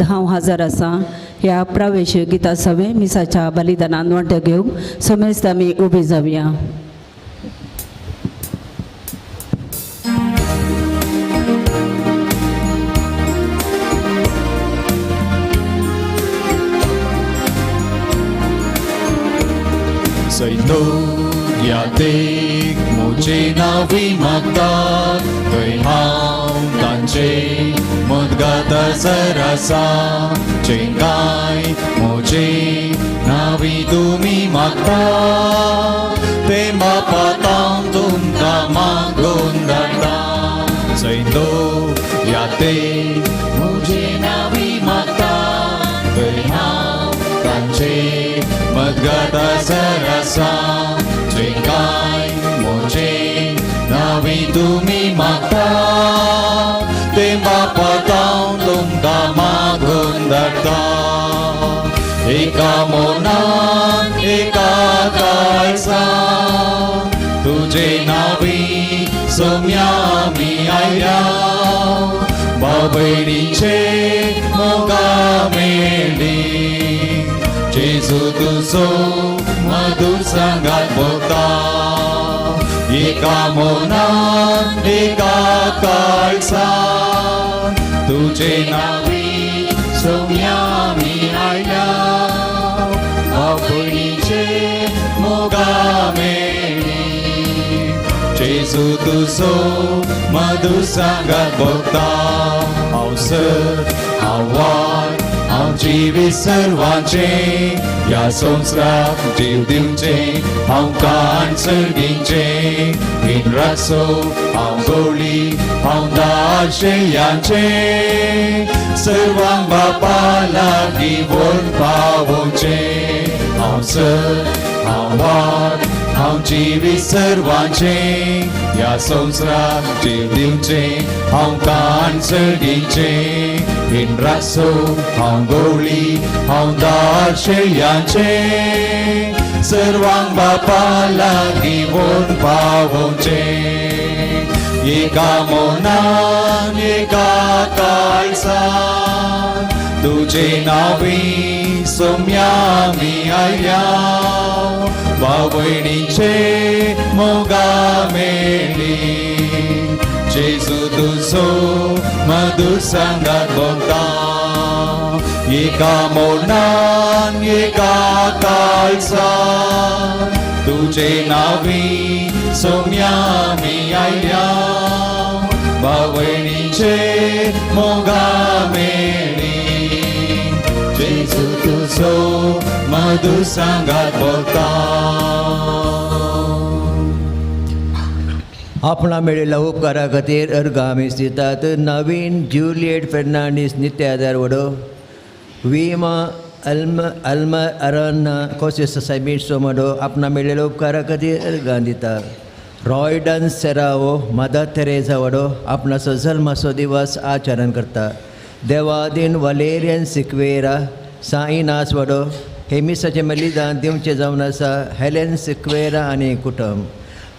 हांव हजर आसा. ह्या प्रवेश गिता सवे मिसाच्या बलिदानान वांटो घेवंक समेस्त आमी उबी जावया. सैतो यातेक म्हजे नावी मागता थंय हांव तांचे मदगात सर आसा चेंगाय म्हजे नावी तुमी मागता ते बापात हांव तुमकां मागून धाडटा. सैतो यातेक म्हजे नावी मागता थंय हांव तांचे मदगत सर आसा चेंगाय म्हजे नावी तुमी मागता ते बापात हांव तुमकां मागून धाडटा. एका मनान एका काळजान तुजे नावी सोम्या आमी आयल्या भाव भयणीचे मोगा मेळ्ळी जेजू तुजो मधुर सांगात भोगता. एका मनान एका काळजान तुजे नावी सोम्या आमी आयल्या भाव भयणीचे मोगा मेळ्ळी जेजू तुजो मधुर सांगात भोगता. हांव सर हांव वाट हांव जिवीत सर्वांचें ह्या संवसाराक जीव दिवचें हांव कान सर्गींचें हीण रासो हांव गोळी हांव दाशयांचें सर्वांक बापा लागीं व्हरून पावोवचें. हांव सर हांव वाट हांव जिवीत सर्वांचें ह्या संवसाराक जीव दिवचें हांव कान सर्गींचें हीण रासो हांव गोळी हांव दाशयांचें सर्वांक बापा लागीं व्हरून पावोवचें. एका मनान एका काळजान तुजे नावी सोम्या आमी आयल्या भाव भयणीचे मोगा मेळ्ळी जेजू तुजो मधुर सांगात भोगता. एका मनान एका काळजान तुजे नावी सोम्या आमी आयल्या भाव भयणीचे मोगा मेळ्ळी जेजू तुजो मधुर सांगात भोगता. आपणा मेळिल्ल्या उपकारा खातीर अर्गां आमी दितात. नवीन ज्युलियट फेर्नांडीस नित्य आदार वडो विमा अल्म अल्म अरन कोसिस सायबीर मडो आपणा मेळिल्ल्या उपकारा खातीर अर्गां दिता. रॉयडन सेरावो मदर तेरेजा वडो आपणाचो जल्माचो दिवस आचरण करता. देवादीन वलेरियन सिक्वेरा साईनास वडो हे मिसाचें बलिदान दिवचें जावन आसा हेलेन सिक्वेरा आनी कुटुंब.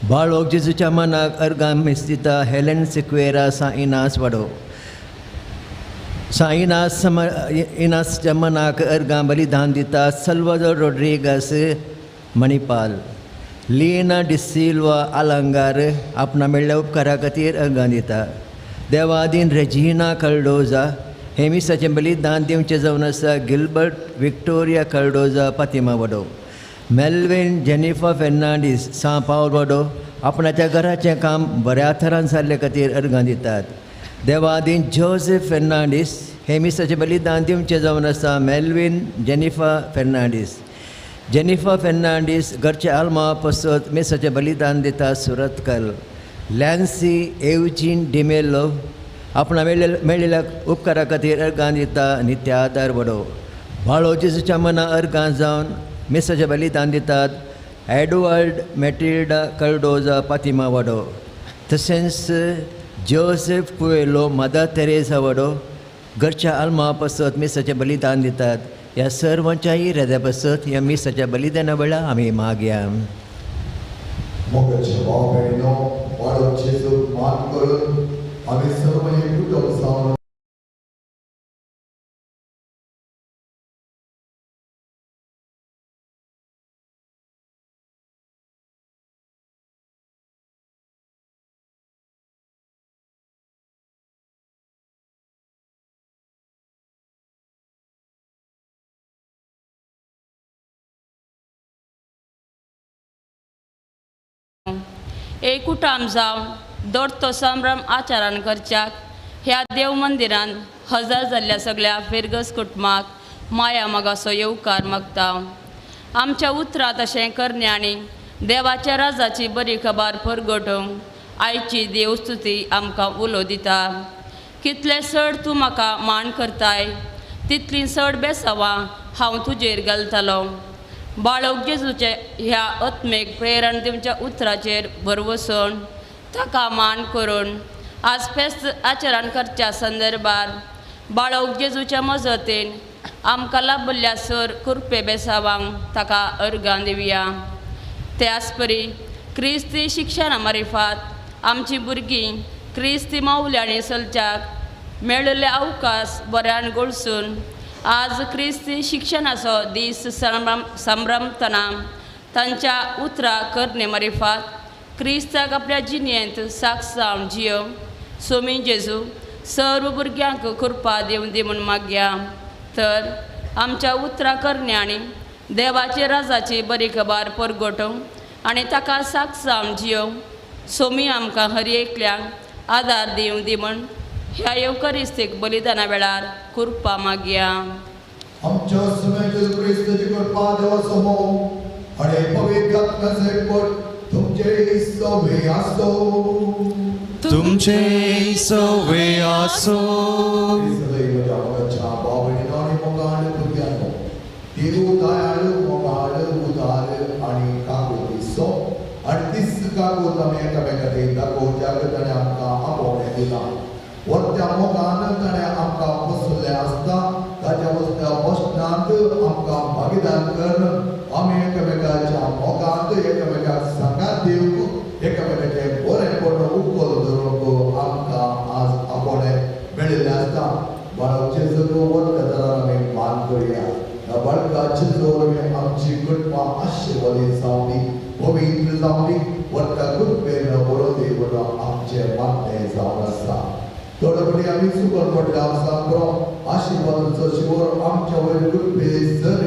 बाळोक जेजूच्या मनाक अर्गां मीस दिता हेलेन सिक्वेरा साईनास वडो साईनास इनासच्या मनाक अर्गां बलिदान दिता सल्वादोर रोड्रिगस मणिपाल. लीना डिसिल्वा आलंगार आपणा मेळ्ळ्या उपकारा खातीर अर्गां दिता. देवादीन रेजिना कल्डोजा हे मिसाचें बलिदान दिवचें जावन आसा गिलबर्ट विक्टोरिया कल्डोजा पातिमा वडो. मेल्विन जेनिफा फेर्नांडीस सां पावल वडो आपणाच्या घराचें काम बऱ्या थरान जाल्ले खातीर अर्गां दितात. देवादीन जोसेफ फेर्नांडीस हे मिसाचें बलिदान दिवचें जावन आसा मेल्विन जेनिफा फेर्नांडीस. जेनिफा फेर्नांडीस घरचे आल्मा पसत मिसाचें बलिदान दिता सुरतकल. लॅन्सी एवजीन डिमेलो आपणा मेळिल्ल्या उपकारा खातीर अर्गां दिता नित्य आदार वडो. बाळो जेजूच्या मना अर्गां जावन मिसाचें बलिदान दितात एडवर्ड मेटिल्डा कल्डोजा पातिमा वडो. तशेंच जोसेफ कुएलो मदर तेरेजा वडो घरच्या आल्मा पसत मिसाचें बलिदान दितात. ह्या सर्वांच्याय हृदया पसत ह्या मिसाच्या बलिदाना वेळार आमी मागया. मोगाचे भाव भयणीनो, वाडो जेजूक मान करून आमी सर्व एक कुटुंब जावन एकूटाम जावन दोडतो संभ्रम आचारान करच्याक ह्या देव मंदिरान हजर जाल्ल्या सगळ्या फिरगस कुटुंबाक माया मोगाचो येवकार मागता. आमच्या उतरां तशें करणे आनी देवाच्या राजाची बरी खबर परगटोवंक आयची देवस्तुती आमकां उलो दिता. कितले चड तूं म्हाका मान करताय तितली चड बेसावां हांव तुजेर घालतालो. बाळक जेजूचे ह्या आत्मेक प्रेरण दिवच्या उतराचेर भरवसून ताका मान करून आज फेस्त आचरण करच्या संदर्भार बाळक जेजूच्या मजतीन आमकां लाभल्ल्या सर कृपे बेसावांक ताका अर्गां दिवया. त्याच परी क्रिस्ती शिक्षणा मारिफात आमची भुरगीं क्रिस्ती मावल्यांनी चलच्याक मेळिल्ले अवकाश बऱ्यान गळसून आज क्रिस्ती शिक्षणाचो दीस संभ्रमतना तांच्या उतरां करणे मारिफात क्रिस्ताक आपल्या जिणेंत साक्ष जावन जियो. सोमी जेजू सर्व भुरग्यांक कृपा दिवन दी म्हूण मागया. तर आमच्या उतरां करणे आनी देवाचे राजाची बरी खबर परगटोवंक आनी ताका साक्ष जावन जियो. सोमी आमकां हर एकल्यांक आदार दिवं दी म्हूण ह्या येवकरिस्तीक बलिदाना वेळार कृपा मागया. आमच्या सुमे जेजू क्रिस्ताची कृपा देवाचो मोग आनी पवित्र आत्म्याचो एकवट तुमचे सवे आसो. तुमचे सवे आसो. देव दयाळू मोगाळ उदार आनी काकुळटीचो आनी तीच काकूट आमी एकामेकाक दाखोवच्याक ताणें आमकां आपोवणें दिलां. वरत्या मोगान ताणें आमकां बसयल्लें आसता. ताच्या वसल्या बसणांत आमकां भागीदार करून आमी एकामेकाच्या मोगांत एकामेकाक सांगात दिवंक एकामेकाचें बरेंपण उखल धरूंक आमकां आज आपोवणें मेळिल्लें आसता. बाळक जेजूक वरत्या दरान आमी मान करुया. ह्या बाळकाचे वरवीं आमची कुटुंबां आशिर्वादीत जावंदी, पवित्र जावंदी. वरत्या कृपेन बरो देव आमचें मागणें जावन आसा. थोडे फावटी आमी चुकून पडल्या आसा बरो आशिर्वादाचो शिवर आमच्या वयर कृपे जर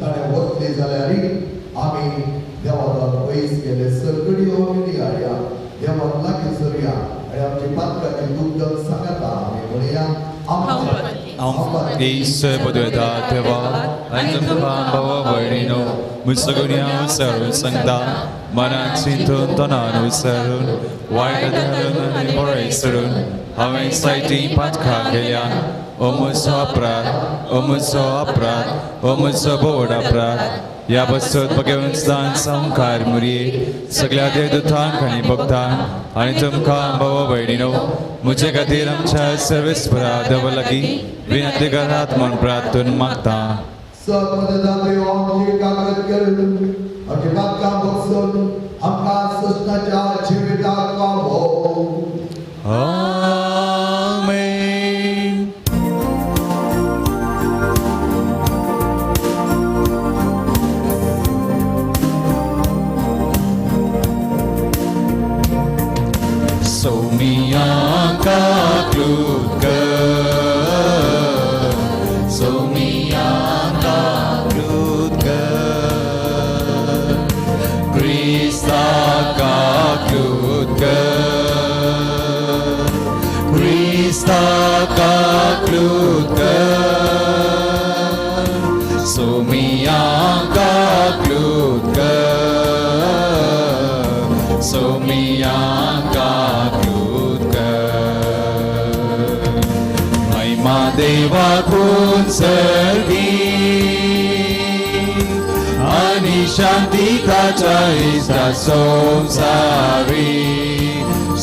ताणें वतली जाल्यार आमी देवाक पयस गेले सरकड्यो आमी नियाळया, देवाक लागीं सरया आनी आमची पातकाची दुग्ध सांगता आमी म्हणया. ईश्वर देवा आनी तुमकां भावा भयणीनो म्हज्या विसरून सांगता मनान चिंतून तनान विसरून वायट धरून आनी बरें सोडून हांवें सायटी पातकां केल्या. ओ म्हजो अपराध, ओ म्हजो अपराध, ओ म्हजो बोड अपराध. ह्या बसत भगवंतान संवकार मुरये सगळ्या देवदूतांक आनी भक्तांक आनी तुमकां भावा भयणीनो म्हजे खातीर आमच्या सर्वेस्परा देवा लागीं विनंती करात म्हूण प्रार्थून मागता. आमची कागद करून आमची पातकां बसून आमकां सस्नाच्या जिविताक पावो. आमेन. सोमिया काकलूत कर, सोमिया काकलूत कर, क्रिस्ता काकलूत कर, क्रिस्ता काकलूत कर, सोमिया काकलूत कर, सोमिया काकलूत कर. महिमा देवाकून सर्गी आनी शांती ताच्या इश्टा संवसारी.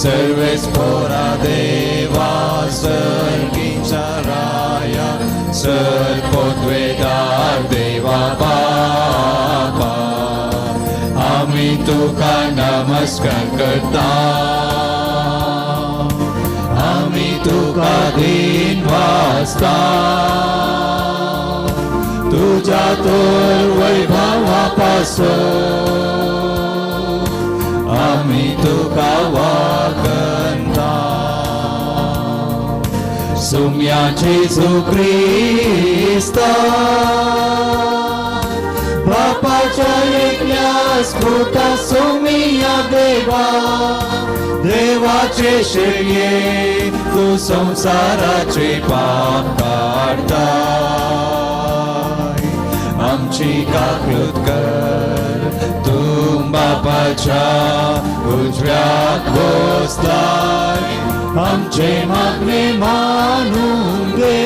सर्वेस्पोरा देवा सर्गीच्या राया सर्पोद्वेदार देवा बापा आमी तुका नमस्कार करता. आमी तुका दिन वाजता तुज्या तर वैभवा पासून आमी तुका वागंता. सुम्या जेजू क्रिस्ता बापा बापाच्या एकल्या स्फुता सोमिया देवा देवाचे शेळये तूं संवसाराचे पाप काडताय आमची काकृत कर तूं बापाच्या उजव्याक बसलाय आमचे मागणे मानून घे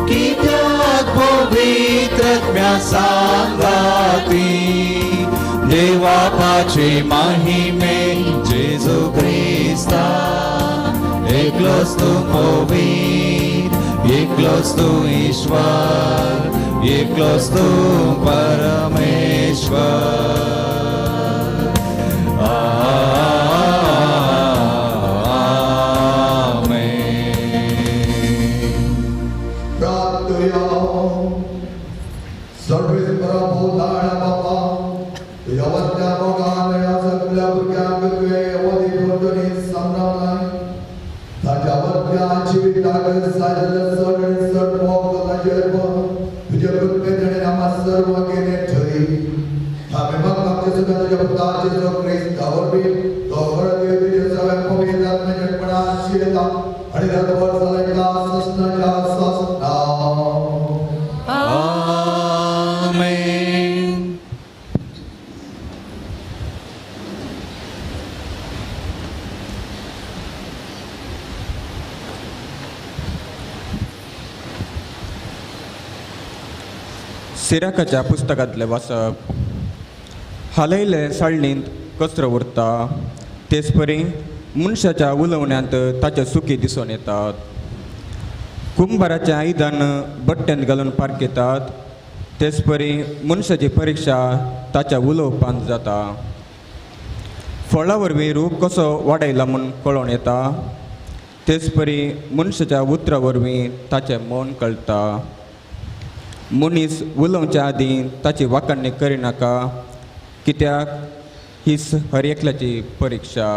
कित्याक पवित्र आत्म्या सांगाती देवापाचे महिमे जेजू क्रिस्ता एकलोच तूं पवित्र एकलोच तूं ईश्वर एकलोच तूं परमेश्वर. आमेन. प्रार्थया सर्वेस्परा भोवताळा बापा तुज्या वत्या मोगान ह्या सगळ्या भुरग्यांक तुवें अवधी भोंवतणी संभ्रमलाय ताच्या वत्या जिविताक साजले चड आनी चड मोग ताचेर तुजे कृपेन आमकां सर्व केलें थंय आमी मागता आमच्या सुद्दां तुज्या पुता जेजू क्रिस्ता वरवीं तो खरो देव तुज्या सगळ्या पवित्र आत्म्याच्या शिरता आनी रातभर चलयता ससनाच्या ससना. आमेन. सिराकाच्या पुस्तकांतलें वाचप. हालयले साळणींत कचरो उरता तेचपरी मनशाच्या उलोवण्यांत ताचे सुखी दिसून येतात. कुंभाराचें आयदन बट्टेंत घालून पारखेतात तेचपरी मनशाची परिक्षा ताच्या उलोवपांत जाता. फळा वरवीं रूख कसो वाडयला म्हूण कळोन येता तेचपरी मनशाच्या उतरा वरवीं ताचें मन कळटा. मनीस उलोवच्या आदीं ताची वाखाणणी करिनाका कित्याक हीच हर एकल्याची परिक्षा.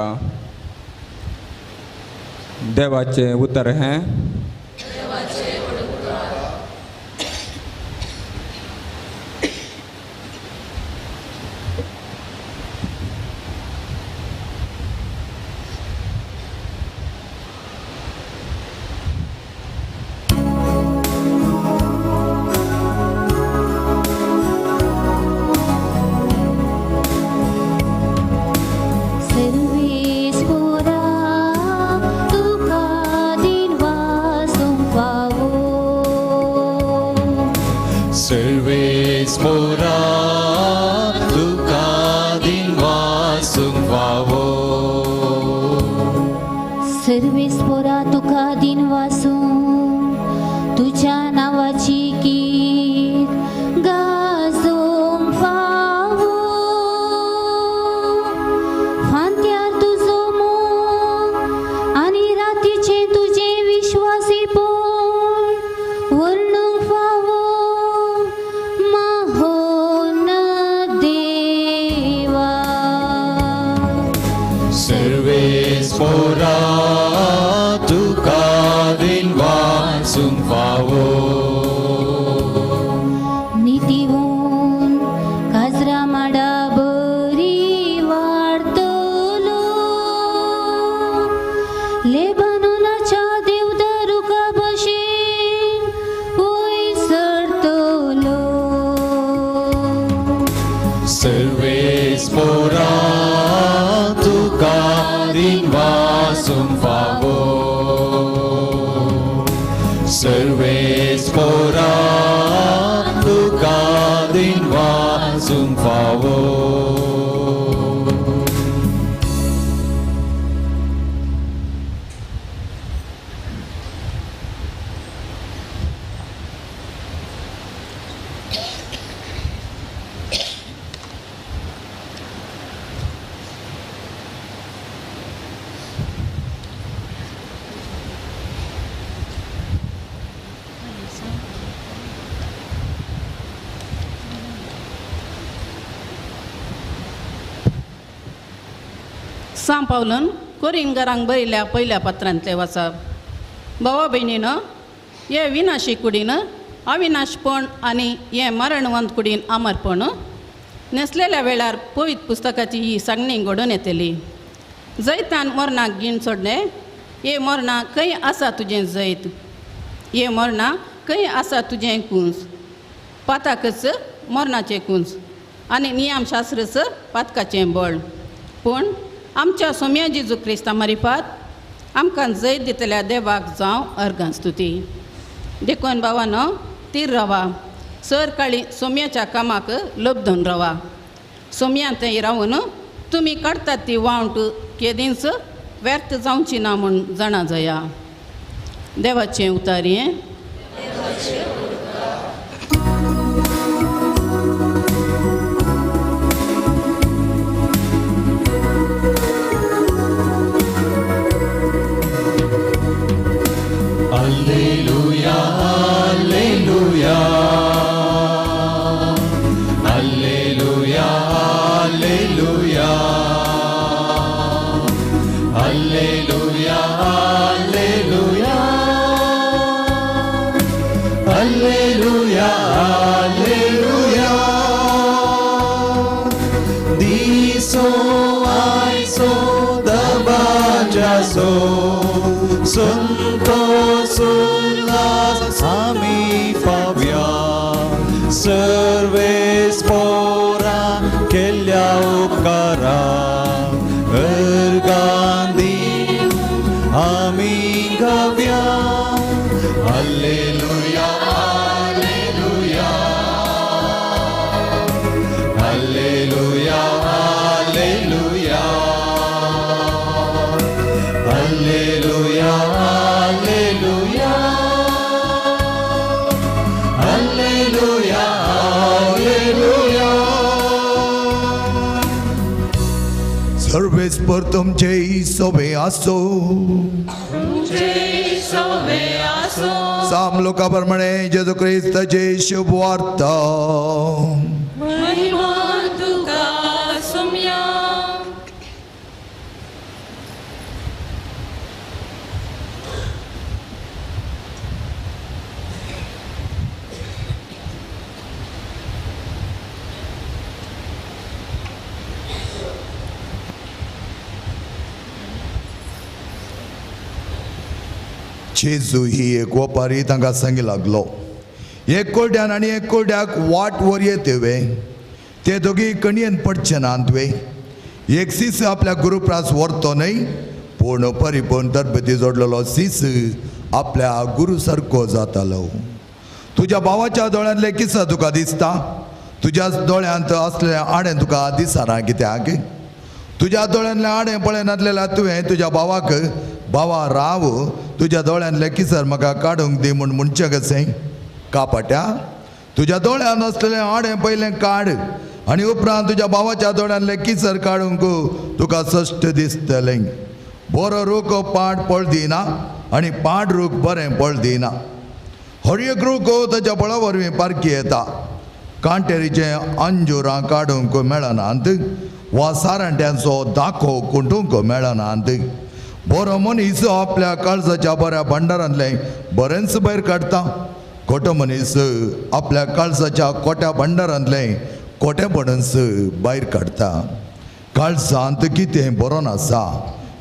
देवाचें उतर हें. सर्वेस्पोरा तुका दिनवासूंक फावो. सर्वेस्पोरा तुका दिनवासूंक फावो. सर्वेस्पोरा तुका दिनवासूंक तुज्या नांवाची कीर्त गाजोवंक फावो. फांत्यार तुजो मोग आनी रातीचें तुजें विश्वासीपण वर्णूंक फावो. महोन्नत देवा. सर्वेस्पोरा तुका दिनवासूंक फावो. नितीवून काजरा माडा बरी वाडतलो लेबनोनाच्या देवदारुका भशेन वयर सरतलो. सर्वेस्पोरा तुका दिनवासूंक फावो. सर्वेस्पोरा तुका दिनवासूंक फावो. सां पावलून कोरिनगरांक बरयल्या पयल्या पत्रांतलें वाचप. भावा भयणीनो, हे विनाशी कुडीन अविनाशपण आनी हें मरणवंत कुडीन अमरपण नेसलेल्या वेळार पवित्र पुस्तकाची ही सांगणी घडोवन येतली. जैतान मरणाक गीण सोडलें, हे मरणा खंय आसा तुजें जैत, हे मरणा खंय आसा तुजें कुंस. पाताकच मरणाचें कुंस आनी नियमशास्त्रच पातकाचें बळ. पूण आमच्या सोम्या जेजू क्रिस्ता मारिफात आमकां जैत दितल्या देवाक जावं अर्गां स्तुती. देखून भावानो तीर रावा, सर काळी सोम्याच्या कामाक लब्धून रावा. सोम्या थंय रावून तुमी काडटात ती वावंट केदींच व्यर्थ जावची ना म्हूण जाणा जाया. देवाचें उतारयें. Alleluia, Alleluia, Alleluia, Alleluia, Alleluia, Alleluia, Alleluia, Alleluia. Diso aiso dabajaso Santosh आमी पाव्या सर्वेस पोरा केल्या उपकारा अर्गांदी आमी गाव्या. Alleluia, alleluia, alleluia, alleluia, alleluia, alleluia, alleluia, alleluia. सर्वेस्पर तुमचे सोबे आसो. साम लोका प्रमाणे जेजू क्रिस्ताचे शुभ वार्ता. महिमा तुका सोम्या. जेजू ही एक वपारी तांकां सांगी लागलो, एक कोड्यान आनी एक कोड्याक वाट वर येते वे, ते दोगी कणयेन पडचे नात वे. एक सीस आपल्या गुरुप्रास व्हरतो न्हय, पूण परिपूर्ण तरबेती जोडलेलो सीस आपल्या गुरू सारको जातालो. तुज्या भावाच्या दोळ्यांतलें किसा तुका दिसता, तुज्या दोळ्यांत असलें आडें तुका दिसना कित्याक? तुज्या दोळ्यांतलें आडें पळयनासलेल्या तुवें तुज्या भावाक भावा राव तुज्या दोळ्यांतलें किसर म्हाका काडूंक दी म्हूण म्हणचें कशें? कापाट्या, तुज्या दोळ्यांत आसलेलें आडें पयलें काड आनी उपरांत तुज्या भावाच्या दोळ्यांतलें किसर काडूंक तुका सश्ट दिसतलें. बरो रूख पाड पळ दिना आनी पाड रूख बरें पळ दिना. हर एक रूख ताच्या फळा वरवीं पारखी येता. कांटेरीचें अंजुरां काडूंक मेळनात वा सारांट्यांचो दाखो कुटूंक मेळनात. बरो मनीस आपल्या काळजाच्या बऱ्या भांडारांतलें बरेंच भायर काडटा, खोटो मनीस आपल्या काळजाच्या खोट्या भांडारांतलें खोटेपणच भायर काडटा. काळजांत कितें बरो नासा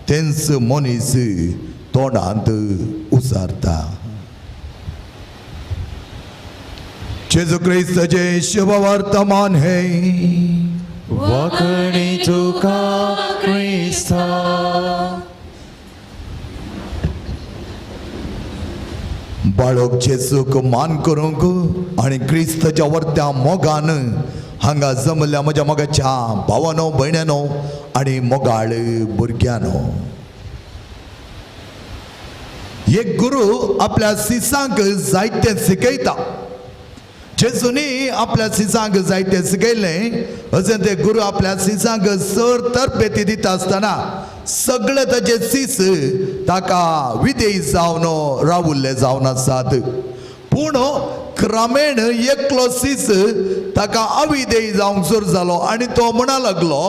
तेंच मनीस तोंडांत उसारता. जेजू क्रिस्ताचें शुभ वर्तमान हें. वाखणी तुका क्रिस्ता. बाळक जेजूक मान करूंक आनी क्रिस्ताच्या वर्त्या मोगान हांगा जमल्या म्हज्या मोगाच्या भावानो भयण्यानो आनी मोगाळ भुरग्यानो. एक गुरू आपल्या सिसांक जायतें शिकयता. जेजूनी आपल्या सिसांक जायतें शिकयलें अशें ते गुरू आपल्या सिसांक सर तरपेती दिता आसतना सगळे ताचे सीस ताका विदेय जावन रावुल्ले जावन आसात. पूण क्रमेण एकलो सीस ताका अविदेय जावंक सुरू जालो आनी तो म्हणा लागलो,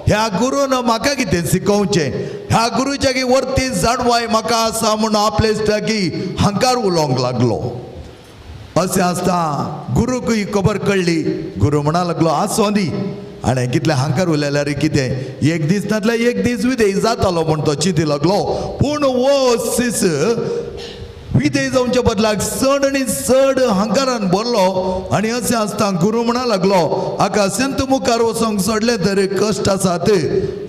ह्या गुरून म्हाका कितें शिकोवचें, ह्या गुरुच्या की वरती जाणवाय म्हाका आसा म्हूण आपले लागीं हंकार उलोवंक लागलो. अशें आसता गुरूक ही खबर कळ्ळी. गुरू म्हणा लागलो आसों दी, आनी कितलें हांकार उलयल्यार कितें, एक दीस नातल्यार एक दीस विदेश जातालो म्हूण तो चिंती लागलो. पूण हो सीस विदेश जावच्या बदलाक चड आनी चड हांकारान भरलो. आनी अशें आसता गुरू म्हणा लागलो हाका संत मुखार वचोंक सोडलें तर कश्ट आसात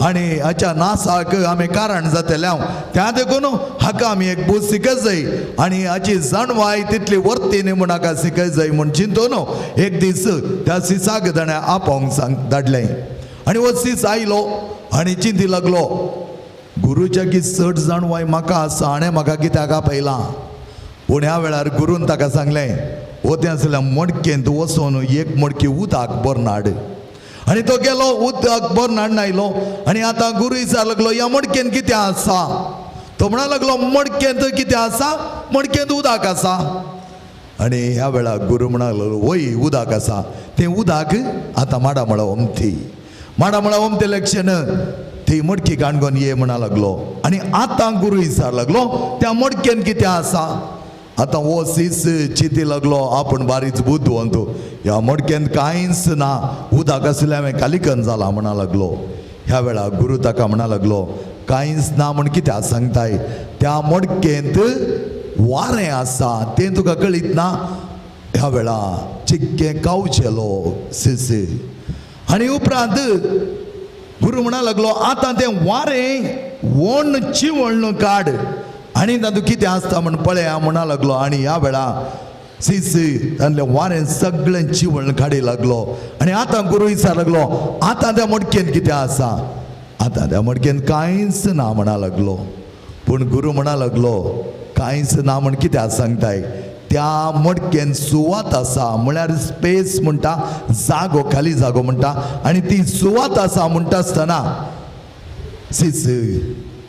आनी हाच्या नासाक आमी कारण जातले हांव, त्या देखून हाका आमी एक बूज शिकय जाय आनी हाची जाणवाय तितली वर्ती न्ही म्हूण हाका शिकय जाय म्हूण चिंतून एक दीस त्या सिसाक ताणें आपोवंक सांग धाडलें. आनी हो सीस आयलो आनी चिंती लागलो गुरूच्या की चड जाणवाय म्हाका आसा आनी म्हाका कित्याक आपयलां. पूण ह्या वेळार गुरून ताका सांगलें वतें आसल्या मडकेंत वचून एक मडकी उदक भरून हाड. आनी तो गेलो उदक भरून हाडून आयलो. आनी आतां गुरू विचार लागलो ह्या मडकेंत कितें आसा. तो म्हणा लागलो मडकेंत कितें आसा, मडकेंत उदक आसा. आनी ह्या वेळार गुरू म्हणा लागलो वय उदक आसा, तें उदक आतां माडामळा ओमथी, माडामळा ओमतें लक्षण ती मडकी काणकोण ये म्हणा लागलो. आनी आतां गुरू विचार लागलो त्या मडकेन कितें आसा. आतां हो सीस चिंती लागलो आपूण बारीच बुदवंत, ह्या मडकेन कांयच ना, उदक आसलें हांवें कालिकन जालां म्हणा लागलो. ह्या वेळार गुरू ताका म्हणा लागलो कांयच ना म्हूण कित्याक सांगताय, त्या मडकेंत वारें आसा तें तुका कळीत ना. ह्या वेळा चिक्कें कावचेलो सीस. आनी उपरांत गुरू म्हणा लागलो आतां तें वारें वण चिवण काड आनी तातूंत कितें आसता म्हूण पळया म्हणा लागलो. आनी ह्या वेळा सीस तांतलें वारें सगळें चिवण काडी लागलो. आनी आतां गुरू विचार लागलो आतां त्या मडकेन कितें आसा. आतां त्या मडकेन कांयच ना म्हणा लागलो. पूण गुरू म्हणा लागलो कांयच ना म्हूण कित्याक सांगताय, त्या मडकेन सुवात आसा, म्हळ्यार स्पेस म्हणटा, जागो, खाली जागो म्हणटा. आनी ती सुवात आसा म्हणटा आसतना सीस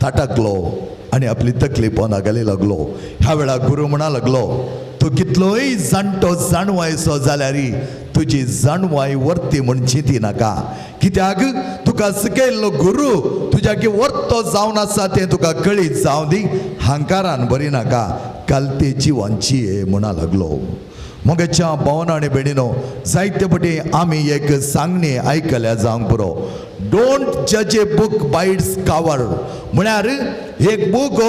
ताटाकलो आनी आपली तकली पोंदा घाली लागलो. ह्या वेळार गुरू म्हणा लागलो तूं कितलोय जाणटो जाणवायचो जाल्यार तुजी जाणवाय वर्ती म्हूण चिंती नाका, कित्याक तुका शिकयल्लो गुरू तुज्या की वर्तो जावन आसा तें तुका कळीत जावं दी, हांकारान बरी नाका, कालते जिवांची हे म्हणा लागलो. मगेच्या भावना आनी भयणीनो जायते पटी आमी एक सांगणी आयकल्या जावंक पुरो, don't जज a book by its cover. म्हळ्यार एक बूक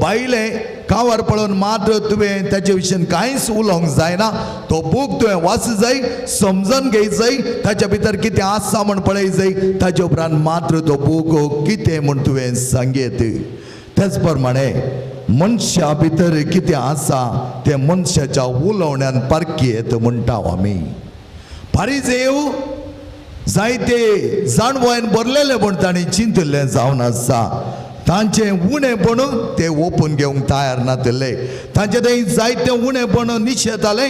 बायलें कावर पळोवन मात्र तुवें ताचे विशीं कांयच उलोवंक जायना, तो बूक तुवें वाच जाय, समजून घेय जाय, ताच्या भितर कितें आसा म्हूण पळय जाय, ताचे उपरांत मात्र तो बूक कितें म्हूण तुवें सांगयत. तेच प्रमाणे मनशा भितर कितें आसा तें मनशाच्या उलोवण्यान पारखी येत म्हणटा आमी. पारिजेव जायते जाणवयन भरलेले म्हूण तांणी चिंतिल्लें जावन आसा, तांचें उणेपण ते ओपून घेवंक तयार नातिल्ले, तांचे ते जायते उणेपण निशेताले.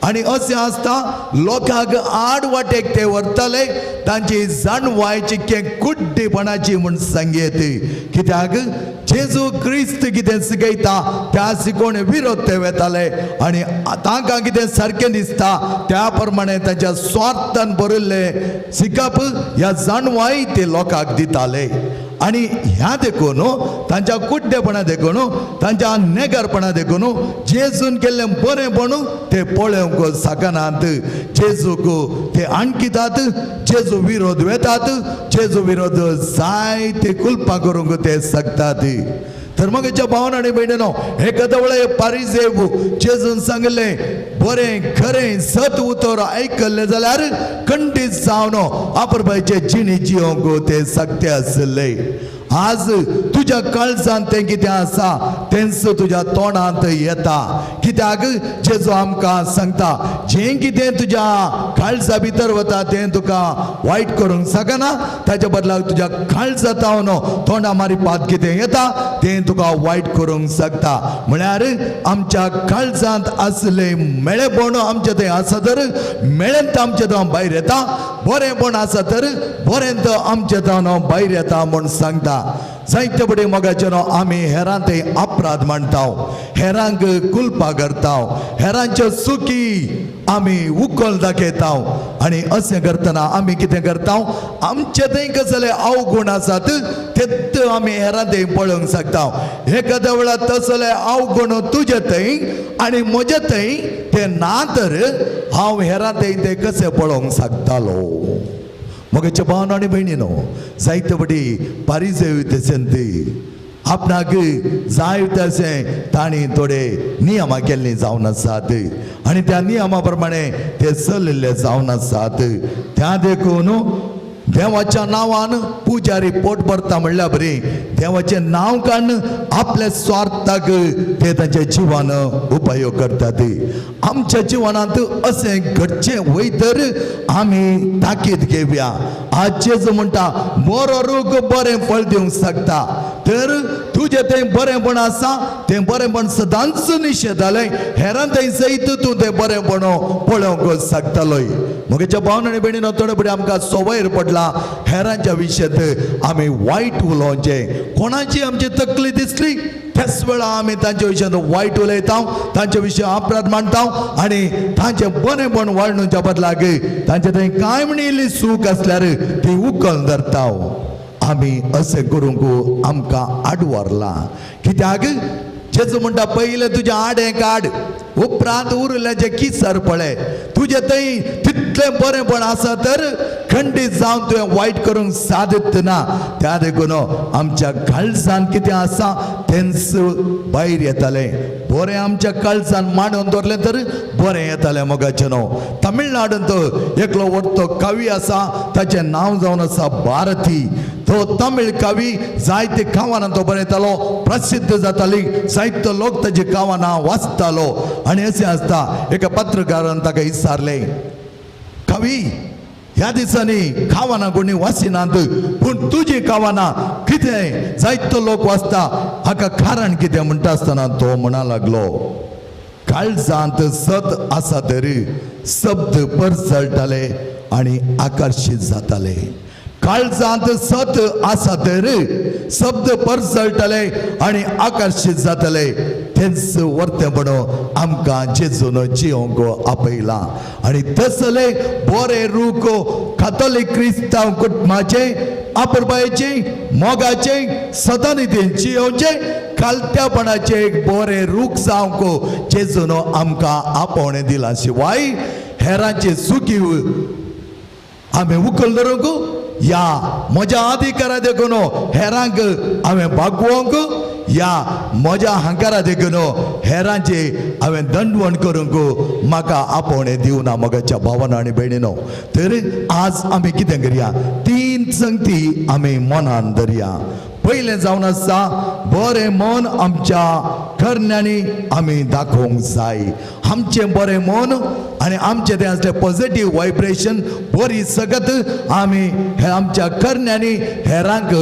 आनी अशें आसता लोकांक आड वाटेक ते व्हरताले, तांची जाणवायची कुड्डेपणाची म्हूण सांगयत. कित्याक जेजू क्रिस्त कितें शिकयता त्या शिकोवणे विरोध ते वेताले आनी तांकां कितें सारकें दिसता त्या प्रमाणे तांच्या स्वार्थान भरिल्लें शिकप ह्या जाणवाय ते लोकांक दिताले. आनी ह्या देखून तांच्या कुड्डेपणा देखून तांच्या नेगारपणा देखून जेजून केल्लें बरेंपण ते पळोवंक शकनात, जेजूक ते आणकितात, जेजू विरोध वेतात, जेजू विरोध जायते कुलपां करूंक ते शकतात. तर मगेच्या भावन आनी भयणीनो हे कदवळे पारिजेव जेजून सांगलें बरें खरें सत उतर आयकल्लें जाल्यार खंडीत जावन आपरबायचे जिणी जियोंक ते सक्ते आशिल्ले. आज तुज्या काळजांत तें कितें आसा तेंच तुज्या तोंडांत येता, कित्याक जेजू आमकां सांगता जें कितें तुज्या काळजा भितर वता तें तुका वायट करूंक शकना, ताच्या बदलाक तुज्या काळजा तावन तोंडा मारिपात कितें येता तें तुका वायट करूंक शकता. म्हळ्यार आमच्या काळजांत आसलें मेळेपण आमचें थंय आसा तर मेळेंत आमचें थंय भायर येता, बरेंपण आसा तर बरें तर आमचें थंय भायर येता म्हूण सांगता. जायते फुडें मोगाचें आमी हेरां थंय अपराध मांडटा, हेरांक कुलपा करता, हेरांच्यो चुकी आमी उखल दाखयता. आनी अशें करतना आमी कितें करता, आमचे थंय कसले अवगुण आसात तेत आमी हेरां थंय पळोवंक शकता. एखाद्या वेळार तसले अवगुण तुजे थंय आनी म्हजे थंय ते ना तर हांव हेरां थंय ते कशें पळोवंक शकतालो. म्हगेच्या भावन आनी भयणीनो, जायते फावटी पारिजेव देशांत आपणाक जाय तशें तांणी थोडे नियमां केल्लीं जावन आसात आनी त्या नियमा प्रमाणे ते चलिल्ले जावन आसात. त्या देखून देवाच्या नांवान पुजारी पोट भरता म्हणल्यार बरी देवाचें नांव काडून आपल्या स्वार्थाक ते तांच्या जिवान उपयोग करतात. आमच्या जिवनांत अशें घडचें वय तर आमी ताकीद घेवया. आज जेजू म्हणटा बरो रूख बरें फळ दिवंक शकता, तर तुजें तें बरेंपण आसा तें बरेंपण सदांच निशेतालें हेरां थंय सयत तूं तें बरेंपण पळोवंक शकतलोय. म्हगेच्या भावन आनी भयणीनो, थोडे फुडें आमकां संवयर पडला हेरांच्या विशयांत आमी वायट उलोवचें. कोणाची आमची तकली दिसली त्याच वेळा आमी तांच्या विशयांत वायट उलयता, तांच्या विशय अपराध मांडटा आनी तांचें बरेंपण वाळणुच्या बदलाक तांचे थंय कांय म्हण इल्ली सूख आसल्यार ती उखल धरता. आमी अशें करूंक आमकां आडवारलां. कित्याक जेजू म्हणटा पयलें तुजें आडें काड, उपरांत उरिल्ल्याचें किसर पळय. तुजें थंय तितलें बरेंपण आसा तर खंडीत जावन तुवें वायट करूंक सादत ना. त्या देखून आमच्या काळजान कितें आसा तेंच भायर येतालें. बरें आमच्या काळजान मांडून दवरलें तर बरें येतालें. मोगाचें न्हू, तमिळनाडूंत एकलो व्हडलो कवी आसा, ताचें नांव जावन आसा भारती. तो तमिळ कवी जायते कावानां तो बरयतालो, प्रसिद्ध जाताली, जायतो लोक ताजी कावानां वाचतालो. आनी अशें आसता एका पत्रकारान ताका विचारलें, कवी ह्या दिसांनी कावानां कोणी वाचिनात, पूण तुजी कावानां कितें जायतो लोक वाचता, हाका कारण कितें म्हणटा आसतना तो म्हणा लागलो, काळजांत सत आसा तरी शब्द परजळटाले आनी आकर्शीत जाताले. काळजांत सत आसा तर शब्द परजळटले आनी आकर्शीत जातले. तेंच वर्तेपण आमकां जेजून जिवंक आपयलां. आनी तसले बरे रूख कातोलीक क्रिस्तांव कुटुंबाचे आपरबायेचे मोगाचे सदांनी जियोवचे कालत्यापणाचे एक बरे रूख जावंक जेजून आमकां आपोवणें दिलां. शिवाय हेरांचे सुखी आमी उखल धरूंक या म्हज्या अधिकारा देखून हेरांक हांवें बागोवंक या म्हज्या हांकारा देखून हेरांचे हांवें दंडवण करूंक म्हाका आपोवणें दिवना. मोगाच्या भावान आनी भयणीनो, तर आज आमी कितें करया, तीन संगती आमी मनान धरया. पयलें जावन आसा बरें मन आमच्या करण्यांनी आमी दाखोवंक जाय. आमचें बरें मन आनी आमचें तें आसलें पॉझिटीव वायब्रेशन बरी सगत आमी हे आमच्या करण्यांनी हेरांक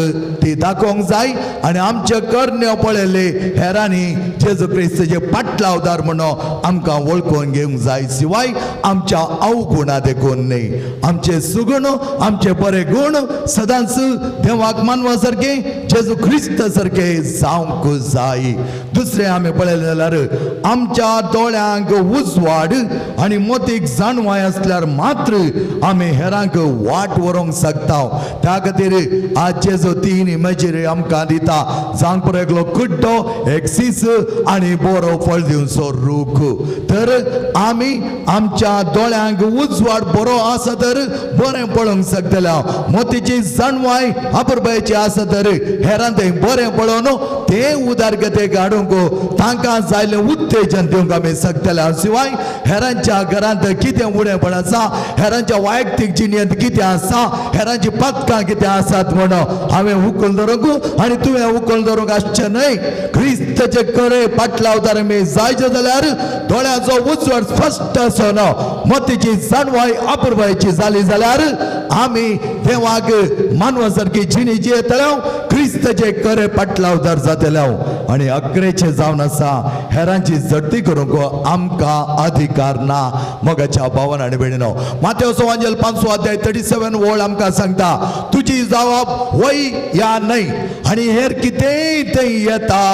ती दाखोवंक जाय. आनी आमच्या करण्यो पळयले हेरांनी जेजू क्रिस्ताचे पाटलावदार म्हणून आमकां वळखून घेवंक जाय. शिवाय आमच्या अवगुणा देखून न्ही, आमचे सुगुण आमचे बरे गुण सदांच देवाक मानवा सारके जेजू क्रिस्त सारके जावंक जाय. दुसरें आमी पळयलें जाल्यार आमच्या दोळ्यांक उजवाड आनी मोतीक जाणवाय आसल्यार मात्र आमी हेरांक वाट व्हरूंक शकता. त्या खातीर आज जेजू तीन इमेजरी आमकां दिता, जावंक पळय एकलो कुड्डो, एक सीस आनी बरो फळ दिवचो रूख. तर आमी आमच्या दोळ्यांक उजवाड बरो आसा तर बरें पळोवंक शकतले, मोतीची जाणवाय अपुरबायेची आसा तर हेरां तें बरें पळोवन ते उदारगतेक हाडूंक तांकां जायलें उत्तेजन दिवंक आमी शकतले. शिवाय हेरांच्या घरांत कितें उणेपण आसा, हेरांच्या वैयक्तीक जिणेंत कितें आसा, हेरांची पथकां कितें आसात म्हणून हांवें उखल धरूंक आनी तुवें उखल धरूंक आसचें न्हय. क्रिस्ताचे करे पाटलावदार आमी जायचे जाल्यार दोळ्यांचो उजवाड स्पश्ट आसना, मतीची जाणवाय अपुरबायेची जाली जाल्यार आमी देवाक मानवा सारकी जिणी जियेतले, क्रिस्ताचे करे पाटलावदार जातले. आनी अकरेचे जावन आसा हेरांची झडती करूंक आमकां अधिकार ना. मोगाच्या भावान आनी भयणीनो, मातेवचो वांजेल 5 अध्याय 37 ओळ आमकां सांगता, तुजी जबाब वय या न्हय आनी हेर कितेंय थंय येता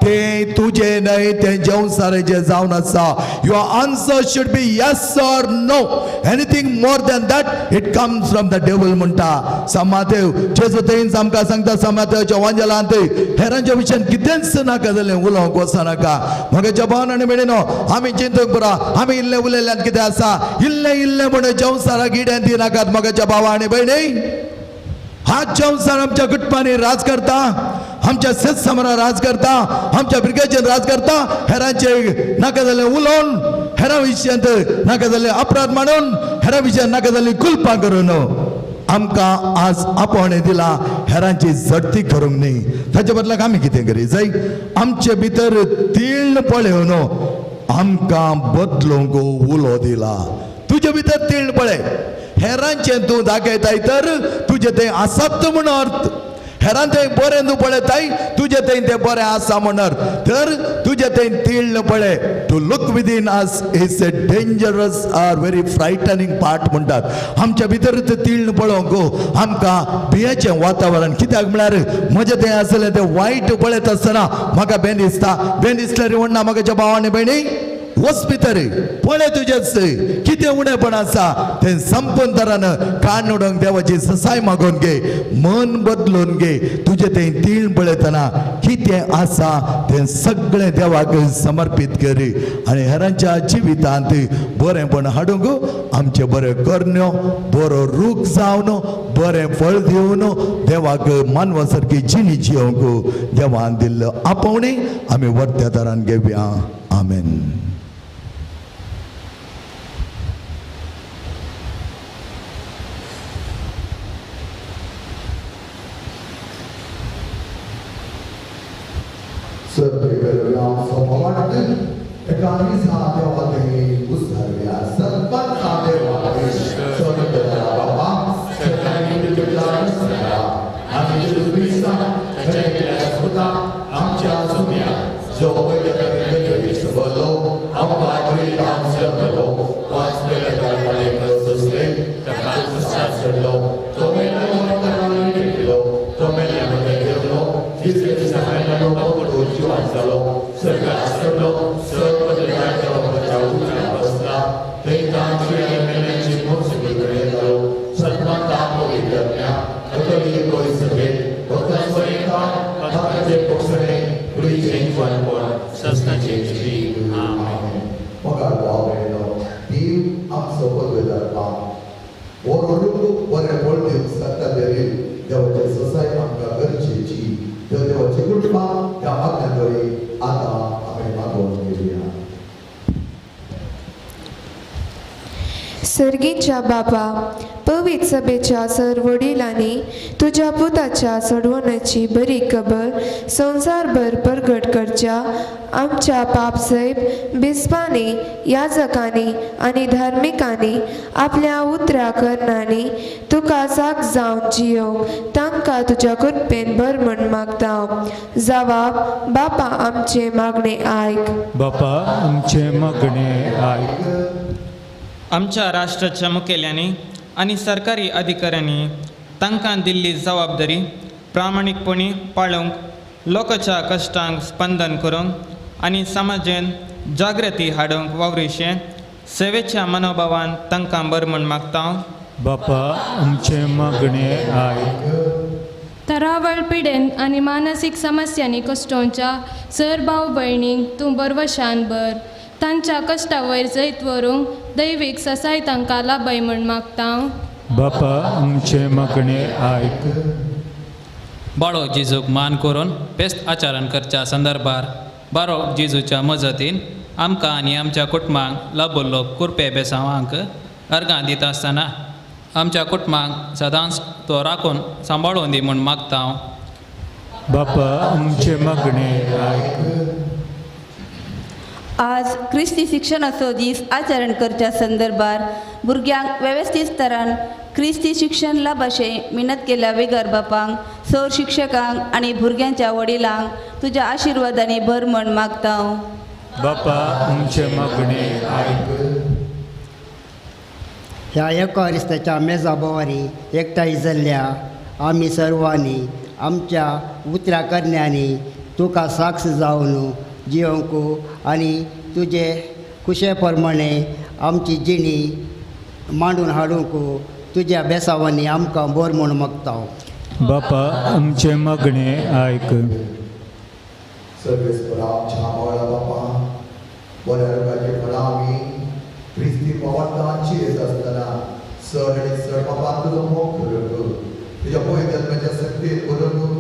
तें तुजें न्हय, तें जेवसाराचें जावन आसा. Your answer should be yes or no. Anything more than that it comes from the devil म्हणटा समादेव. जेजू थंयच आमकां सांगता समादेवाच्या वांजेलांत हेरांच्या विशयान कितेंच नाका जालें उलोवंक वचनाका. म्हज्या भावान आनी भयणीनो, आमी चिंतूंक पुरो, आमी इल्लें उलयल्ल्यान कितें आसा, इल्लें इल्लें म्हणून जेवसाराक गिड्यान दिनाकात. म्हज्या भावा आनी भयणी, हात जेवसार आमच्या कुटुंबांनी राज करता, आमच्या शेत समरा राज करता, आमच्या ब्रिगेचेर राज करता. हेरांचे नाका जालें उलोवन, हेरां विशयांत नाका जालें अपराध मांडून, हेरां विशयांत नाका जालें कुलपां करून आमकां आज आपोवणें दिलां हेरांची झडती करूंक न्ही. ताचे बदलाक आमी कितें करी जाय, आमचे भितर तीळ पळोवन आमकां बदलूंक उलो दिला. तुजे भितर तीळ पळय, हेरांचें तूं दाखयताय तर तुजें तें आसत म्हूण अर्थ, हेरान थंय बरें तूं पळयताय तुजें थंय तें बरें आसा म्हण अर्थ, तर तुजें थंय तीळ पळय. To look within us is a dangerous or very frightening part म्हणटात. आमच्या भितर तें तीळ पळोवंक आमकां भियेचें वातावरण. कित्याक म्हळ्यार म्हजें थंय आसलें तें वायट पळयत आसतना म्हाका बें दिसता, बें दिसल्यार म्हणना म्हज्या भाव आनी भयणी, वच भितर पळय तुजेच कितें उणेपण आसा तें संपूर्ण तरान कान उडोवंक देवाची ससाय मागून घे, मन बदलून घे. तुजें तें तीळ पळयतना कितें आसा तें सगळें देवाक समर्पीत करी आनी हेरांच्या जिवितांत बरेंपण हाडूंक आमचें बरें करण्यो, बरो रूख जावन बरें फळ दिवन देवाक मानवा सारकी जिणी जियोवंक देवान दिल्लो आपोवणी आमी वर्त्या तरान घेवया. आमेन. सर्गीच्या बाबा, पवित्र सभेच्या सर वडिलांनी तुज्या पुताच्या सोडवण्याची बरी खबर संवसारभर परगट करच्या आमच्या पापसैब बिस्पांनी, याजकांनी आनी धार्मिकांनी आपल्या उतरा करणांनी तुका साक जावन जियोवंक तांकां तुज्या कृपेन भर म्हण मागता. जवाब बापा आमचें मागणें आयक. बापा आमचें मागणें आयक. आमच्या राष्ट्राच्या मुखेल्यांनी आनी सरकारी अधिकाऱ्यांनी तांकां दिल्ली जबाबदारी प्रामाणीकपणी पाळोवंक, लोकांच्या कश्टांक स्पंदन करूंक आनी समाजेन जागृती हाडूंक वावरिशें सेवेच्या मनोभावान तांकां बरें म्हूण मागता. बापा आमचें मागणें आयक. तरावळ पिडेन आनी मानसीक समस्यांनी कश्टोवच्या सर भाव भयणींक तूं बरवशान भर, तांच्या कश्टा वयर जैत व्हरूंक दैवीक ससाय तांकां लाभय म्हूण मागता. बापा आमचें मागणें आयक. बाळो जेजूक मान करून बेस्त आचरण करच्या संदर्भार बारो जेजूच्या मजतीन आमकां आनी आमच्या कुटुंबांक लाबल्लो कुरपे बेसांवांक अर्गां दिता आसतना आमच्या कुटुंबांक सदांच तो राखून सांबाळून दी म्हूण मागता. बापा आमचें मागणें आयक. आज क्रिस्ती शिक्षणाचो दीस आचरण करच्या संदर्भार भुरग्यांक वेवस्थीत तरान क्रिस्ती शिक्षण लाभ अशें मिनत केल्या वेगर बापांक सर शिक्षकांक आनी भुरग्यांच्या वडिलांक तुज्या आशिर्वादांनी भर म्हण मागता. बापा आमचें मागणें आयक. ह्या एकारिस्ताच्या मेजा भोंवारी एकठांय जाल्ल्या आमी सर्वांनी आमच्या उतरा करण्यांनी तुका साक्ष जावन जिवंक आनी तुजे कुशे प्रमाणे आमची जिणी मांडून हाडूंक तुज्या बेसावांनी आमकां बोर म्हूण मागता. बापा आमचें मागणें आयक. सर्वेस्परा आमच्या मोळा बापा बऱ्या रोगाचे फळां आमी क्रिस्ती पवार्थांची येत आसतना सर आनी सर बापा तुजो मोग करूंक तुज्या पय जल्माच्या सक्तीन बरोवन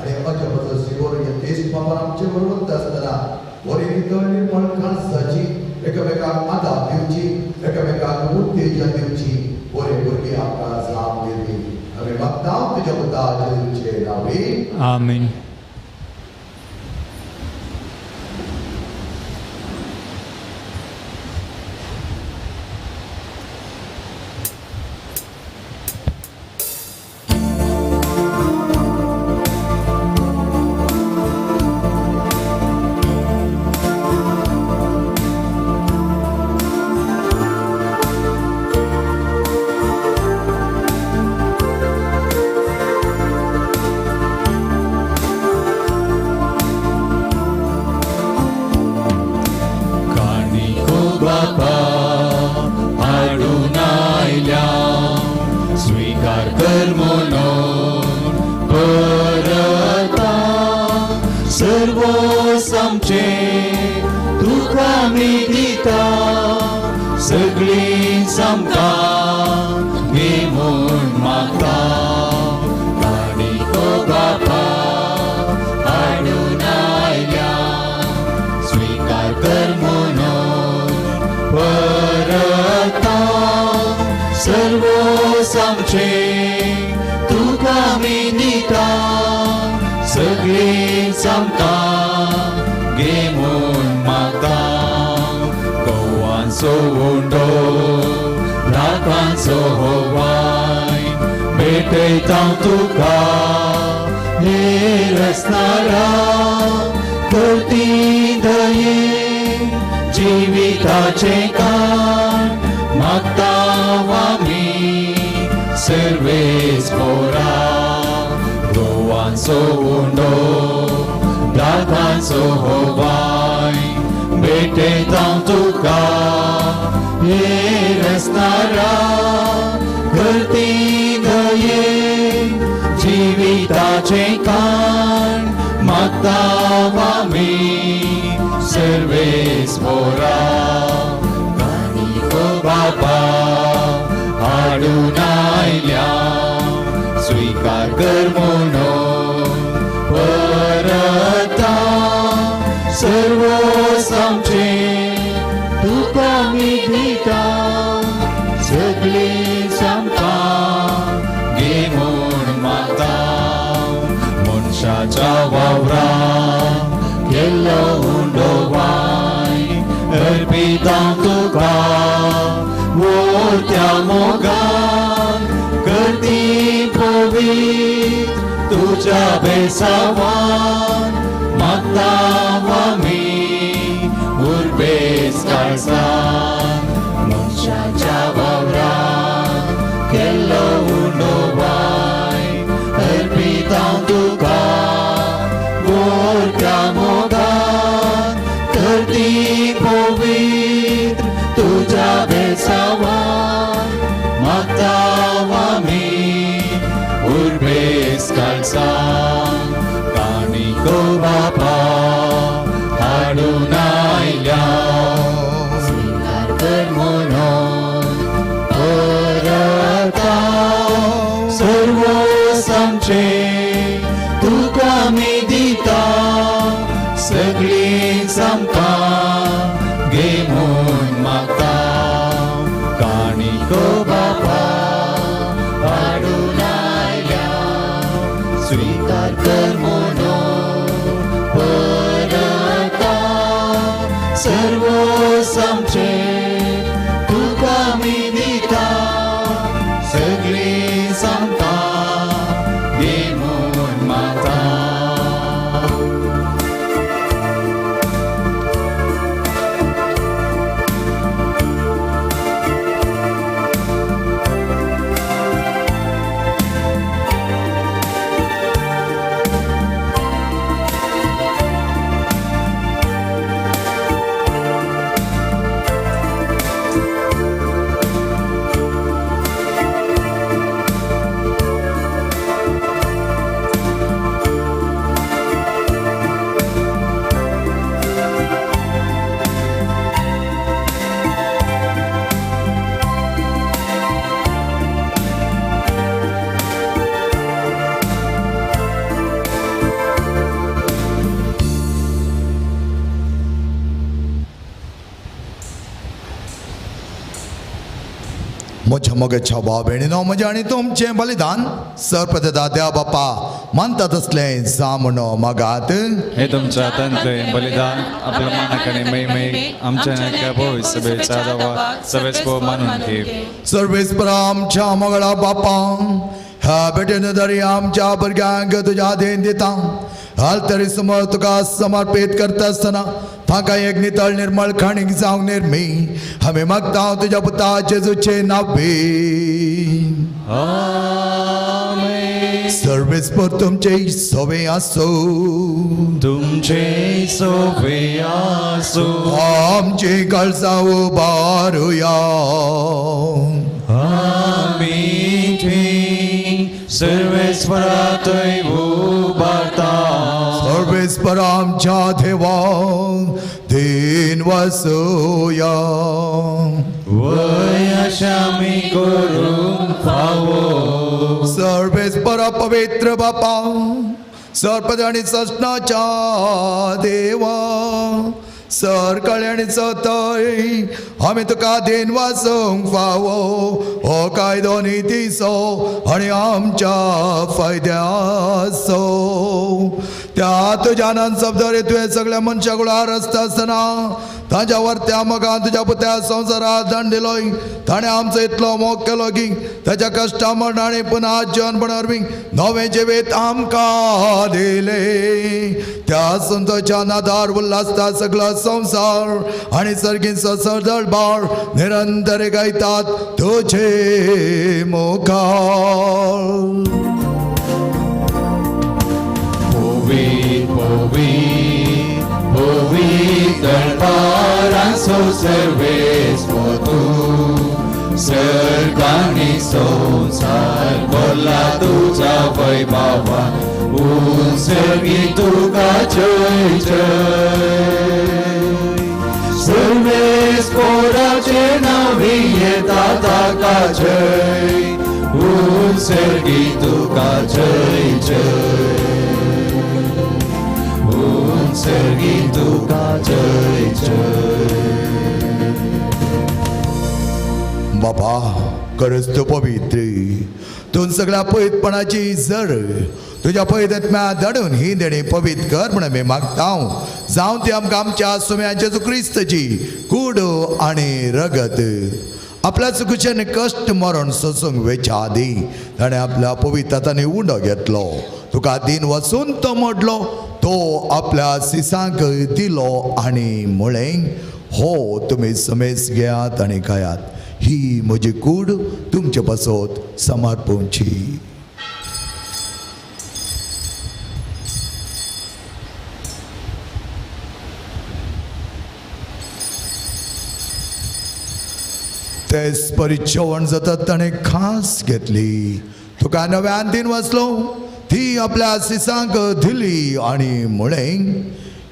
आनी अजपाचो सिगोर हे देश बाबा आमचे बरोबर आसतना बरी नितळ निर्मळ काळजाची एकामेकांक आदार दिवची, एकामेकांक उत्तेजन दिवची बरी भुरगीं आमकां जाप दिली. आमी मागता तुज्या पुता जेजूचे नांवी. आमेन. म्हज्या मोगाच्या भाव भयणीनो, म्हजें आनी तुमचें बलिदान सरपदा देवा बापा मानता तसलें जावं म्हणून मागात. हे तुमच्या हातांतलें बलिदान आपल्या मनाक आनी महिमेक आमच्या नाक्या पवित्र सभेच्या देवाक सवेस्पो मानून घे. सर्वेस्परा आमच्या मोगळा बापा, ह्या भेटेन तरी आमच्या भुरग्यांक तुज्या देन दिता. हाल तरी समोर तुका समर्पीत करता आसतना तांकां एक नितळ निर्मळ खाणीक जावंक निर्मी आमी मागता तुज्या पुता जेजूचे नांवे. सर्वेस्पर तुमचे सोवे आसूं. तुमचे सोवे आसूं. आमची काळजां उबारुया. आमी सर्वेस्परा थंय उबारता. सर्वेस्पर आमच्या देवा दीन वसुया. वय आमी करूंक फावो. सर्वेस्पर पवित्र बापा, सर्पद आनी ससनाच्या देवा, सरकळे आनी सतय आमी तुका देन वासूंक फावो. हो कायदो नितीचो आनी आमच्या फायद्याचो. त्या तुज्या शब्दरे तुवें सगळ्या मनशा कुळार आसता आसतना ताच्या वरत्या मोगान तुज्या पुत्या संवसारात दंड दिलोय. ताणें आमचो इतलो मोग केलो की ताच्या कश्टा मरण आनी पुनः जिवनपणा वरवीं नवें जिवीत आमकां दिलें. त्या संतोच्या नादार उल्हासता सगळो संवसार आनी सर्गींचो सरदळबार निरंतर गायतात तुजे मुखार. पवित्र पवित्र दरबारांचो सर्वेस्पर तूं, सर्ग आनी संवसार भरला तुज्या वैभवान. उत्सर्गी तुका जय जय. सर्वेस्पराचे नांवी येता ताका जय. उत्सर्गी तुका जय जय. उत्सर्गी तुका जय जय. बाबा खरंच तूं पवित्र, तूं सगळ्या पवित्रपणाची जर तुज्या पवित्र धाडून ही देणी पवित्र कर म्हण आमी मागता. जावं ती आमकां आमच्या सुम्या जेजू क्रिस्ताची कूड आनी रगत. आपल्या चुकीचें कश्ट मरण सोसूंक वेच्या आदी ताणें आपल्या पवित्र हातांनी उंडो घेतलो. तुका दीन वचून तो मोडलो, तो आपल्या सिसांक दिलो आनी म्हळें, हो तुमी समेज घेयात आनी खायात, ही म्हजी कूड तुमचे पासत समर्पणची. तेच परी जेवण जाता ताणें खास घेतली. तुका नव्यान दीन वाचलो, ती आपल्या सिसांक दिली आनी म्हळें,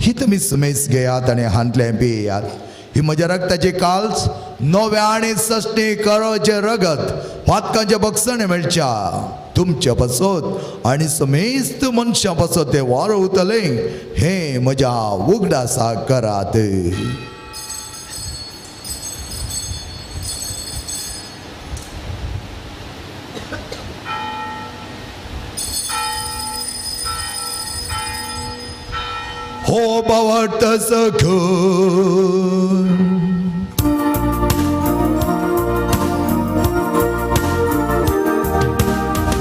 ही तुमी समेज घेयात आनी हांतलें पियात. ही म्हज्या रक्ताची काल्स नव्या आनी सश्टी करोचें रगत पातकांचें बक्षण मेळच्या तुमच्या पासत आनी समेस्त मनशां पासत तें वारवतलें. हें म्हज्या उगडासा करात. हो बावट सखू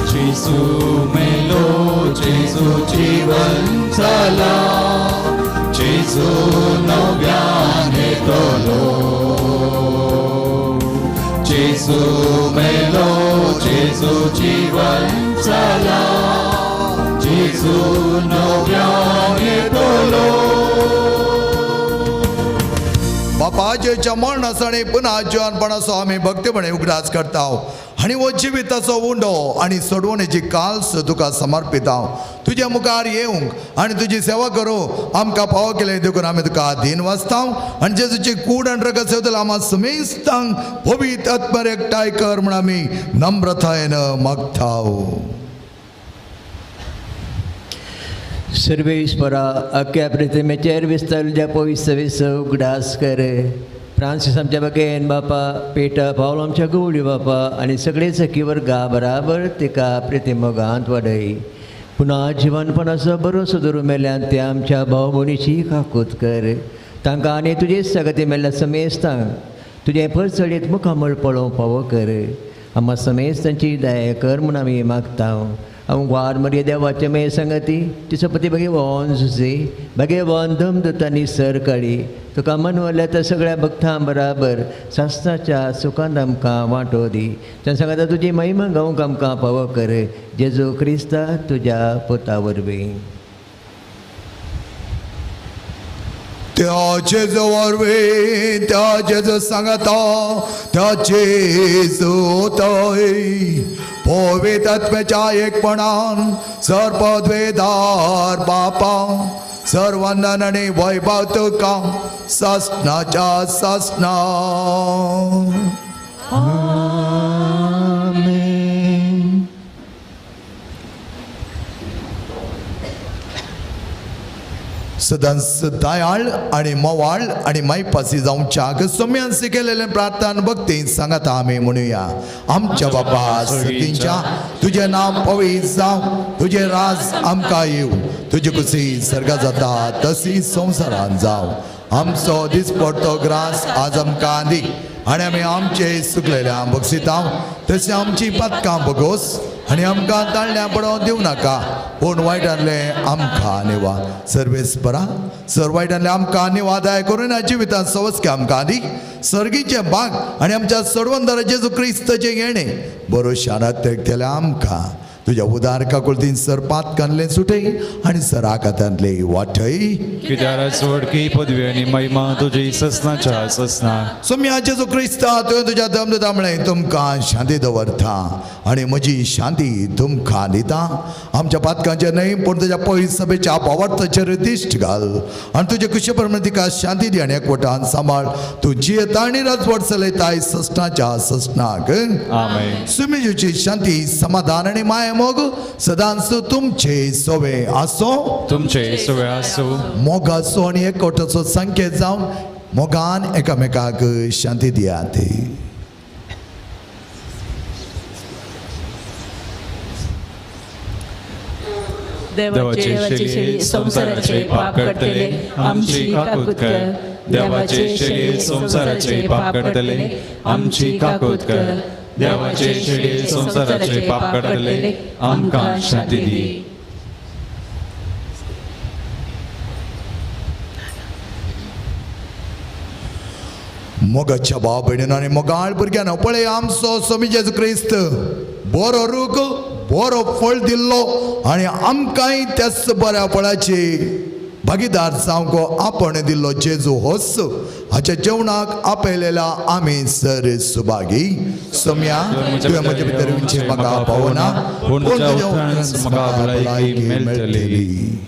जेजू मेलो, जेजू जीवन जाला, जेजू नव्यान येतलो. जेजू मेलो, जेजू जीवन जाला, जेजू नव्यान येतलो. बापाच्या मरणासाणी पुन्हा जिवनपणाचो आमी भक्तीपणे उगडास करता आनी हो जिविताचो उंडो आनी सोडवणेची काल्स तुका समर्पिता. तुज्या मुखार येवंक आनी तुजी सेवा करूं आमकां फावो केलें देखून आमी तुका दीन वाचता. आनी जेजूची कूड आनी रगत सेवतले आमा समेस्तांक पवित्र आत्म्यार एकठांय कर म्हूण आमी नम्रतायेन मागता. सर्वेस्परा अख्ख्या प्रतिमेचेर विस्तारल्या पवित्र उगडास कर. फ्रांसीस आमच्या बगेन बापा, पेटा पावल आमच्या गवळी बापा आनी सगळे सखी वर्गा बराबर तिका प्रिती मोगांत वाडय. पुन्हा जिवनपणाचो बरोसो धरून मेल्यान ते आमच्या भाव भयणीची काकूत कर. तांकां आनी तुजे सगते मेल्ल्या समेस्तांक तुजें परचडीत मुखामळ पळोवंक फावो कर. आम्हा समेस्तांची दया कर म्हूण आमी मागता. हांव ग्वार मरिया देवाचे मे संगती तिचो पती भगवान जुजे भगवान दमदतांनी सर काळी तुका मनवल्या त्या सगळ्या भक्तां बराबर सासणाच्या सुखान आमकां वांटो दी. त्या सांगता तुजी महिमा गावंक आमकां पावो कर. जेजू क्रिस्ता तुज्या पुता वरवीं. त्या जेजू वरवीं, त्या जेजू सांगता, त्या जेजू तय पवित्र आत्म्याच्या एकपणान सर्वद्वेदार बापा सर्वंदन आनी वैभव तुका सासणाच्या सासणा. सदांच दयाळ आनी मोवाळ आनी मायपासी जावच्याक सम्यान शिकयलेलें प्रार्थना भक्ती सांगात आमी म्हणुया. आमच्या बापा सतींच्या तुजें नांव पवित्र जावं, तुजें राज आमकां येवं, तुजी कुशी सर्गा जाता तशी संवसारान जावं. आमचो दिसपडतो ग्रास आज आमकां दी आनी आमी आमचे सुकलेल्या बक्षिता तशें आमची पातकां बगोस आनी आमकां ताळण्या पडोवंक दिवं नाका, पूण वायटांतलें आमकां निवा. सर्वेस बरा सर वायटांतलें आमकां निवा दाय करून जिवितांत सवस्के आमकां दी. सर्गीचें बाग आनी आमच्या सर्वंदर जेजू क्रिस्ताचें येणें बरो शारांत तेकतल्या आमकां तुज्या उदार काकुळतीन सर पातकांतलें सुटय आनी सराकातांतलें वाटय. कित्याक सोडकी पदवी आनी महिमा तुजी ससनाच्या ससना. सोम्या जेजू क्रिस्ता तुवें तुज्या दमदता म्हळें तुमकां शांती दवरता आनी म्हजी शांती तुमकां दिता. आमच्या पातकांचेर न्हय पूण तुज्या पयस सभेच्या पावार्थाचेर दिश्ट घाल आनी तुजे कुशे प्रमाणे तिका शांती दी आनी एकवटान सांबाळ. तूं जियेता आनी राजवट चलयताय ससनाच्या ससनाक. आमेन. सुमेजूची शांती समाधान आनी माया मोग सदांच तुमचे सोवे आसो. तुमचे सोवे आसो. मोगाचो आनी एकवटाचो संकेत जावन मोगान एकामेकाक शांती दियात. देवाचे शेली संवसाराचे पाप करतले आमची काकूत कर. देवाचे शेली संवसाराचे पाप करतले आमची काकूत कर. देवाचे शेली संवसाराचे पाप करतले आमकां शांती दी. मोगाच्या भाव भयणीन आनी मोगाळ भुरग्यान पळय आमचो स्वामी जेजू क्रिस्त बरो रूख बरो फळ दिल्लो आनी आमकांय त्याच बऱ्या फळाची भागीदार जावंक आपण दिल्लो जेजू होस. हाच्या जेवणाक आपयलेल्या आमी सर सुभागी. सम्या तुवें म्हजे भितर येवचें म्हाका पावना, पूण तुज्या उपरांत म्हाका भलायकी मेळटली.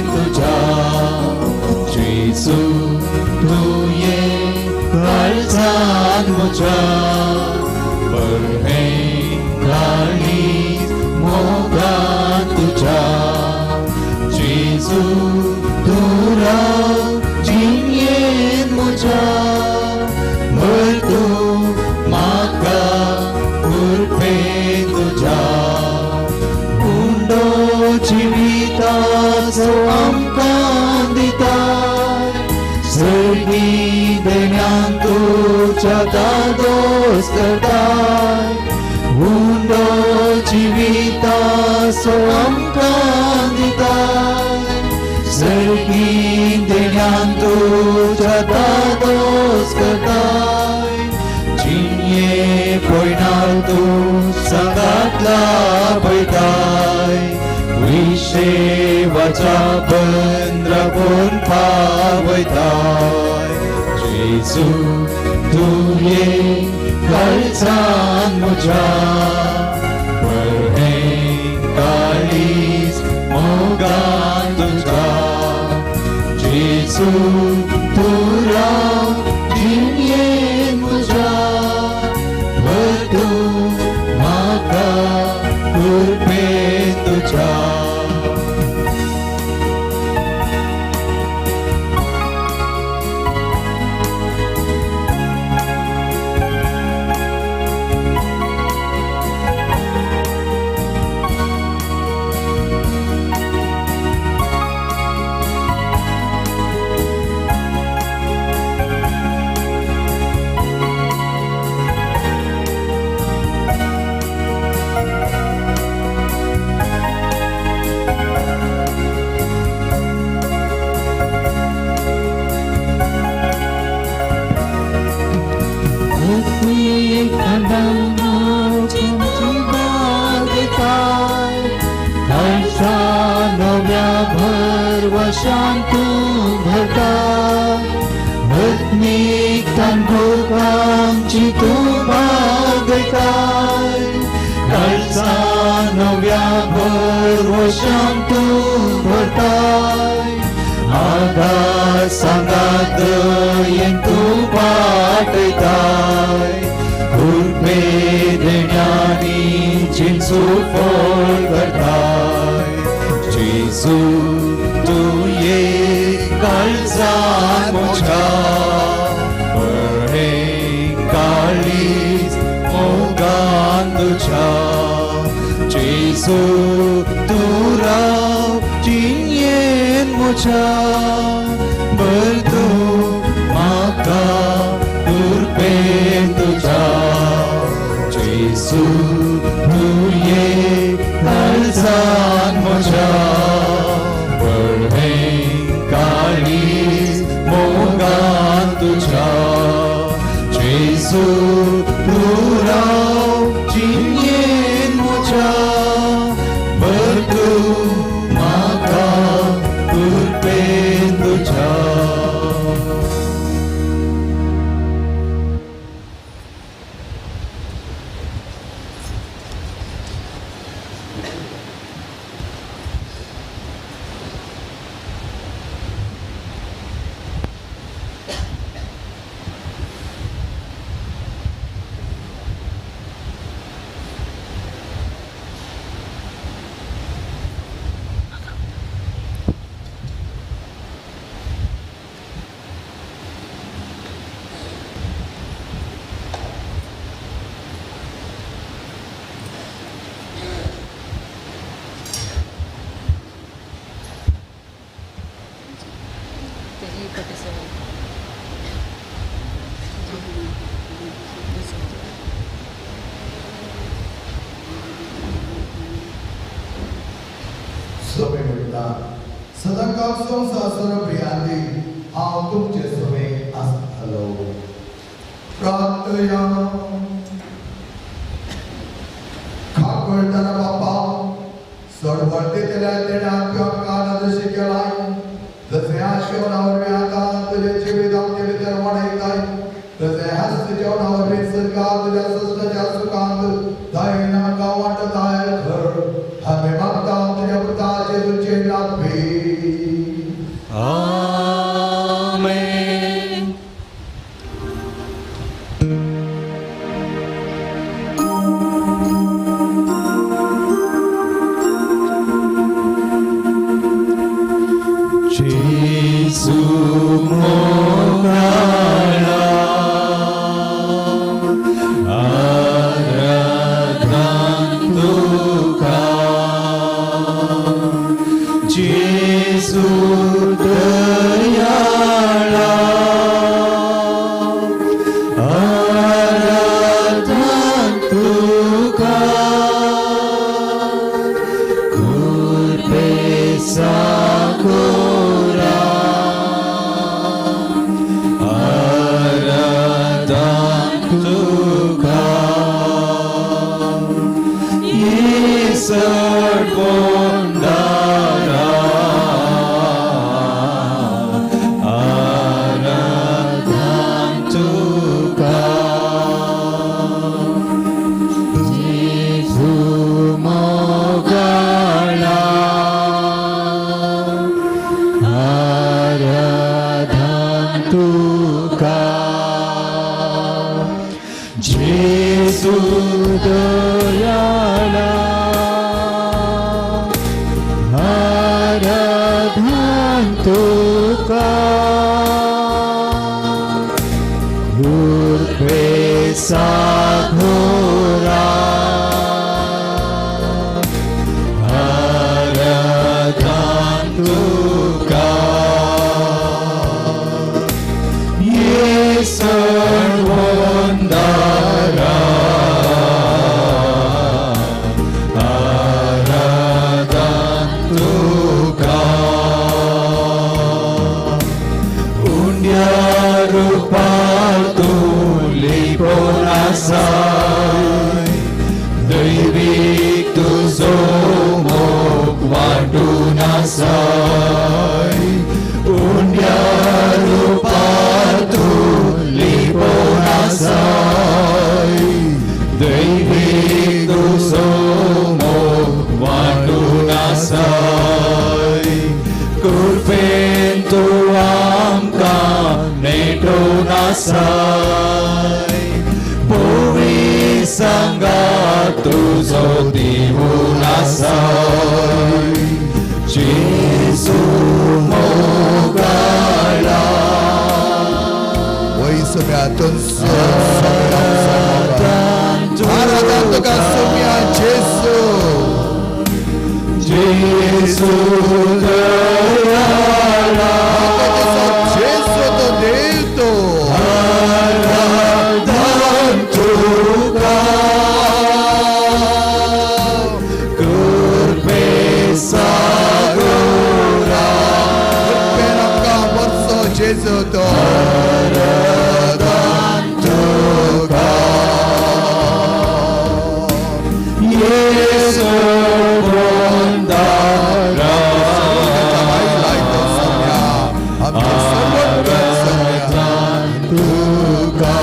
तुझ्या जेजू, तूं ये. तुझ्या बरहें काळीज मोगान तुझ्या जेजू तूं राव जिणयेन म्हज्या भर तूं म्हाका कृपेन तुझ्या उंडो जिविताचो आमकां दिता सर्गी देण्यान तुज्या दादोस करताय उंडो जिविताचो आमकां दिताय सर्गी देण्यान तुज्या दादोस करताय जिणये पयणार तूं सांगात लाभयताय विशेवाच्या बंद्रापून पावयताय जेजू तूं ये काळजान म्हज्या बरहें काळीज मोगान तुझ्या जेजू तूं राव जिणयेन म्हज्या भर तूं म्हाका कृपेन तुझ्या. भरवशान तूं भरता आत्मीक तांची तूं भागयताय काळजा नव्या भरवशान तूं भरताय आधार सांगात दयेन तूं वाटयताय कृपे देण्यानी जिन्सू फळ करताय जेजू तूं ये काळजान म्हज्या बरें काळीज मोगान तुझ्या जेजू तूं राव जिणयेन म्हज्या भर तूं म्हाका कृपेन तुझ्या जेजू तूं ये काळजान म्हज्या बरहें काळीज मोगान तुझ्या जेजू तूं राव जिणयेन म्हज्या भर तूं म्हाका कृपेन तुझ्या. समे म्हणटा सदांकाळ संवसार प्रियांदी हांव तुमचे समे आसतलो. प्रार्थया. खाकळटना बापा सडवडतेतल्या देण्याक आमकां नदशी केलाय जशें ह्या जेवणा वरवीं आतां तुजें जिवीत आमचे भितर वाडयताय तशें ह्याच जेवणा वरवीं सरकार तुज्या सश्टाच्या सुखांत दयेन आमकां वांटताय. खर आमी मागता तुज्या पुता जेजूचे नांवे. आमेन. सडवंदारा आराधन तुका जेजू मोगाळा आराधन तुका जेजू दयाळा आराधन तुका कृपे सागोरा आराधन तुका ये सडवंदारा आराधन तुका उंड्या रुपार तूं लिपोवन आसाय दैवीक तुजो मोग वांटून आसाय उंड्या रुपार तूं लिपोवन आसाय दैवीक तुजो मोग वांटून आसाय कृपेन तूं आमकां नेटोवन आसाय पवी सांगात तुजो दिवून आसाय जेजू मोगाळा वय सोम्या तुमचो आराधन तुका सोम्या जेजू जेजू दयाळा जेजू तो देव तो आराधन तुका कृपे सागोरा कृपेन आमकां वर्सो जेजू तो आराधन तुका येसू बंदारा आराधन तुका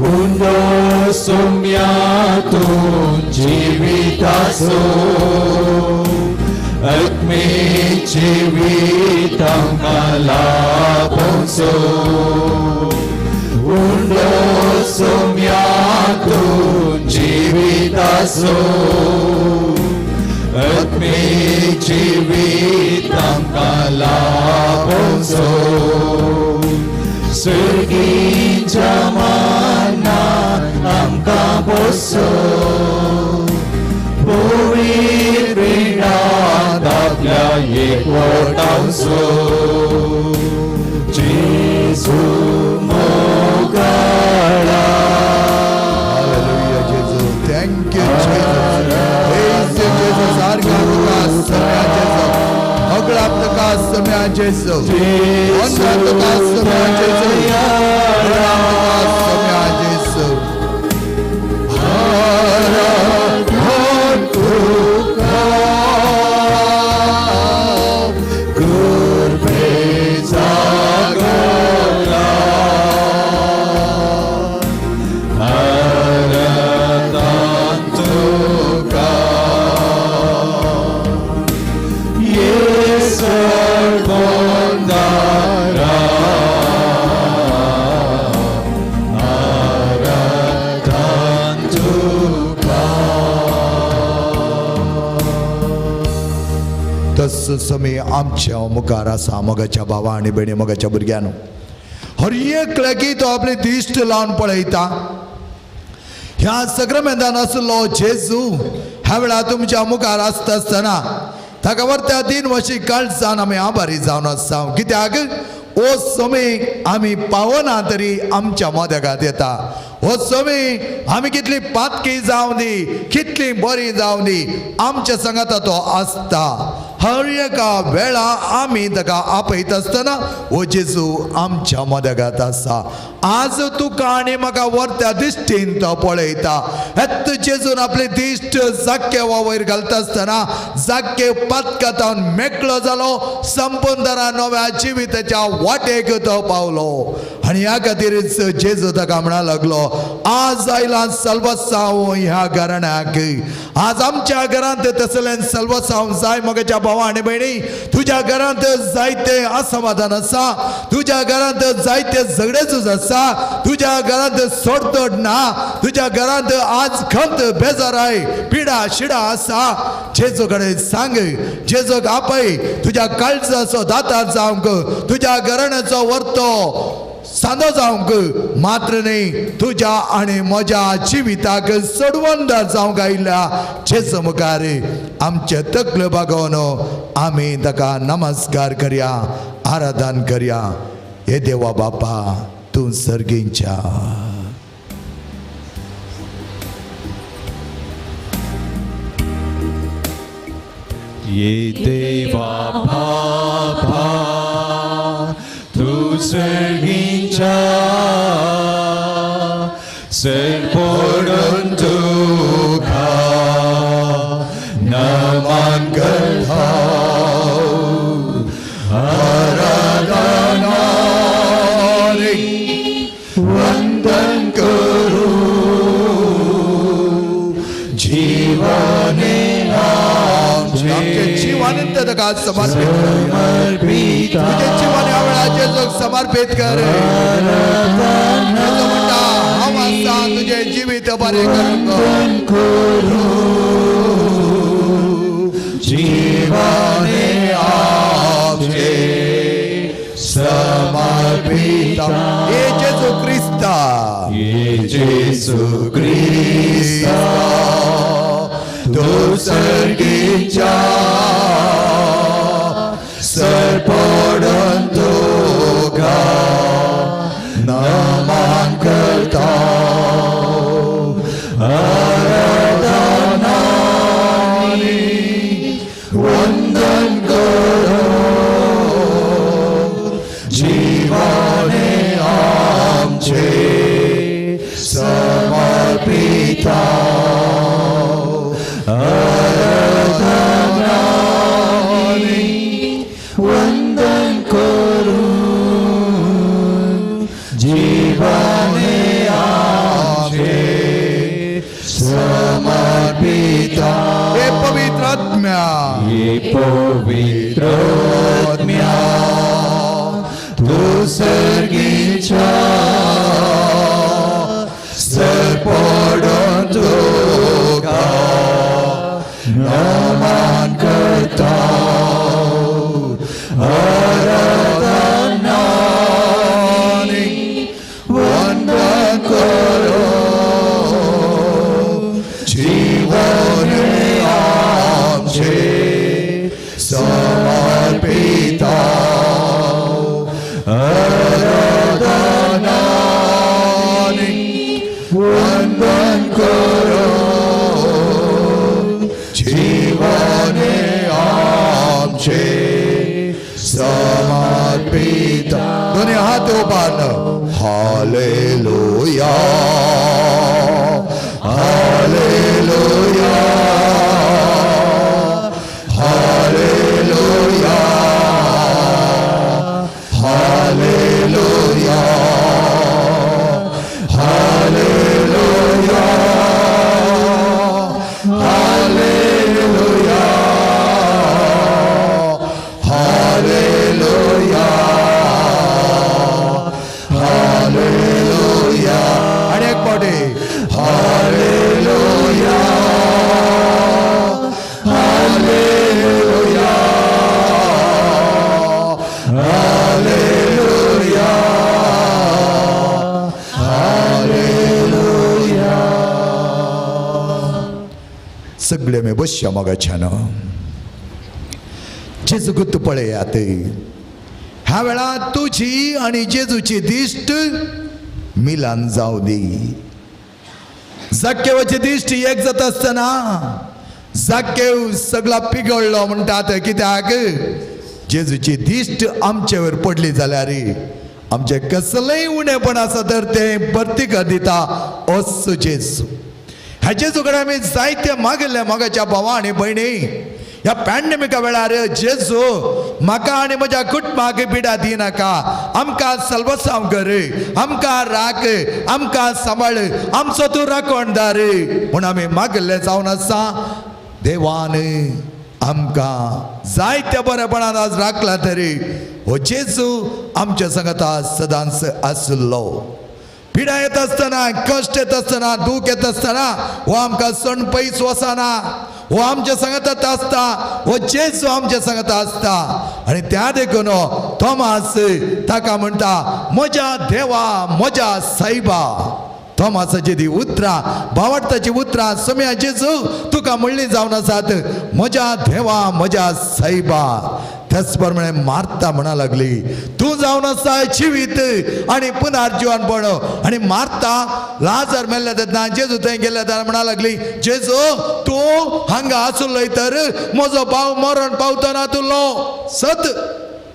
उंडो सोम्या तूं जिविताचो आत्मे जिवितांक लाभोचो उंडो सोम्या तूं जिविताचो आत्मे जिवितांक लाभोचो सर्गीच्या मानान आमकां बसो पवित्र पिंडांत आपल्या एकवटावचो जेजू मोगाळा Hallelujah, Jesus. Thank you, Jesus. Praise you, Jesus. आरगां तुका सम्या जेजू. अगळाप तुका सम्या जेजू. वंदन तुका सम्या जेजू. प्रणाम तुका सम्या जेजू. आराधन तुका कृपे जागोरा आराधन तुका येसू बंदारा आराधन तुका तस समी आमच्या मुखार आसा मोगाच्या भावा आनी भयणी मोगाच्या भुरग्यान हर एक लेगीत तो आपली दिश्ट लावन पळयता. ह्या सक्रमेंतान आसलो जेजू ह्या वेळार तुमच्या मुखार आसता आसतना ताका वरत्या 3 वर्शी काळजान आमी आभारी जावन आसा. कित्याक ओ समी आमी पावना तरी आमच्या मदगात येता. हो समी आमी कितली पातकी जावं दी, कितली बरी जावं दी, आमच्या संगाता तो आसता. हर एका वेळा आमी ताका आपयता आसतना हो जेजू आमच्या मदगात आसा. आज तुका आनी म्हाका वरत्या दिश्टीन तो पळयता. हेत जेजून आपली दिश्ट जाक्केवा वयर घालता आसतना जाक्के पातकातावन मेकळो जालो, संपूर्ण नव्या जिविताच्या वाटेक तो पावलो. आनी ह्या खातीरच जेजू ताका म्हणा लागलो, आज आयला सल्वसांव ह्या घराण्याक. आज आमच्या घरांत तसलें सल्वसांव जाय. म्हज्या भावा आनी भयणी, तुज्या घरांत जायते असमाधान आसा, तुज्या घरांत जायते झगडेजूज आसा, तुज्या घरांत सोडतोड ना, तुज्या घरांत आज खंत बेजाराय पिडा शिडा आसा. जेजू कडेन सांग, जेजूक आपय, तुज्या काळजाचो दातार जावंक, तुज्या घराण्याचो वर्तो सांदो जावंक मात्र न्ही, तुज्या आनी म्हज्या जिविताक सोडवंदार जावंक आयिल्ल्या जेजू मुखार आमचे तकले बागोवन आमी ताका नमस्कार करया, आराधन करया. हे देवा बापा, तूं सर्गींच्या ये देवा बापा तूं सर्गींच्या सर पडून तुका नमन करता, आराधना वंदन करूं, जीवने आमचे जीवन ताका समर्पित कर. तुजें जीवन ह्या वेळार जेजूक समर्पित कर. जेजू म्हणटा, हांव आसा तुजें जिवीत बरें करूंक. जीवने आमचे समर्पित. हे जेजू क्रिस्ता, हे जेजू क्रिस्ता, तूं सर्गीच्या सर पडून तुका नमन करता, आराधना वंदन करूं, जीवने आमचे समर्पिता, आराधना वंदन करूं, जीवने आमचे समर्पिता. हे पवित्र आत्म्या, हे पवित्र आत्म्या, तूं सर्गीच्या सर पडून तुका नमन करता, आराधना वंदन करूं, जीवने आमचे समर्पिता, आराधना वंदन करूं, जीवने आमचे समर्पिता. दोन्ही हात उबार. Hallelujah, hallelujah, hallelujah, hallelujah, hallelujah, hallelujah, hallelujah, hallelujah. आणि एक पावटी हालेलुया, हालेलुया, हालेलुया, हालेलुया. सगळे मी बसया मगाच्यान. जेजूक पळयात. ह्या वेळा तुजी आनी जेजूची दिश्ट मिलान जावं दी. जाक्केवाची दिश्ट एक जाता आसतना जाकेव सगळा पिगळलो म्हणटात कित्याक जेजूची दिश्ट आमचेवर पडली जाल्यार आमचें कसलेंय उणेपण आसा तर तें भरती कर दिता असो जेजू. ह्या जेजू कडेन आमी जायते मागिल्ले मोगाच्या भावा आनी भयणी. ह्या पॅन्डेमिका वेळार जेजू म्हाका आनी म्हज्या कुटुंबाक पिडा दिनाका, आमकां सल्वसांव कर, आमकां राख, आमकां सांबाळ, आमचो तूं राखणदार म्हूण आमी मागिल्ले जावन आसा. देवान आमकां जायत्या बरेपणान आज राखला तरी हो जेजू आमच्या सांगाता सदांच आसलो. पिडा येत आसतना, कश्ट येत आसतना, दूख येत आसतना हो आमकां सण पयस वचना, हो आमच्या सांगातात आसता, हो जेजू आमच्या सांगाता आसता. आनी त्या देखून थोमास ताका म्हणटा म्हज्या देवा, म्हज्या सायबा. थोमासाची ती उतरां, भावार्थाची उतरां सोम्या जेजू तुका म्हणली जावन आसात म्हज्या देवा, म्हज्या सायबा. त्याच प्रमाणे मार्ता म्हणा लागली तूं जावन आसा जिवीत आनी पुनर्जिवनपण. आनी मार्ता लाजर मेल्ल्या तेन्ना जेजू थंय गेल्ल्या तेन्ना म्हणा लागली जेजू तूं हांगा आसलोय तर म्हजो भाव मरण पावतो ना तुलो. सत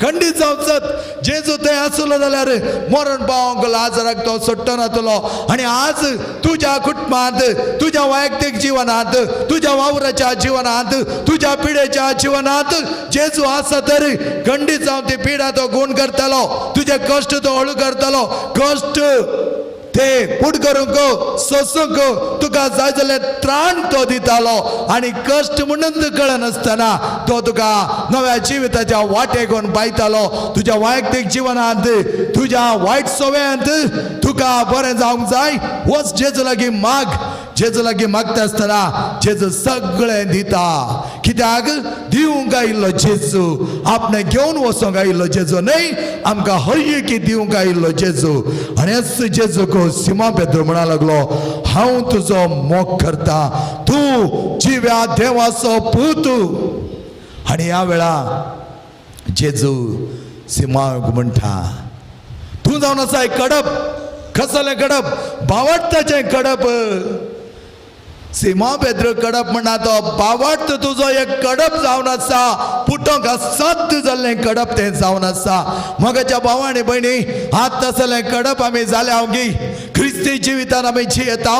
खंडीत जावन सत जेजू थंय आसलो जाल्यार मरण पावंक लाजराक तो सोडटो नातलो. आनी आज तुज्या कुटुंबांत, तुज्या वैयक्तीक जिवनांत, तुज्या वावराच्या जिवनांत, तुज्या पिडेच्या जिवनांत जेजू आसा तर खंडीत जावन ती पिडा तो गुण करतलो, तुजे कश्ट तो हळू करतलो. कश्ट ते पूट करूंक सोसूंक तुका जाय जाल्यार त्राण तो दितालो. आनी कश्ट म्हणून कळनासतना तो तुका नव्या जिविताच्या वाटेक पायतालो. तुज्या वैयक्तीक जिवनांत, तुज्या वायट सवयांत तुका बरें जावंक जाय, वच जेजू लागीं माग. जेजू लागीं मागता आसतना जेजू सगळें दिता. कित्याक दिवंक आयिल्लो जेजू, आपणें घेवन वचोंक आयिल्लो जेजू न्हय, आमकां हरएकी दिवंक आयिल्लो जेजू. आनी हेच जेजूक सिमा पेद्रो म्हणा लागलो हांव तुजो मोग करता, तूं जिव्या देवाचो पूत. आनी ह्या वेळा जेजू सिमाक म्हणटा तूं जावन आसा कडप. कसलें कडप? भावार्थाचें कडप. सिमा पेद्रो कडप म्हणटा तो भावार्थ तुजो एक कडप जावन आसा, पुटोंक असाध्य जाल्लें कडप तें जावन आसा. मोगाच्या भावा आनी भयणी, हात तसलें कडप आमी जाल्या हांव क्रिस्ती जिवितान आमी जियेता,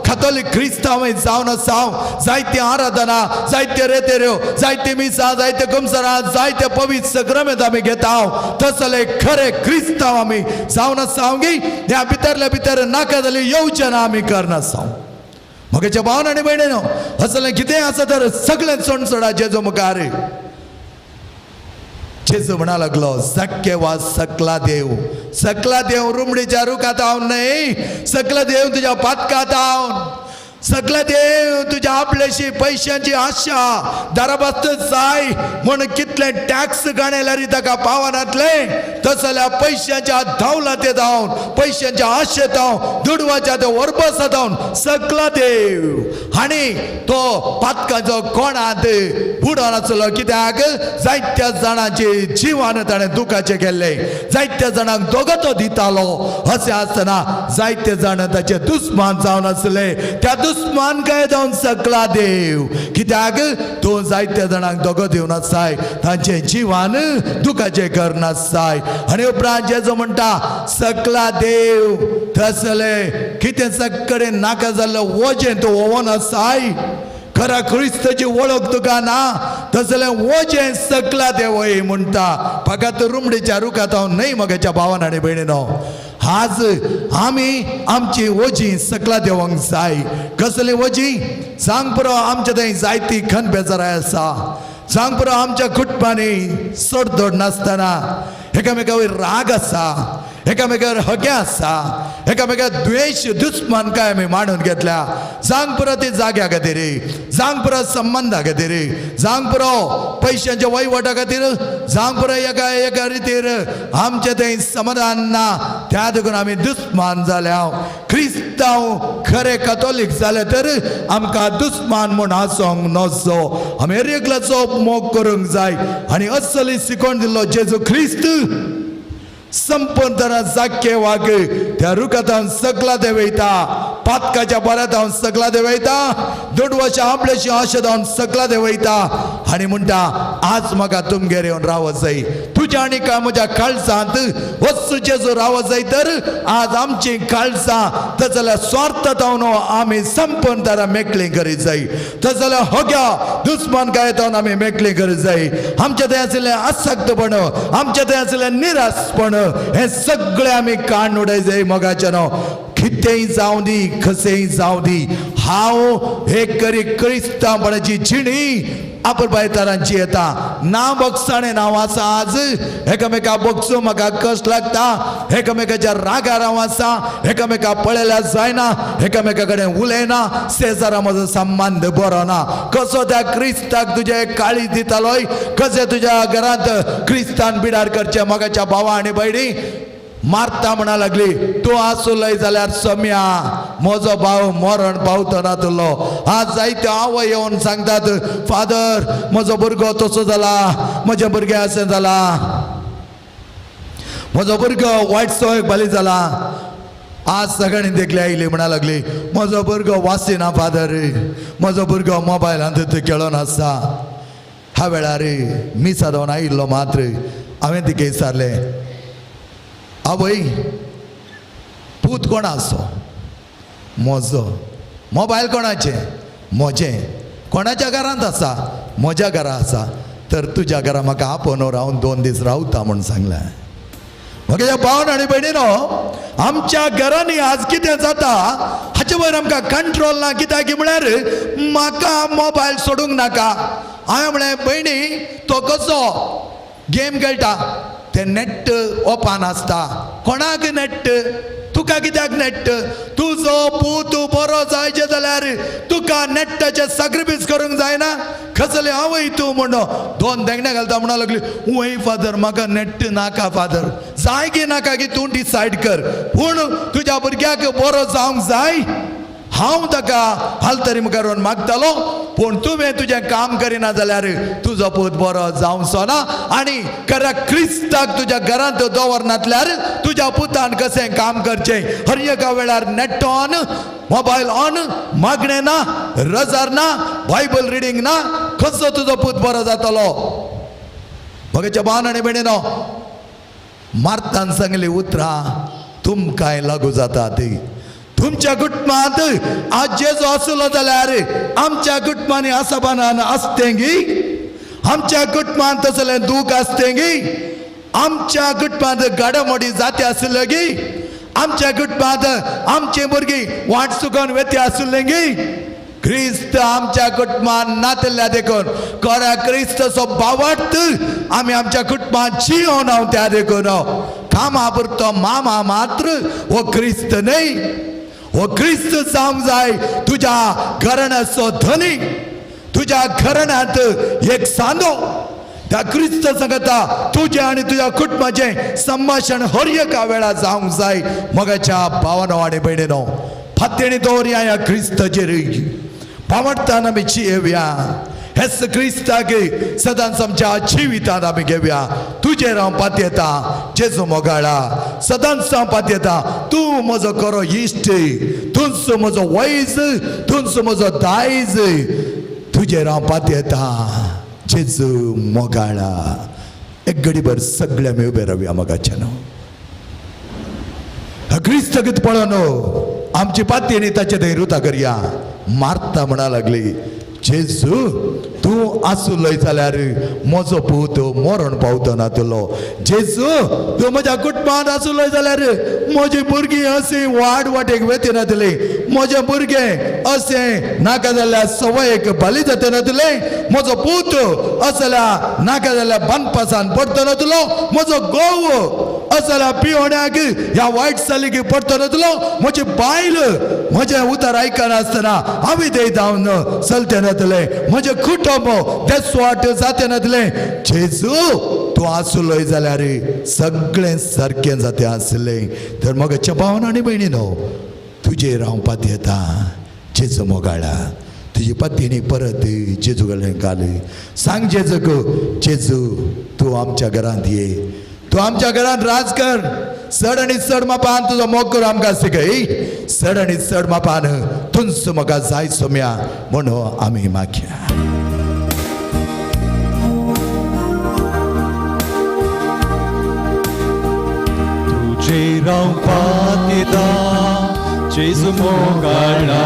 कातोलीक क्रिस्तांव जावन आसा. जायती आराधना, जायते रेतेऱ्यो, जायते मिसां, जायते कुमसरां, जायते पवित्र सक्रमेंत आमी घेता. तसले खरे क्रिस्तांव आमी जावन आसा. ह्या भितरल्या भितर नाका जाली येवजना आमी करनासा. म्हगेच्या भावन आनी भयणीनो, असलें कितेंय आसा तर सगळें सोड सोडा जेजू मुखार. जेजू म्हणा लागलो सक्के वा सकला देव, सकला देव रुमडीच्या रुखात हांव न्हय, सकला देव तुज्या पातकात हांव, सगळं देव तुज्या आपल्याशी पयशांची आशा दाराबास्त जाय म्हूण कितले टॅक्स गाणेल्यार ताका पावनातले, तसल्या पयशांच्या धांवला ते धांवन, पयशांच्या आशेत धांव, दुडवाच्या ते वरबसा धांवन सगळा देव. आनी तो पातकाचो कोणांत बुडोन आसलो. कित्याक जायत्या जाणांचे जिवान ताणें दुखाचें केल्लें, जायत्या जाणांक दोगो तो दितालो. अशें आसतना जायते जाण ताचे दुस्मान जावन आसले. त्या दुस्मान काय जावन सकला देव. कित्याक तूं जायत्या जाणांक दोगो दिवन आसाय, तांचे जिवान दुखाचें करनासाय. आनी उपरांत जेजू म्हणटा सकला देव तसले कितें सगळे नाका जाल्लें वजें तूं ओवन आसाय, खरा क्रिस्ताची वळख तुका ना, तसलें वजें सकला देवय म्हणटा. फकत रुमडीच्या रुखात हांव न्हय म्हगेच्या भावान आनी भयणीनो, आज आमी आमची वजी सकला देवंक जाय. कसली वजी सांग पुरो? आमच्या थंय जायती खन बेजाराय आसा. सांग पुरो आमच्या कुटुंबांनी सोडदोड नासतना एकामेका वयर राग आसा, एकामेकावर हगे आसा, एकामेका द्वेश दुस्मान काय आमी मांडून घेतल्या. जांग पुरो ती जाग्या खातीर, जांग पुरो संबंदा खातीर, जांग पुरो पयशांच्या वहिवटा खातीर, जांग पुरो एका एका रितीर आमचें थंय समाधान ना. त्या देखून आमी दुस्मान जाल्या. क्रिस्तांव खरे कतोलीक जाले तर आमकां दुस्मान म्हूण आसोंक नजो. आमी एकल्याचो मोग करूंक जाय. आनी असली शिकोवन दिल्लो जेजू क्रिस्त संपतना जाके वाग त्या रुखातान सकला ते वयता. पातकाच्या बऱ्यात हांव सगळा देवयता, दुडवाच्या आपल्याशी आशा हांव सगळा देवयता आनी म्हणटा आज म्हाका तुमगेर येवन रावत जाय. तुज्या आनी काय म्हज्या काळजांत वस्तू जेजू रावत जाय तर आज आमची काळजां तस जाल्यार स्वार्थ जावन आमी संपूर्ण तारा मेकळी करीत जाय. तस जाल्यार होग्या दुस्मान काय जावन आमी मेकळी करीत जाय. आमच्या थंय आशिल्लें आसक्तपण, आमच्या थंय आशिल्लें निरासपण हें सगळें आमी काण उडय जाय. मोगाचें न्हू कितेंय जावं दी, कशेंय जावं दी, हांव एक करी क्रिस्तांवपणाची जिणी आपरबायतारांची येता ना बगसाणें नांव आसा. आज एकामेका बगचो म्हाका कश्ट लागता, एकामेकाच्या रागार हांव आसा, एकामेका पळयल्यार जायना, एकामेका कडेन उलयना, शेजारा म्हजो संबंद बरो ना. कसो त्या क्रिस्ताक तुजें काळीज दितालोय, कशें तुज्या घरांत क्रिस्तान बिडार करचें. मोगाच्या भावा आनी भयणी मारता म्हणा लागली, तूं आसुलय जाल्यार सम्या म्हजो भाव मरण पावतो ना तुलो. आज जायते आवय येवन सांगतात, फादर म्हजो भुरगो तसो जाला, म्हजें भुरगें अशें जाला, म्हजो भुरगो वायट संवय बली जाला. आज सगळ्यांनी देखले आयली म्हणा लागली, म्हजो भुरगो वाचिना फादर, म्हजो भुरगो मोबायलांत खेळोन आसता. ह्या वेळार मिसा जावन आयिल्लो मात्र हांवें तिका विचारलें, आवय पूत कोणाचो? म्हजो. मोबायल कोणाचें? म्हजें. कोणाच्या घरांत आसा? म्हज्या घरा आसा. तर तुज्या घरा म्हाका आपोवन रावन 2 दीस रावता म्हूण सांगलें. म्हगेल्या भावन आनी भयणीनो, आमच्या घरांनी आज कितें जाता हाचे वयर आमकां कंट्रोल ना. कित्याक म्हळ्यार म्हाका मोबायल सोडूंक नाका. हांवें म्हळें, भयणी तो कसो गेम खेळटा, ते नेट ओपन आसता. कोणाक नेट? तुका कित्याक नेट? तुजो पूत बरो जायचे जाल्यार तुका नेटाचें सॅक्रिफायस करूंक जायना. कसले आवय तूं म्हण 2 देंगणां घालता. म्हणा लागली, वय फादर म्हाका नेट नाका फादर. जाय की नाका की तूं डिसायड कर, पूण तुज्या भुरग्याक बरो जावंक जाय. हांव ताका हालतरी मुखार मागतालो, पूण तुवें तुजें काम करिना जाल्यार तुजो पूत बरो जावचो ना. आनी खऱ्या क्रिस्ताक तुज्या घरांत दवरनातल्यार तुज्या पुतान कशें काम करचें? हर एका वेळार नेट ऑन, मोबायल ऑन, मागणें ना, रजार ना, बायबल रिडींग ना, कसो तुजो पूत बरो जातलो? म्हगेच्या भावान आनी भयणीनो, मार्तान सांगली उतरां तुमकांय लागू जाता ती. तुमच्या कुटुंबांत आज जेजू आसलो जाल्यार आमच्या कुटुंबांनी आसाबानान आसतेंगी, आमच्या कुटुंबांत तसलें दूख आसतेंगी, आमच्या कुटुंबांत गाडामोडी जाती आशिल्ल्यो गी, आमच्या कुटुंबांत आमची भुरगीं वाट चुकोवन वेती आशिल्लें गी. क्रिस्त आमच्या कुटुंबान नातल्या देखून खऱ्या क्रिस्तचो बावट आमी आमच्या कुटुंबांत जियोन हांव त्या देखून कामा पुरतो मामा मात्र हो क्रिस्त न्हय. हो क्रिस्त जावंक जाय तुज्या घराण्याचो धनी, तुज्या घराण्यांत एक सांदो. त्या क्रिस्त सांगता तुजें आनी तुज्या कुटुंबाचें संभाशण हर एका वेळार जावंक जाय. मोगाच्या भावानो आनी भयणीनो, फातेणी दवरया ह्या क्रिस्ताचेर, पावडटान आमी जियेवया. हेच क्रिस्ताक सदांच आमच्या जिवितांत आमी घेवया. तुजेर हांव पातयेता जेजू मोगाळा, सदांच हांव पातयेता. तूं म्हजो खरो इश्ट, तूंच म्हजो वैज, तूंच म्हजो दायज. तुजेर हांव पातयेता जेजू मोगाळा. एक घडीभर सगळे आमी उबे रावया. मोगाचें न्हू क्रिस्तगीत पळोवन आमची पातयेनी ताचे थंय रुता करया. मारता म्हणा लागली, जेजू तूं आसुलय जाल्यार म्हजो पूत मरण पावतो ना तुलो. जेजू तूं म्हज्या कुटुंबांत आसुलय जाल्यार म्हजी भुरगीं अशीं वाड वाटेक वेती नातली, म्हजें भुरगें अशें नाका जाल्यार संवयेक बली जाते नातलें, म्हजो पूत असल्या नाका जाल्यार बांदपासान पडतो नातलो, म्हजो घोव असल्या पिवण्याक ह्या वायट चालीक पडतो नातलो, म्हजी बायल म्हजें उतर आयकनासतना हांवें ते जावन चलते नातलें, म्हजें कुटुंब देसवाट जाते नातलें. जेजू तूं आसुलय जाल्यार सगळें सारकें जातें आसलें. तर म्हज्या भावन आनी भयणीनो, तुजेर हांव पातयेता जेजू मोगाळा. तुजी पत्नी परत जेजू कडेन घाल. सांग जेजूक, जेजू तूं आमच्या घरांत ये. तूं आमच्या घरान राज कर. चड आनी चड मापान तुजो मोग करूं आमकां शिकय. चड आनी चड मापान तुंच म्हाका जाय सोम्या म्हणून आमी मागया. तुजेर हांव पातयेता जेजू मोगाळा,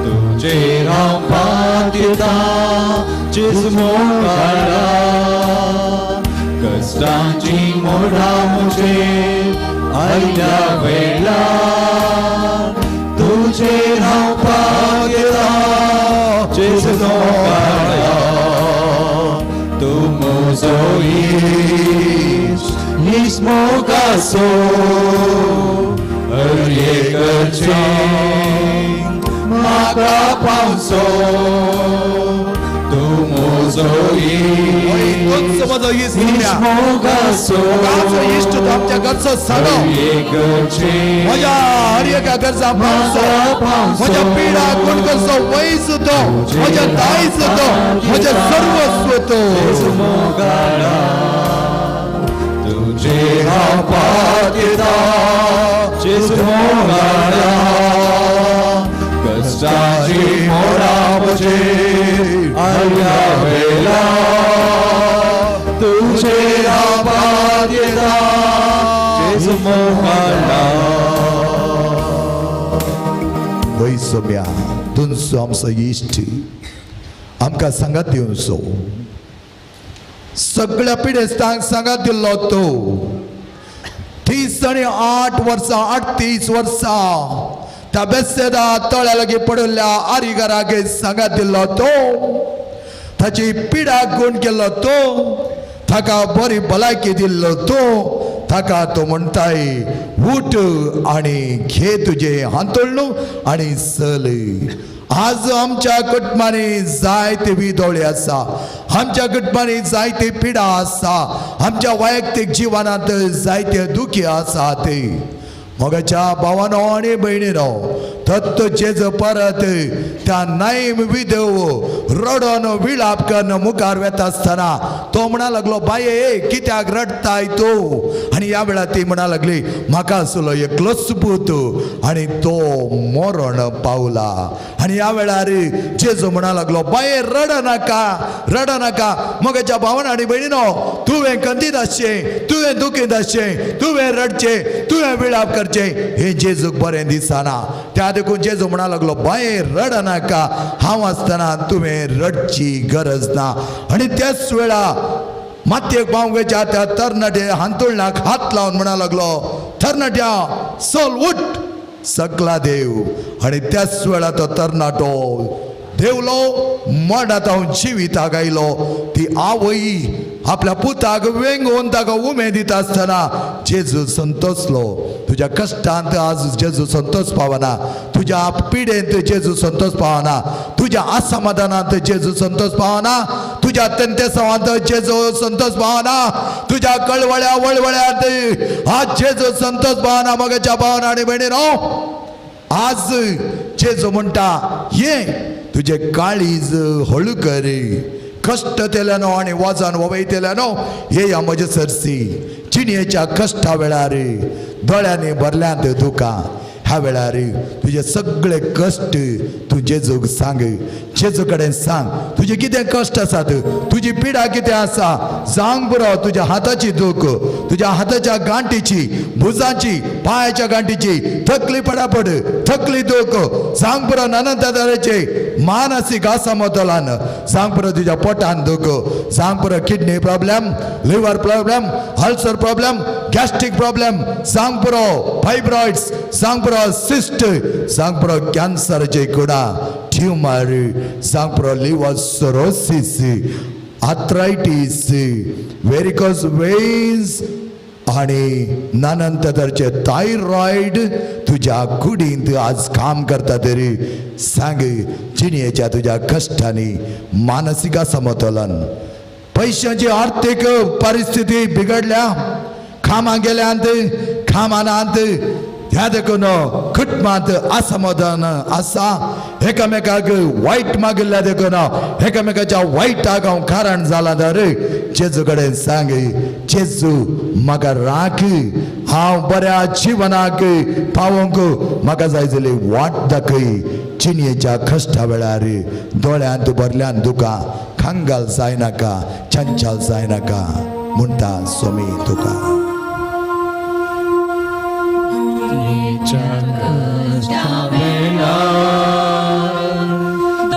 तुजेर हांव पातयेता जेजू मोगाळा, कश्टांची मोडां म्हजेर आयल्या वेळार तुजेर हांव पातयेता जेजू मोगाळा, तूं म्हजो इश्ट इश्ट मोगाचो हर एकचें म्हाका पावचो, तूं म्हजो इश्ट मोगाचो इश्ट तूं आमच्या घरचो सांगो, म्हज्या हर एका घरचा पावसो, म्हज्या पिडा कोण करचो वयस तो, म्हज्या दायज तो, म्हज्या सर्वस्व तो. तुजेर हांव पातयेता जेजू मोगाळा, कश्टांची मोडां म्हजेर आयल्या वेळार तुजेर हांव पातयेता जेजू मोगाळा. वय सोम्या तुमचो आमचो इश्ट आमकां सांगात दिवचो, सगळ्या पिडेस्तांक सांगात दिल्लो तो. 38 वर्सां 38 वर्सां त्या बेसेदा तळ्या लागीं पडिल्ल्या आरिगाराक सांगात दिल्लो तो, ताची पिडा गुण केल्लो तो, ताका बरी भलायकी दिल्लो तो, ताका तो म्हणटाय उठ आनी घे तुजें हांतुळणू आनी चल. आज आमच्या कुटुंबांनी जायते विदोळे आसा, आमच्या कुटुंबांनी जायते पिडा आसा, आमच्या वैयक्तीक जिवनांत जायते दुखी आसा. ते मोगाच्या भावानो आनी भयणीनो, तत्व जेजू परत त्या नायम विधव रडोन विळाप करून मुखार वेता आसतना तो म्हणा लागलो, बाये कित्याक रडटाय तूं? आनी ह्या वेळार ती म्हणा लागली, म्हाका आसलो एकलोच पूत आनी तो मरण पावला. आनी ह्या वेळार जेजू म्हणा लागलो, बाये रड नाका, रड नाका. मोगाच्या भावान आनी भयणीनो, तुवें खंतीत आसचें, तुवें दुखीत आसचें, तुवें रडचें, तुवें विळाप करचें हें जेजूक बरें दिसना. त्या देखून जेजू म्हणा लागलो, बाये रड नाका, हांव आसतना तुवें रडची गरज ना. आनी त्याच वेळा मातयेक पावंक त्या तरणाटे हांतुळणाक हात लावन म्हणा लागलो, तरणाट्या चल उठ, सकला देव. आनी त्याच वेळा तो तरणाटो देवलो, मरणांत हांव जिविताक आयलो. ती आवय आपल्या पुताक वेंगोवन ताका उमेद दिता आसतना जेजू संतोसलो. तुज्या कश्टांत आज जेजू संतोष पावना, तुज्या पिडेंत जेजू संतोष पावना, तुज्या असमाधानांत जेजू संतोष पावना, तुज्या तेंतेसांवांत जेजू संतोष पावना, तुज्या कळवळ्या वळवळ्यांत आज जेजू संतोष पावना. मगाच्या भावना आनी भयणीनो, आज जेजू म्हणटा, ये तुजें काळीज हळू कर, कश्ट तेल्यानो आनी वजन वयतल्यानो हे म्हजे सरसी. जिणेच्या कश्टा वेळार दोळ्यांनी भरल्यांत दुकां, ह्या वेळार तुजे सगळे कश्ट तूं जेजूक सांग, जेजू कडेन सांग तुजे कितें कश्ट आसात, तुजी पिडा कितें आसा, सांग पुरो. तुज्या हाताची दूख, तुज्या हाताच्या गांठीची, भुजांची, पांयाच्या गांठीची, थकली पडापड, थकली दूख सांग पुरो. नाना तरेचे मानसीक असमतोलन सांग पुरो. तुज्या पोटान दूख सांग पुरो. Kidney problem, liver problem, ulcer problem, gastric problem सांग पुरो. फायब्रॉइड्स सांग पुरो. सिस्ट सांग पुरो. कॅन्सरचे कुडा, ट्युमर सांग पुरो. Liver cirrhosis, arthritis, varicose veins आनी नानान तरेचे थायरॉयड तुज्या कुडींत आज काम करता तरी सांग. जिणेच्या तुज्या कश्टांनी मानसीक असमतोलन, पयशांची आर्थीक परिस्थिती बिगडल्या, कामां गेल्यांत, कामानांत, ह्या देखून कुटुंबांत असमाधान आसा, एकामेकाक वायट मागिल्ल्या देखून एकामेकाच्या वायटाक हांव कारण जाला तर जेजू कडेन सांग. जेजू म्हाका राख, हांव बऱ्या जिवनाक पावोंक म्हाका जाय जाली वाट दाखय. जिणयेच्या कश्टा वेळार दोळ्यांत भरल्यान दुकां, कंगाल जायनाका, चंचल जायनाका म्हणटा स्वामी तुका.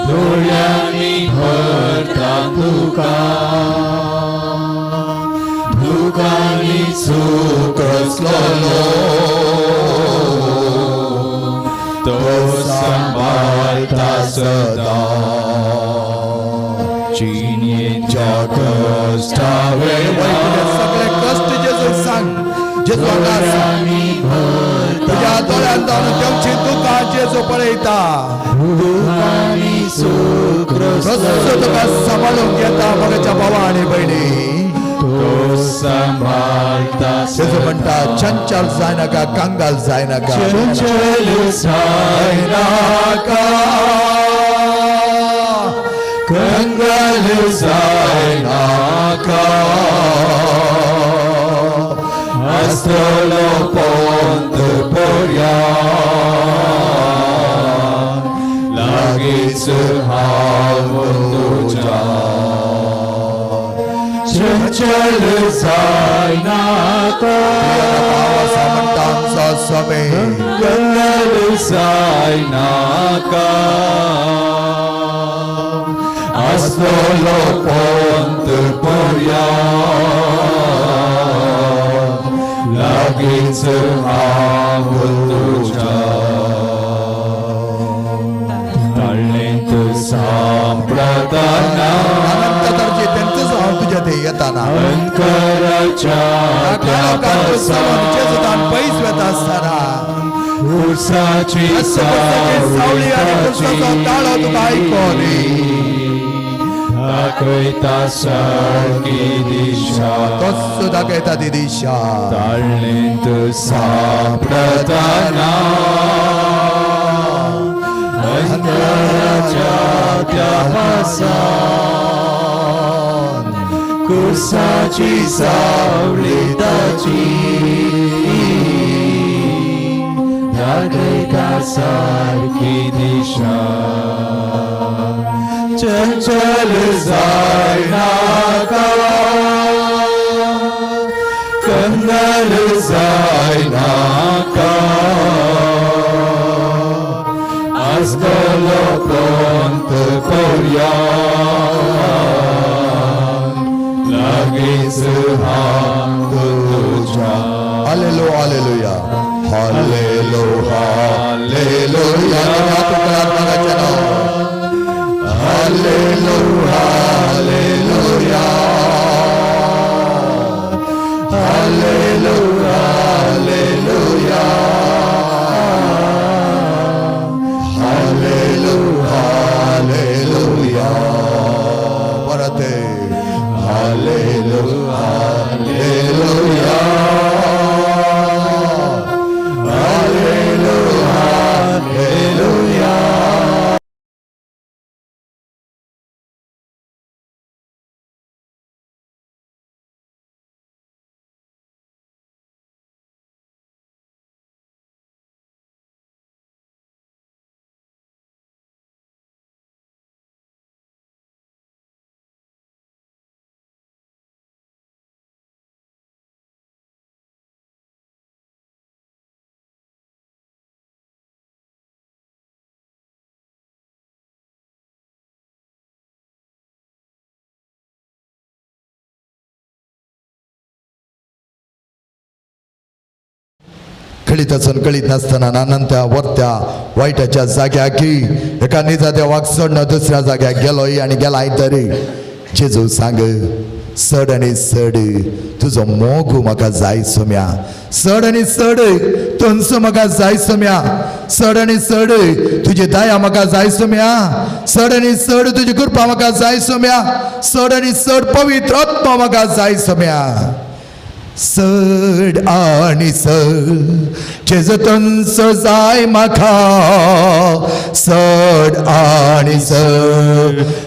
दोळ्यांनी भरता तुका, दुकांनी सुकसलो तो सांबाळटा सदां. जिणेच्या कश्टा वेळार सगळे कश्ट जेजूक सांग, जेजू हांगा आसा. तुज्या दोळ्यांत जावन तेवची दुकां जेजू पळयता, कसो तुका सांबाळूंक घेता म्हज्या भावा आनी भयणी. तो सांबाळटा जेजू म्हणटा चंचल जायनाका, कंगाल जायनाका, चंचल जायनाका, कंगाल जायनाका, आसतलो पोंत पर्यान लागींच हांव तुज्या. चंचल जायनाका, म्हणटा आमचो स्वामी, कंगाल जायनाका, आसतलो पोंत पर्यान लागींच हांव तुज्या. ताळणेंत सांपडतना अनंत तेंचोच हांव तुज्या थंय येताना, अंतराच्या पयस वेता आसतना उसाची सावळी आनी पुरसाचो ताळो तुका आयकोनी दाखयता सारकी दिशा, तोच दाखयता ती दिशा. ताळणेंत सांपडतना अंतराच्या त्या पासान कुसाची सावळी ताची दाखयता सारकी दिशा. चंचल जायनाका, कंगाल जायनाका, आसतलो पोंत पर्यान लागींच हांव तुज्या. Hallelujah, hallelujah, hallelujah, hallelujah. Hallelujah, hallelujah, hallelujah, hallelujah, hallelujah, hallelujah. परत हालेलुया, हालेलुया, हालेलुया, हालेलुया. कळीत आसून कळीत नासतना नानंत्या वरत्या वायटाच्या जाग्याक एका निजा देवाक सोडून दुसऱ्या जाग्याक गेलोय आनी गेलाय तरी जेजू सांग, चड आनी चड तुजो मोग म्हाका जाय सोम्या, चड आनी चड तुमचो म्हाका जाय सोम्या, चड आनी चड तुजी दया म्हाका जाय सोम्या, चड आनी चड तुजी कृपा म्हाका जाय सोम्या, चड आनी चड पवित्र आत्मा म्हाका जाय सोम्या. चड आनी चड जेजू तुमचो जाय म्हाका, चड आनी चड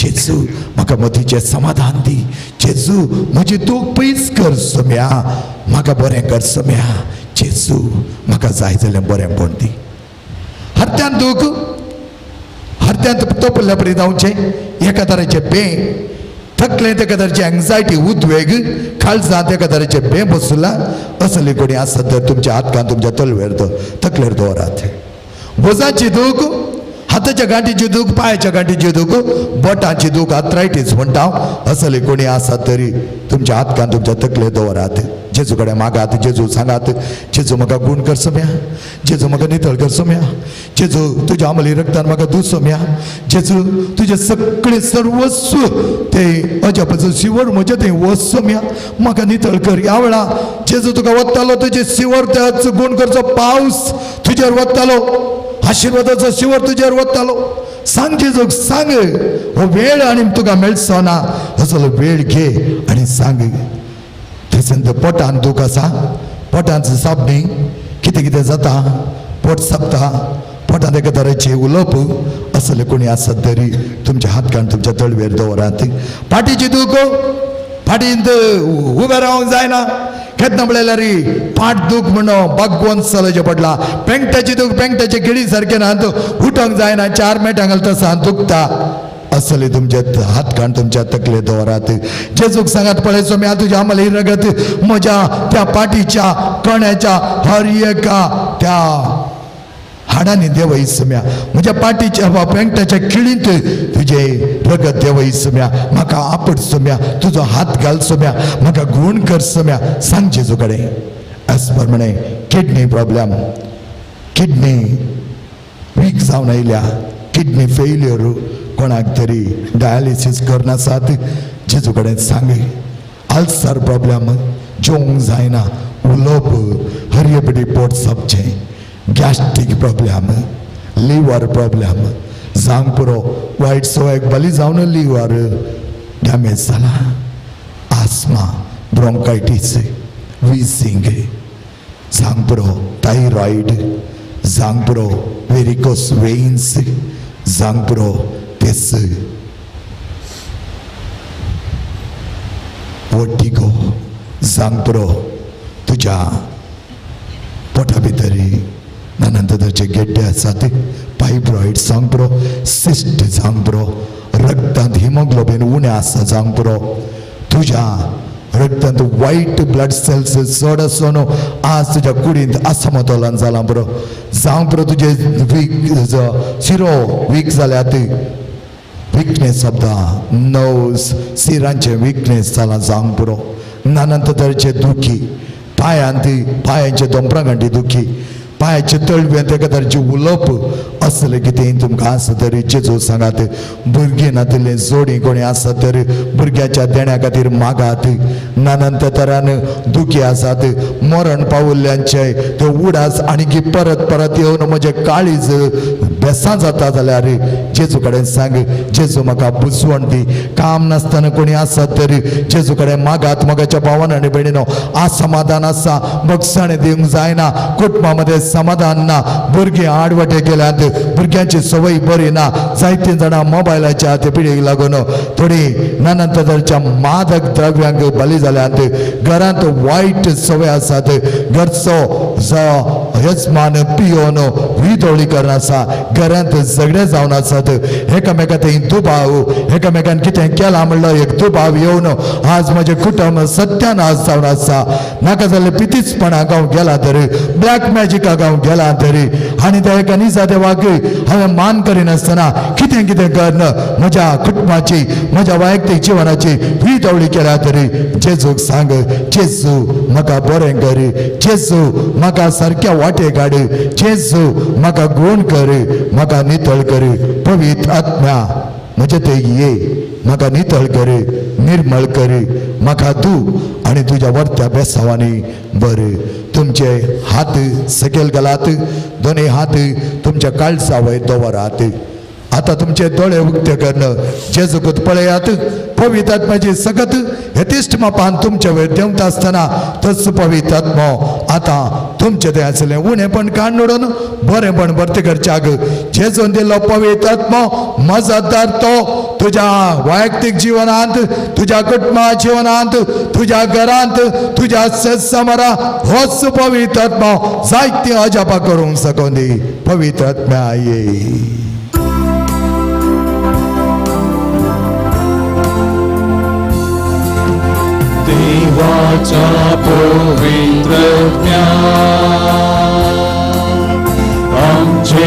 जेजू म्हाका मतीचें समाधान दी, जेजू म्हजी दूख पयस कर सोम्या, म्हाका बरें कर सोम्या, जेजू म्हाका जाय जाल्यार बरेंपण दी. हरत्यान दूख हरत्यांत तोपल्ल्या परी जावचें, एका तरेचें बें थकलें, एका तरेची एंग्जायटी उद्वेग, काळजांत एका तरेचें बें बसला असली कोणी आसत तर तुमच्या हातकान तुमच्या तलवेर तकलेर दवरात. बोजाची दूख, हाताच्या गांठीची दूख, पांयाच्या गांठीची दूख, बोटांची दूख, आर्थरायटीस म्हणटा असली कोणी आसत तरी तुमच्या हातकान तुमच्या तकलेर दवरात. जेजू कडेन मागात, जेजू सांगात, जेजू म्हाका गूण कर सोम्या, जेजू म्हाका नितळ कर सोम्या, जेजू तुज्या आमली रक्तान म्हाका दूद सोम्या, जेजू तुजें सगळें सर्वस्व ते अजापाचो शिवर म्हजें थंय वच सोम्या, म्हाका नितळ कर. ह्या वेळा जेजू तुका वतालो, तुजें शिवर त्याच गूण करचो पावस तुजेर वतालो, आशिर्वादाचो शिवर तुजेर वतालो. सांग जेजूक, सांग हो वेळ आनी तुका मेळचो ना, असलो वेळ घे आनी सांग. थंयसर पोटान दूख आसा, पोटांत सापणी कितें कितें जाता, पोट सापता, पोटांत एका तरेचें उलोवप असले कोणी आसत तरी तुमच्या हात काडून तुमच्या तळवेर दवरात. पाटीची दूख, फाटींत उबें रावंक जायना, केन्ना म्हणल्यार पाट दूख म्हणून बागवोन चलचें पडला. पेंगटाची दूख, पेंगटाचे किडी सारकें ना, उठोंक जायना, 4 मेटां घालता सान दुखता, असले तुमचे हात काडून तुमच्या तकले दवरात. जेजूक सांगात, पळय सोम्या तुज्या आमली रगत म्हज्या त्या पाटीच्या कण्याच्या हर एका त्या हाडांनी देवय सोम्या, म्हज्या पाटीच्या वा पेंगटाच्या खिळींत तुजें रगत देवय सोम्या, म्हाका आपट सोम्या, तुजो हात घाल सोम्या, म्हाका गूण कर सोम्या. सांग जेजू कडेन. एज प्रमाणे किडनी प्रॉब्लेम, किडनी वीक जावन आयल्या, किडनी फेल्युअर, कोणाक तरी डायलिसीस करनासात, जेजू कडेन सांग. अल्सर प्रॉब्लेम, जेवंक जायना, उलोवप, हरयेपटी पोट सापचें, गॅस्ट्रीक प्रॉब्लेम, लिवर प्रॉब्लेम, जावंक पुरो वायट सवयक बली जावन लिवर डॅमेज जाला, आस्मा, ब्रोंकायटीस, विजींग, जावंक पुरो थायरॉयड, जावंक पुरो वेरिकोस वेन्स, जावंक पुरो तेस वर्टिगो, जावंक पुरो तुज्या पोटा भितर नाना तरेचे गेड्डे आसात, फायब्रॉयड जावंक पुरो, सिस्ट जावंक पुरो, रक्तांत हिमोग्लोबीन उणें आसा जावंक पुरो, तुज्या रक्तांत वायट ब्लड सेल्स चड आसून आज तुज्या कुडींत असमतोलन जालां पुरो, जावंक पुरो तुजे वीक शिरो वीक जाल्यात, विकनेस ऑफ the nerves, सिरांचें विकनेस जालां जावंक पुरो, नाना तरेचे दुखी, पांयांत पांयांचे दोंपरा गांठी दुखी, पांयाचे तळव्यांत एका तरेचें उलोवप असलें कितें तुमकां आसा तरी जेजू सांगात. भुरगीं नातिल्लीं जोडी कोणी आसा तर भुरग्याच्या देण्या खातीर मागात. नाना तरान दुखी आसात, मरण पावल्ल्यांचे ते उडास आनी परत परत येवन म्हजें काळीज बेसां जाता जाल्यार जेजू कडेन सांग, जेजू म्हाका बुजवण दी. काम नासतना कोणी आसत तरी जेजू कडेन मागात. मोगाच्या भावान आनी भयणीनो, असमाधान आसा, भोगसाणें दिवंक जायना, कुटुंबा मदें समाधान ना, भुरगीं आडवटे गेल्यात, भुरग्यांची संवय बरी ना, जायतीं जाणां मोबायलाच्या ते पिढीक लागून थोडीं नाना तरेच्या मादक द्रव्यांक बली जाल्यात, घरांत वायट संवय आसात, घरचो यजमान पियोन विदोळी करून आसा, घरांत झगडे जावन आसात, एकामेका थंय दुबाव, एकामेकान कितें केलां म्हणलो एक दुबाव येवन आज म्हजें कुटुंब सत्यानाश जावन आसा. नाका जाल्यार पितीचपणा गांव गेला तरी, ब्लॅक मॅजिका गांव गेला तरी, आनी त्या एका निजा देवाक हांवें मान करिनासतना कितें कितें करून म्हज्या कुटुंबाची म्हज्या वैयक्तीक जिवनाची विदवळी केल्या तरी जेजूक सांग, जेजू म्हाका बरें कर, जेजू म्हाका सारक्या वाटे काड, जेजू म्हाका गूण कर, म्हाका नितळ कर, पवित्र आत्म्या म्हजे थंय ये, म्हाका नितळ कर, निर्मळ कर, म्हाका तूं आनी तुज्या वर्त्या बेसांवांनी बरें. तुमचे हात सकयल घालात, दोनूय हात तुमच्या काळजा वयर दवरात. आतां तुमचे दोळे उक्ते करून जेजूकूच पळयात. पवित्र आत्म्याची सगत यथिश्ट मापान तुमचे वयर देंवता आसतना तोच पवित्र आत्मो आतां तुमचे थंय आसलें उणेपण काडून उडोवन बरेंपण भरती करच्याक जेजून दिल्लो पवित्र आत्मो मजतदार तो तुज्या वैयक्तीक जिवनांत, तुज्या कुटुंबा जिवनांत, तुज्या घरांत, तुज्या सत्समरा होच पवित्र आत्मा जायती अजापा करूंक सकून दी. पवित्र आत्म्या ये. देवाच्या पवित्र आमचे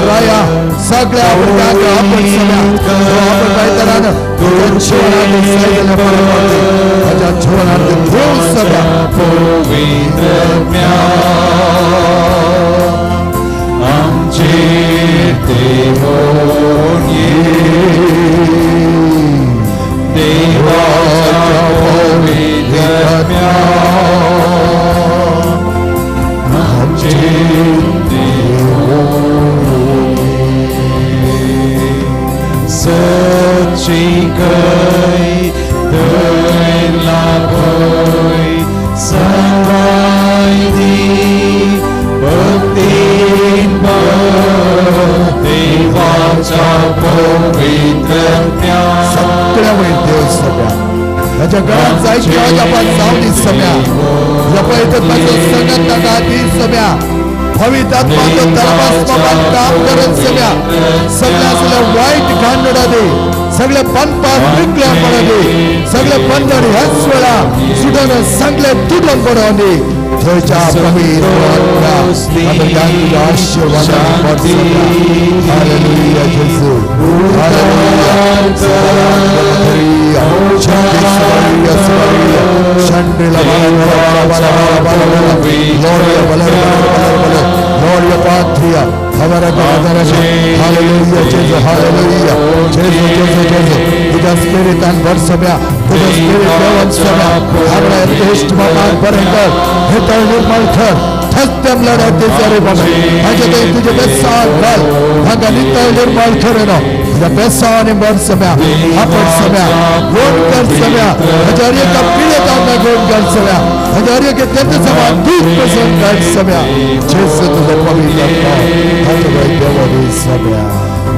राया सगळ्या भुरग्यांक आपण सम्या आपण पायतरान तुझ्या जीवनात तुझ्या जीवनात देव सम्या आमचे देवाच्या पवित्र आमचे सच्ची कै दैला भय सवाय दी भक्तीन देवाच्या पवित्र सगळ्या वयर देव सगळ्या ताच्या घरात जायची अजापां जावन सम्या तुज्या पवित्र आत्म्याचो संगत ताका दी सम्या. पवित्र आत्माचो धर्मास्मापान काम करत सम्या. सगळ्या सगळ्या वायट घाणडा दी, सगळे पंपात विकल्या पडा दी, सगळे बंधन ह्याच वेळा सुटून सगळे तुटून पडोवन दी. थंयच्या पवित्र आत्म्या तुझ्या आशीर्वादान भर सम्या. हालेलुया जेजू, hallelujah. Hallelujah, Jesus, hallelujah. Jesus, Jesus, Jesus. तुझ्या स्पिरिटान भर सम्या, तुझ्या स्पिरिट देवन सम्या. आपल्या इश्ट बाबाक बरें कर, हेतळ निर्मळ कर, थसतेम लढत दिसरे बाबा. हाजे थंय तुजे बेसांव घाल, हांगा नितळ निर्मळ कर न्हू. तुझ्या बेसांवांनी भर सम्या, आपण सम्या, गोड कर सम्या. हजार एका पिळेत आमकां गोड कर सम्या, हजार एक तेंचे समा दूध पसंत काड सम्या. जेजू तुजो पवित्र आत्मा हाचे वयर देवो सम्या.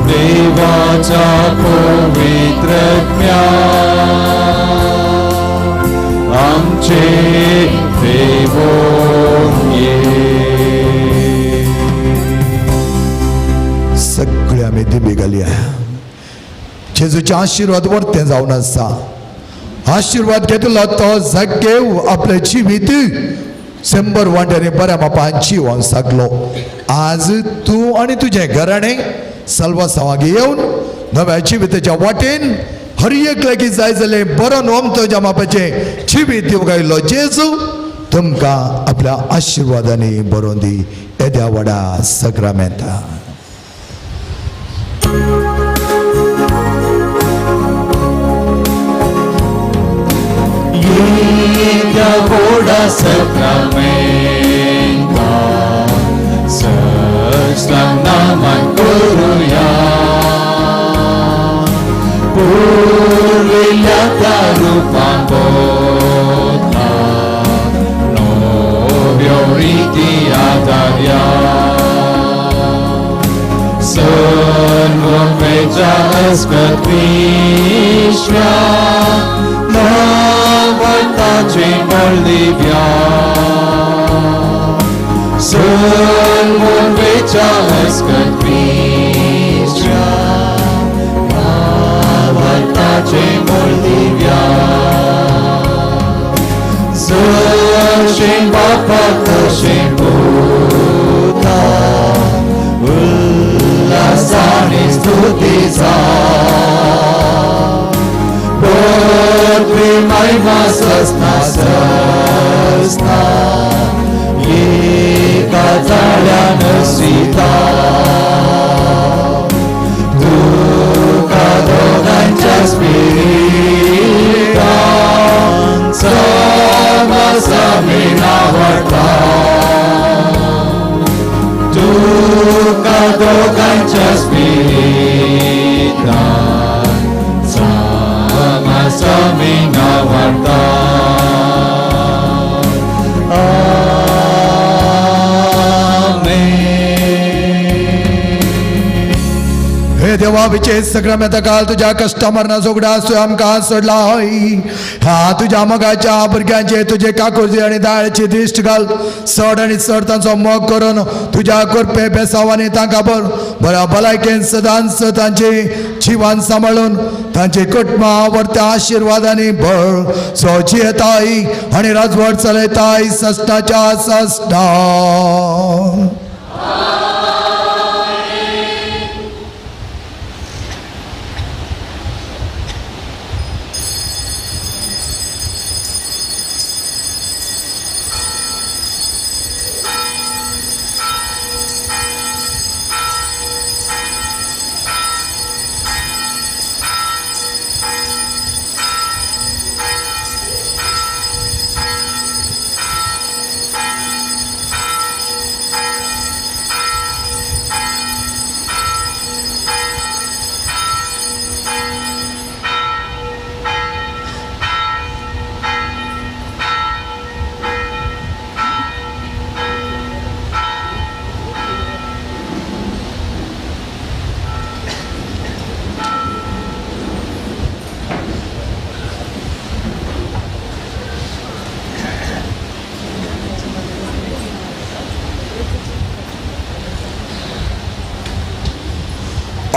देवाच्या पवित्र आमचे देवो ये. सगळे आमी दिमी घालया. जेजूचे आशिर्वाद वर्ते जावन आसा. आशिर्वाद घेतलो तो जागेव आपलें जिवीत 100 वांट्यांनी बऱ्या मापान जिवन सागलो. आज तूं आनी तुजें घराणें सल्वासांवाक येवन नव्या जिविताच्या वाटेन हर एक लागीं जाय जालें बरो नोमतो ज्या मापाचें जिवीत दिवंक आयिल्लो जेजू तुमकां आपल्या आशिर्वादांनी बरोवन दी. येद्या व्हडा सक्रामेंतान. येद्या व्हडा सक्रामेंता सजलां नामान करुया. पुर्विल्ल्या त्या रुपान बदला नव्यो रिती आदारया. सर्वपेच्या अस्कत विश्व्या नवताचे मळदिव्या. सर्वपेच्या अस्कत विश्व्या नवताचे मळदिव्या. जशें बापा तशें पुता उल्हासाने स्तुती जा. पदवी महिमा ससना ससना एका जाळ्यान सीता. तुका दोगांच्या स्पिरिटान समसमीन आवडटा. तुका दोगांच्या स्पिरितान सामा सामिंगा वाडटा. हे देवा विशेष सगळ्या काल तुझ्या कस्टमर जोगडा असो आमकां सोडला हा तुझ्या मोगाच्या भुरग्यांचे तुझे काकुळती आनी दाळची दिश्ट घाल चड आनी चड तांचो मोग करून तुझ्या कृपे बेसावांनी तांकां बर बऱ्या भलायकेन सदांच तांची जिवान सांबाळून तांची कुटुंबां व्हरत्या आशिर्वादांनी भर सो जियेताय आनी राजवट चलयताय सस्नाच्या सस्ना.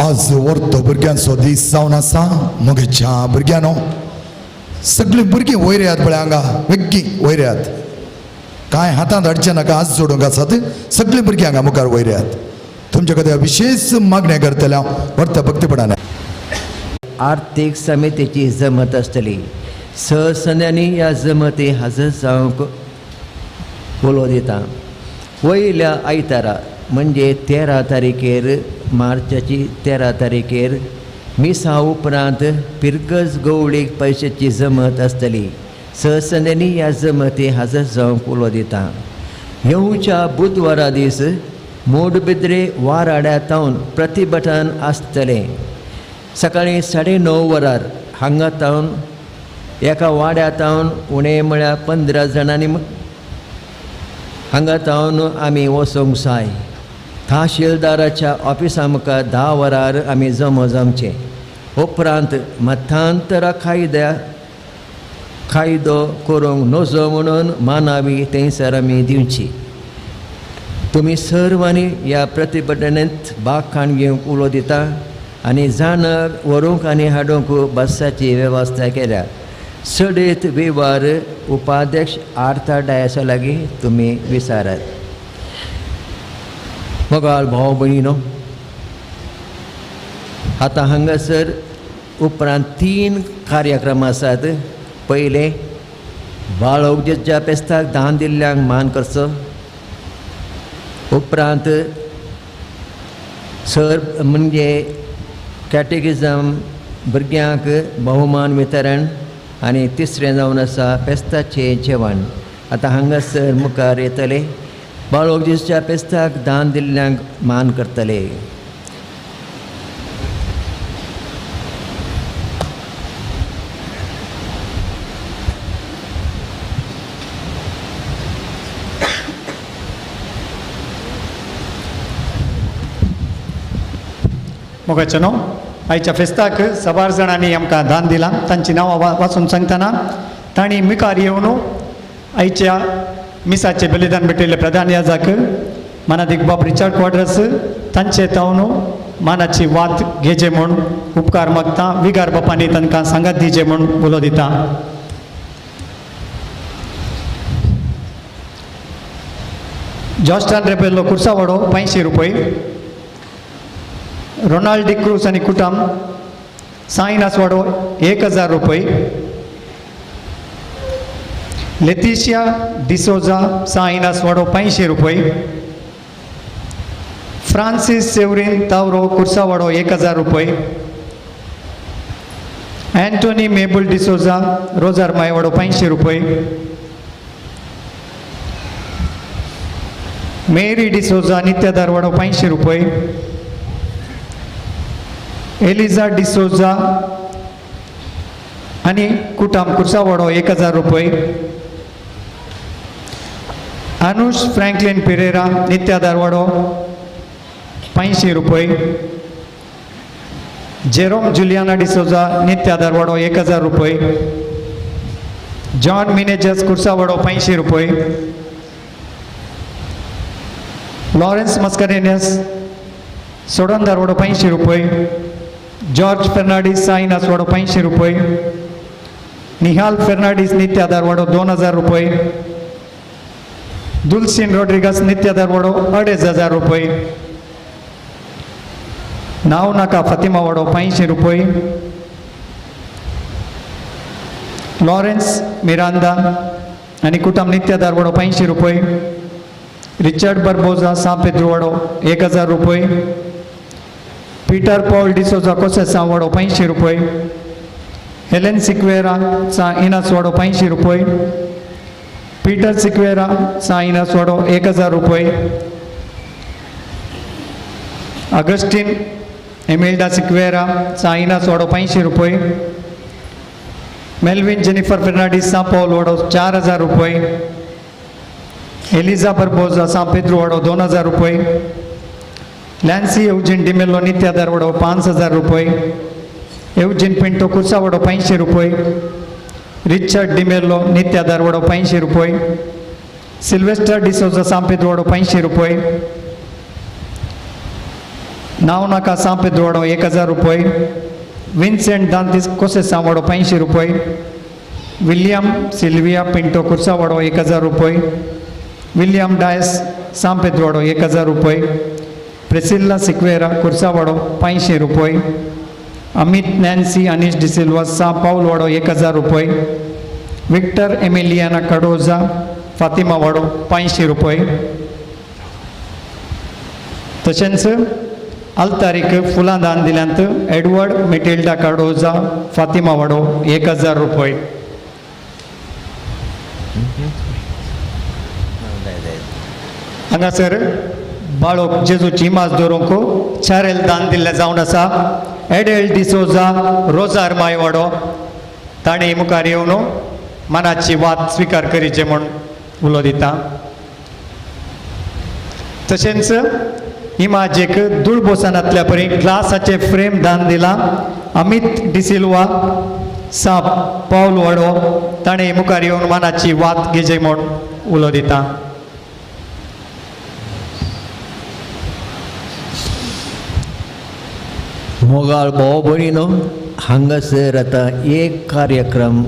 आज वर्तो भुरग्यांचो दीस जावन आसा. म्हगेच्या भुरग्यांनो सगळीं भुरगीं वयर येयात पळय हांगा वेगीं वयर येयात. कांय हातांत हाडचें नाका हात जोडूंक आसात. सगळीं भुरगीं हांगा मुखार वयर येयात. तुमच्या खातीर विशेश मागणें करतलें हांव वर्त भक्तीपणान. आर्थीक समितीची जमत आसतली. स संद्यांनी ह्या जमती हाजर जावंक उलो दिता. वयल्या आयतारा म्हणजे 13 तारखेर मार्चाची 13 तारखेर मिसा उपरांत पिरगज गवळीक पयशाची जमत आसतली. स संद्यांनी ह्या जमती हाजर जावंक उलो दिता. येवच्या बुधवारा दीस मोडबिद्रे वाराड्या तावन प्रतिभटन आसतलें. सकाळीं 9:30 वरार हांगा तावन एका वाड्या तावन उणें म्हळ्यार 15 जाणांनी हांगा तावन आमी वचोंक जाय. तहसीलदाराच्या ऑफिसा मुखार 10 वरार आमी जमो जमचें. उपरांत मतांतरा कायदो करूंक नजो म्हणून मानावी थंयसर आमी दिवची. तुमी सर्वांनी ह्या प्रतिभटनेंत भाग खाण घेवंक उलो दिता आनी जाणां व्हरूंक आनी हाडूंक बसाची वेवस्था केल्या. चडीत वेव्हार उपाध्यक्ष आर्था डायसा लागीं तुमी विचारात. मोगाळ भाव भयणीनो, आतां हांगासर उपरांत 3 कार्यक्रम आसात. पयलें बाळोवजेच्या पेस्ताक दान दिल्ल्यांक मान करचो. उपरांत सर म्हणजे कॅटेगिजम भुरग्यांक बहुमान वितरण आनी तिसरें जावन आसा पेस्ताचें जेवण. आतां हांगासर मुखार येतले बाळोवजेच्या पेस्ताक दान दिल्ल्यांक मान करतले. मोगाचें न्हू आयच्या फेस्ताक साबार जाणांनी आमकां दान दिलां. तांची नांवां वाचून सांगतना तांणी मुखार येवन आयच्या मिसाचें बलिदान भेटयल्ले प्रधान याजक मानादीक बाब रिचार्ड क्वाड्रस तांचे तावन मानाची वात घेचे म्हूण उपकार मागता. विगार बापांनी तांकां सांगात दिवचे म्हूण उलो दिता. जॉस्टन रेबेलो कुर्सावाडो 500 रुपये. रोनाल्ड डिक्रूज आनी कुटुंब साईनास वाडो 1000 रुपये. लेतिशिया डिसोजा साईनास वाडो 500 रुपये. फ्रांसीस सेवरीन तावरो कुर्सावाडो 1000 रुपये. अँटोनी मेबल डिसोजा रोजार मायवाडो 500 रुपये. मेरी डिसोजा नित्या धारवाडो 500 रुपये, एलिजा डिसोजा आनी कुटाम कुर्सावाडो 1000 रुपये, अनुष फ्रँकलिन पेरेरा नित्या धारवाडो 500 रुपये, जेरोम जुलियाना डिसोजा नित्या धारवाडो 1000 रुपये, जॉन मिनेजस कुर्सावाडो 500 रुपये, लॉरेन्स मस्करेनियस सोडन धारवाडो 500 रुपये, जॉर्ज फेर्नांडीस साईनास वाडो 500 रुपये, निहाल फेर्नांडीस नित्या धारवाडो 2000 रुपये, दुलसीन रोड्रिगस नित्या धारवाडो 2500 रुपये, नाव नाका फातिमा वाडो 500 रुपये, लॉरेन्स मिरांदा आनी कुटुंब नित्या धारवाडो 500 रुपये, रिचर्ड बर्बोजा सां पेद्रू वाडो 1000 रुपये, पीटर पॉल डिसोजा कोसेसांव वाडो 500 रुपये, हेलेन सिक्वेरा सां इनास वाडो 500 रुपये, पीटर सिक्वेरा सां इनास वाडो 1000 रुपये, अगस्टीन एमिल्डा सिक्वेरा सां इनास वाडो 500 रुपये, मेलविन जेनिफर फेर्नांडीस सां पावल वाडो 4000 रुपये, एलिजा बर्बोजा सां पेद्रू वाडो 2000 रुपये, लॅन्सी एवजीन डिमेलो नित्या धारवाडो 5000 रुपये, एवजीन पिंटो कुर्सावाडो 500 रुपये, रिचर्ड डिमेलो नित्या धारवाडो 500 रुपये, सिल्वेस्टर डिसोजा सां पेद्रू वाडो 500 रुपये, नाव नाका सां पेद्रू वाडो 1000 रुपये, विन्सेंट दांतीस कोसेसांव वाडो 500 रुपये, विल्यम सिल्विया पिंटो कुर्सावाडो 1000 रुपये, विल्यम डायस सां पेद्रू वाडो 1000 रुपये, प्रेसिल्ला सिक्वेरा कुर्सावाडो 500 रुपये, अमित नॅन्सी अनीश डिसिल्वा सां पावल वाडो 1000 रुपये, विक्टर एमिलियाना कडोजा फातिमा वाडो 500 रुपये। तशेंच आल्तारीक फुलां दान दिल्यांत एडवर्ड मेटिल्डा कार्डोजा फातिमा वाडो 1000 रुपये। हांगासर बाळोक जेजूची इमाज दवरूंक चारेल दान दिल्लें जावन आसा एडेल डिसोजा रोजार मायवाडो ताणें मुखार येवन मनाची वात स्विकार करीचे म्हूण उलो दिता। तशेंच इमाजेक दुळबोसानांतल्या परी ग्लासाचें फ्रेम दान दिलां अमित डिसिल्वा सा पावल वाडो ताणें मुखार येवन मनाची वात घेचे म्हूण उलो दिता। मोगाळ भाव भयणीनो हांगासर आतां एक कार्यक्रम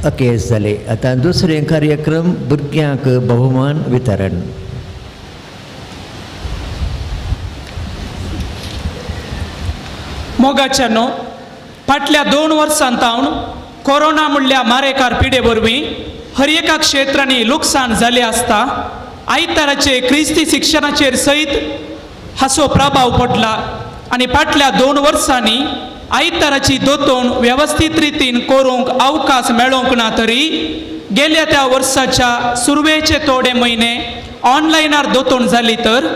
अकेस जाले, आतां दुसरें कार्यक्रम भुरग्यांक बहुमान वितरण। मोगाच्यानो फाटल्या 2 वर्सां तावन कोरोना म्हणल्या मारेकार पिडे वरवीं हर एका क्षेत्रांनी लुकसाण जालें आसता आयताराचे क्रिस्ती शिक्षणाचेर सयत हाचो प्रभाव पडला आनी फाटल्या 2 वर्सांनी आयताराची दोतोन वेवस्थीत रितीन करूंक अवकाश मेळोंक ना तरी गेल्या त्या वर्साच्या सुरवेचे थोडे म्हयने ऑनलायनार दोतोन जाली तर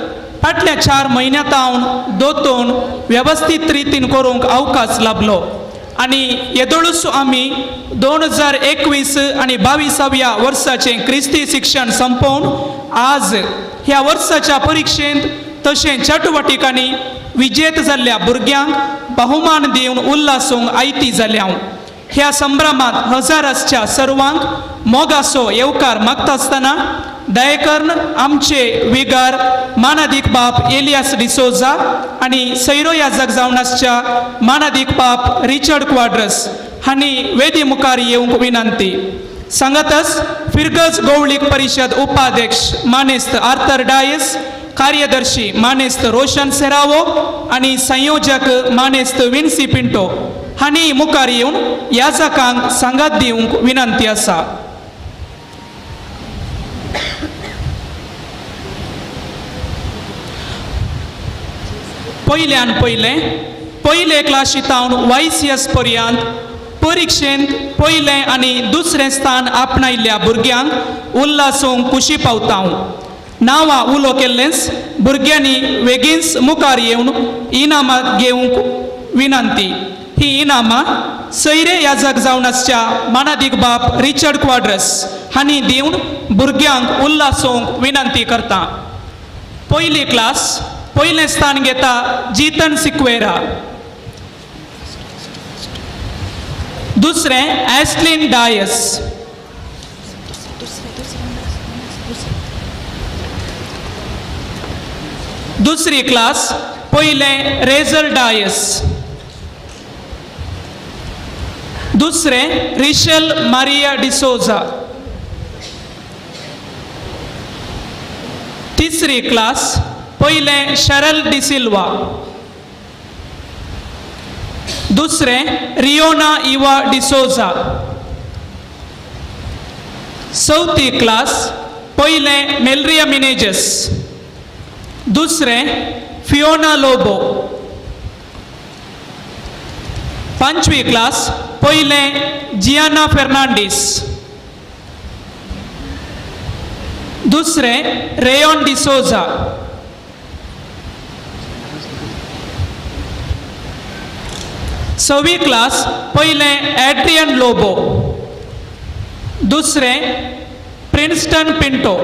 फाटल्या 4 म्हयन्यां तावन दोतोन वेवस्थीत रितीन करूंक अवकाश लाभलो आनी येदोळूच आमी 2021 आनी 22व्या वर्साचें क्रिस्ती शिक्षण संपोवन आज ह्या वर्साच्या परिक्षेंत तशें चटुवटिकांनी विजेत जाल्ल्या भुरग्यांक बहुमान दिवन उल्हासूंक आयती जाल्या। ह्या संभ्रमांत हजारांच्या सर्वांक मोगासो येवकार मागता आसतना दयेकर्न आमचे विगार मानादीक बाप एलियास डिसोजा आनी सैरो याजक जावन आसच्या मानादीक बाप रिचर्ड क्वाड्रस हांणी वेदी मुखार येवंक विनंती। सांगातच फिरगज गौळीक परिशद उपाध्यक्ष मानेस्त आर्थर डायस, कार्यदर्शी मानेस्त रोशन सेरावो आनी संयोजक मानेस्त विन्सी पिंटो हांणी मुखार येवन याजकांक सांगात दिवंक विनंती आसा। पयल्यान पयलें पयले क्लासीतावन YCS पर्यंत परिक्षेंत पयलें आनी दुसरें स्थान आपणायल्ल्या भुरग्यांक उल्हासूंक खुशी पावता हांव। नांवां उलो केल्लेंच भुरग्यांनी वेगींच मुखार येवन इनामां घेवंक विनंती. ही इनामां सैरे याजक जावन आसच्या मानादीक बाप रिचर्ड क्वाड्रस हांणी दिवन भुरग्यांक उल्हासोवंक विनंती करता. पयली क्लास पयलें स्थान घेता जीतन सिक्वेरा, दुसरें ॲस्लिन डायस, दुसरी क्लास पयलें रेजल डायस, दुसरें रिशल मारिया डिसोजा, तिसरी क्लास पयलें शरल डिसिल्वा, दुसरें रियोना इवा डिसोजा, चवथी क्लास पयलें मेलरिया मिनेजस, दुसरें फियोना लोबो, पांचवी क्लास पयलें जियाना फेर्नांडीस, दुसरें रेयोन डिसोजा, सवी क्लास पयलें एड्रियन लोबो, दुसरें प्रिन्स्टन पिंटो,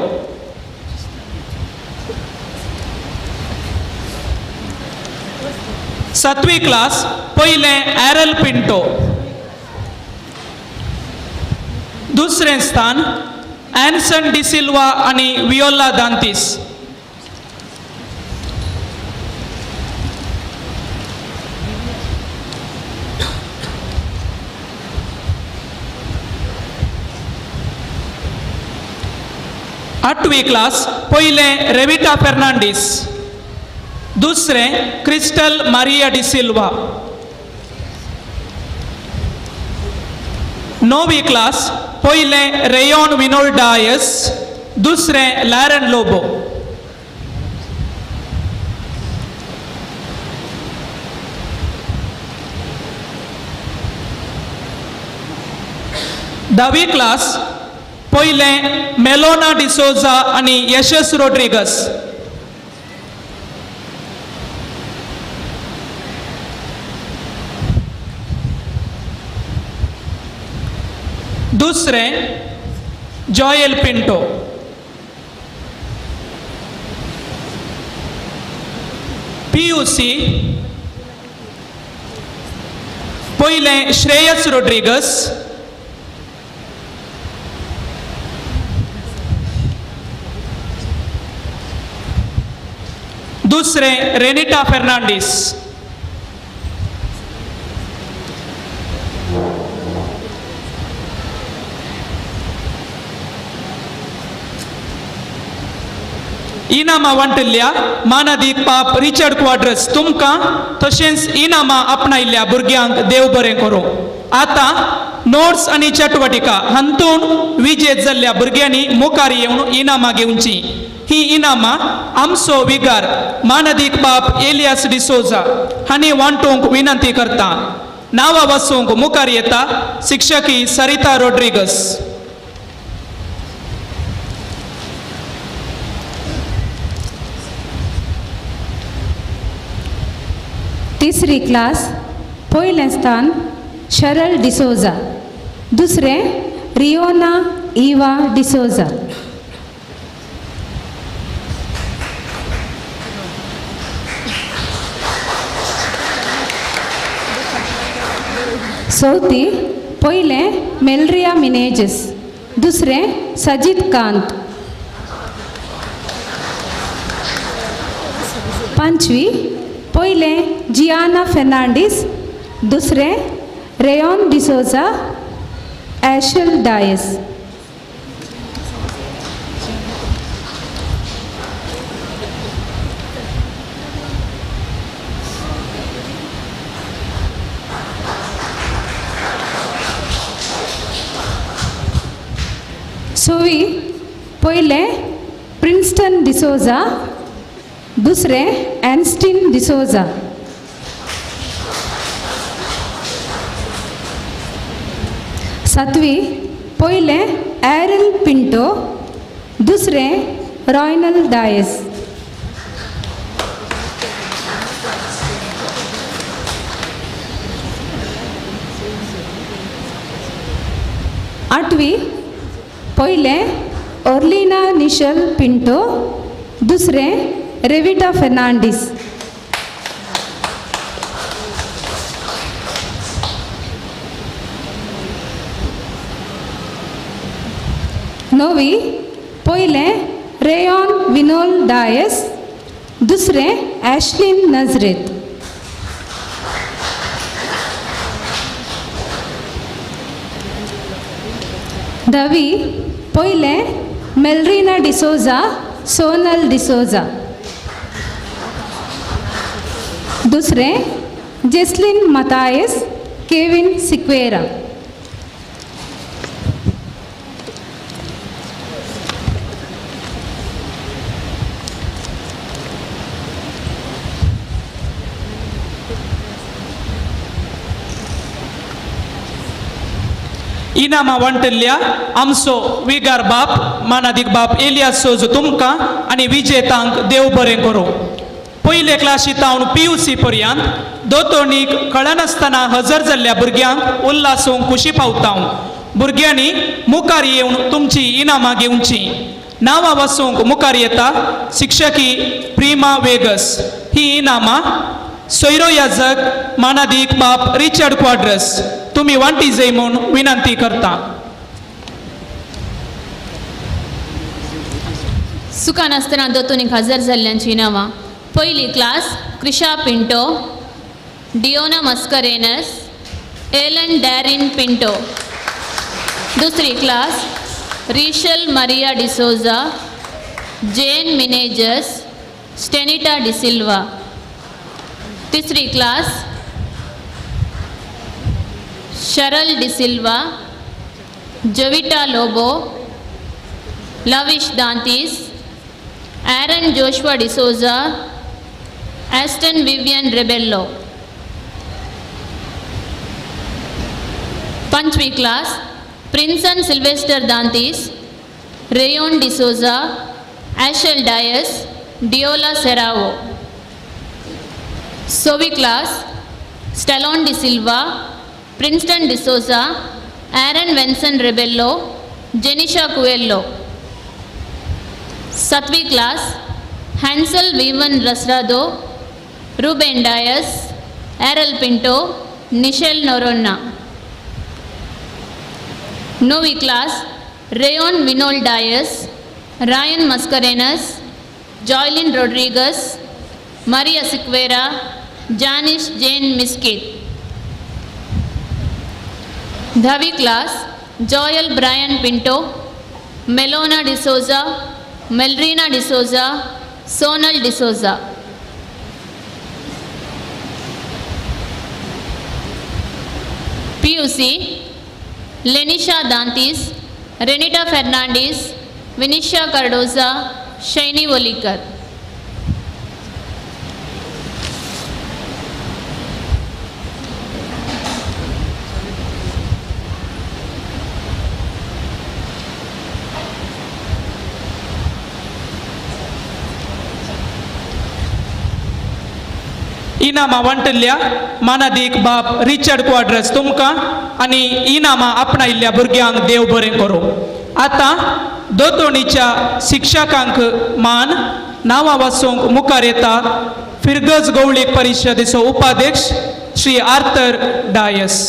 सातवी क्लास पयलें एरल पिंटो, दुसरें स्थान एन्सन डिसिल्वा आनी वियोला दांतीस. आठवी क्लास पयलें रेविटा फेर्नांडीस, दुसरें क्रिस्टल मारिया डिसिल्वा, णवी क्लास पयलें रेयोन विनोल डायस, दुसरें लॅरन लोबो. धावी क्लास पयलें मेलोना डिसोजा आनी यशस रोड्रिगस. दुसरें जॉयल पिंटो. पीयूसी पयलें श्रेयस रोड्रिगस, दुसरें रेनिटा फेर्नांडीस. इनामां वांटिल्ल्या मानादीक पाप रिचर्ड क्वाड्रस तुमकां तशेंच इनामां आपणायल्ल्या भुरग्यांक देव बरें करूं. आतां नोट्स आनी चटवटिका हातूंत विजेत जाल्ल्या भुरग्यांनी मुखार येवन इनामां घेवची. ही इनामां आमचो विगार मानादीक बाप एलियास डिसोजा हांणी वांटूंक विनंती करता. नांवां वाचूंक मुखार येता शिक्षकी सरिता रोड्रिगस. तिसरी क्लास पयलें स्थान शरल डिसोजा, दुसरें रियोना इवा डिसोजा. चवथी पयलें मेलरिया मिनेजस, दुसरें सजीत कांत. पांचवी पयलें जियाना फेर्नांडीस, दुसरें रेयोन डिसोजा, एशल डायस. सवी पयलें प्रिन्स्टन डिसोजा, दुसरें एन्स्टीन डिसोजा. सातवी पयलें एरल पिंटो, दुसरें रॉयनल डायस. आठवी, पयलें ओर्लिना निशल पिंटो, दुसरें रेविटा फेर्नांडीस. णवी, पयलें रेयॉन विनोल डायस, दुसरें ॲशलीन नजरेत. धावी, पयलें मेलरिना डिसोजा, सोनल डिसोजा, दुसरें जेस्लिन मतायस, केविन सिक्वेरा. इनामां वांटिल्ल्या आमचो विगार बाप मानादीक बाप एलियास सोजो तुमकां आनी विजेतांक देव बरें करूं. पयले क्लासींत पी यू सी पर्यंत दोतोणीक कळनासतना हजर जाल्ल्या भुरग्यांक उल्हासूंक खुशी पावता. भुरग्यांनी मुखार येवन तुमची इनामां घेवची. नांवां वाचूंक मुखार येता शिक्षकी प्रिमा वेगस. ही इनामां सोयरो याजक मानादीक बाप रिचर्ड क्वाड्रस तुमी वांटी जाय म्हूण विनंती करता. सुखान आसतना दोतोनीक हजर जाल्ल्यांची नांवां. पयली class Krisha Pinto, Diona Mascarenhas, Alan Darren Pinto. दुसरी class Rishal Maria D'Souza, Jane Menezes, Stenita D'Silva. तिसरी class Sheryl D'Silva, Jovita Lobo, Lavish Dantis, Aaron Joshua D'Souza, Aston Vivian Rebello. पंचवी class Prinson Sylvester Dantis, Rayon D'Souza, Ashel Dias, Diola Serrao. सवी class Stallone D'Silva, Princeton D'Souza, Aaron Venson Rebello, Jenisha Coelho. सातवी class Hansel Vivan रसरादो, Ruben Dias, Errol Pinto, Nichelle Noronha. णवी class Rayon Vinol Dias, Ryan Mascarenhas, Joylin Rodrigues, Maria Sequeira, Janish Jane Miskith. धावी class Joel Brian Pinto, Melona D'Souza, Melrina D'Souza, Sonal D'Souza. P U C Lenisha Dantis, Renita Fernandes, Vinisha Cardoza, Shiny Olikar. इनामां वांटिल्ल्या मानादीक बाप Richard Quadros तुमकां आनी इनामां आपणायिल्ल्या भुरग्यांक देव बरें करूं. आतां दोतोणीच्या शिक्षकांक मान नांवां वाचूंक मुखार येता फिरगज गवळीक परिशदेचो उपाध्यक्ष श्री आर्थर डायस.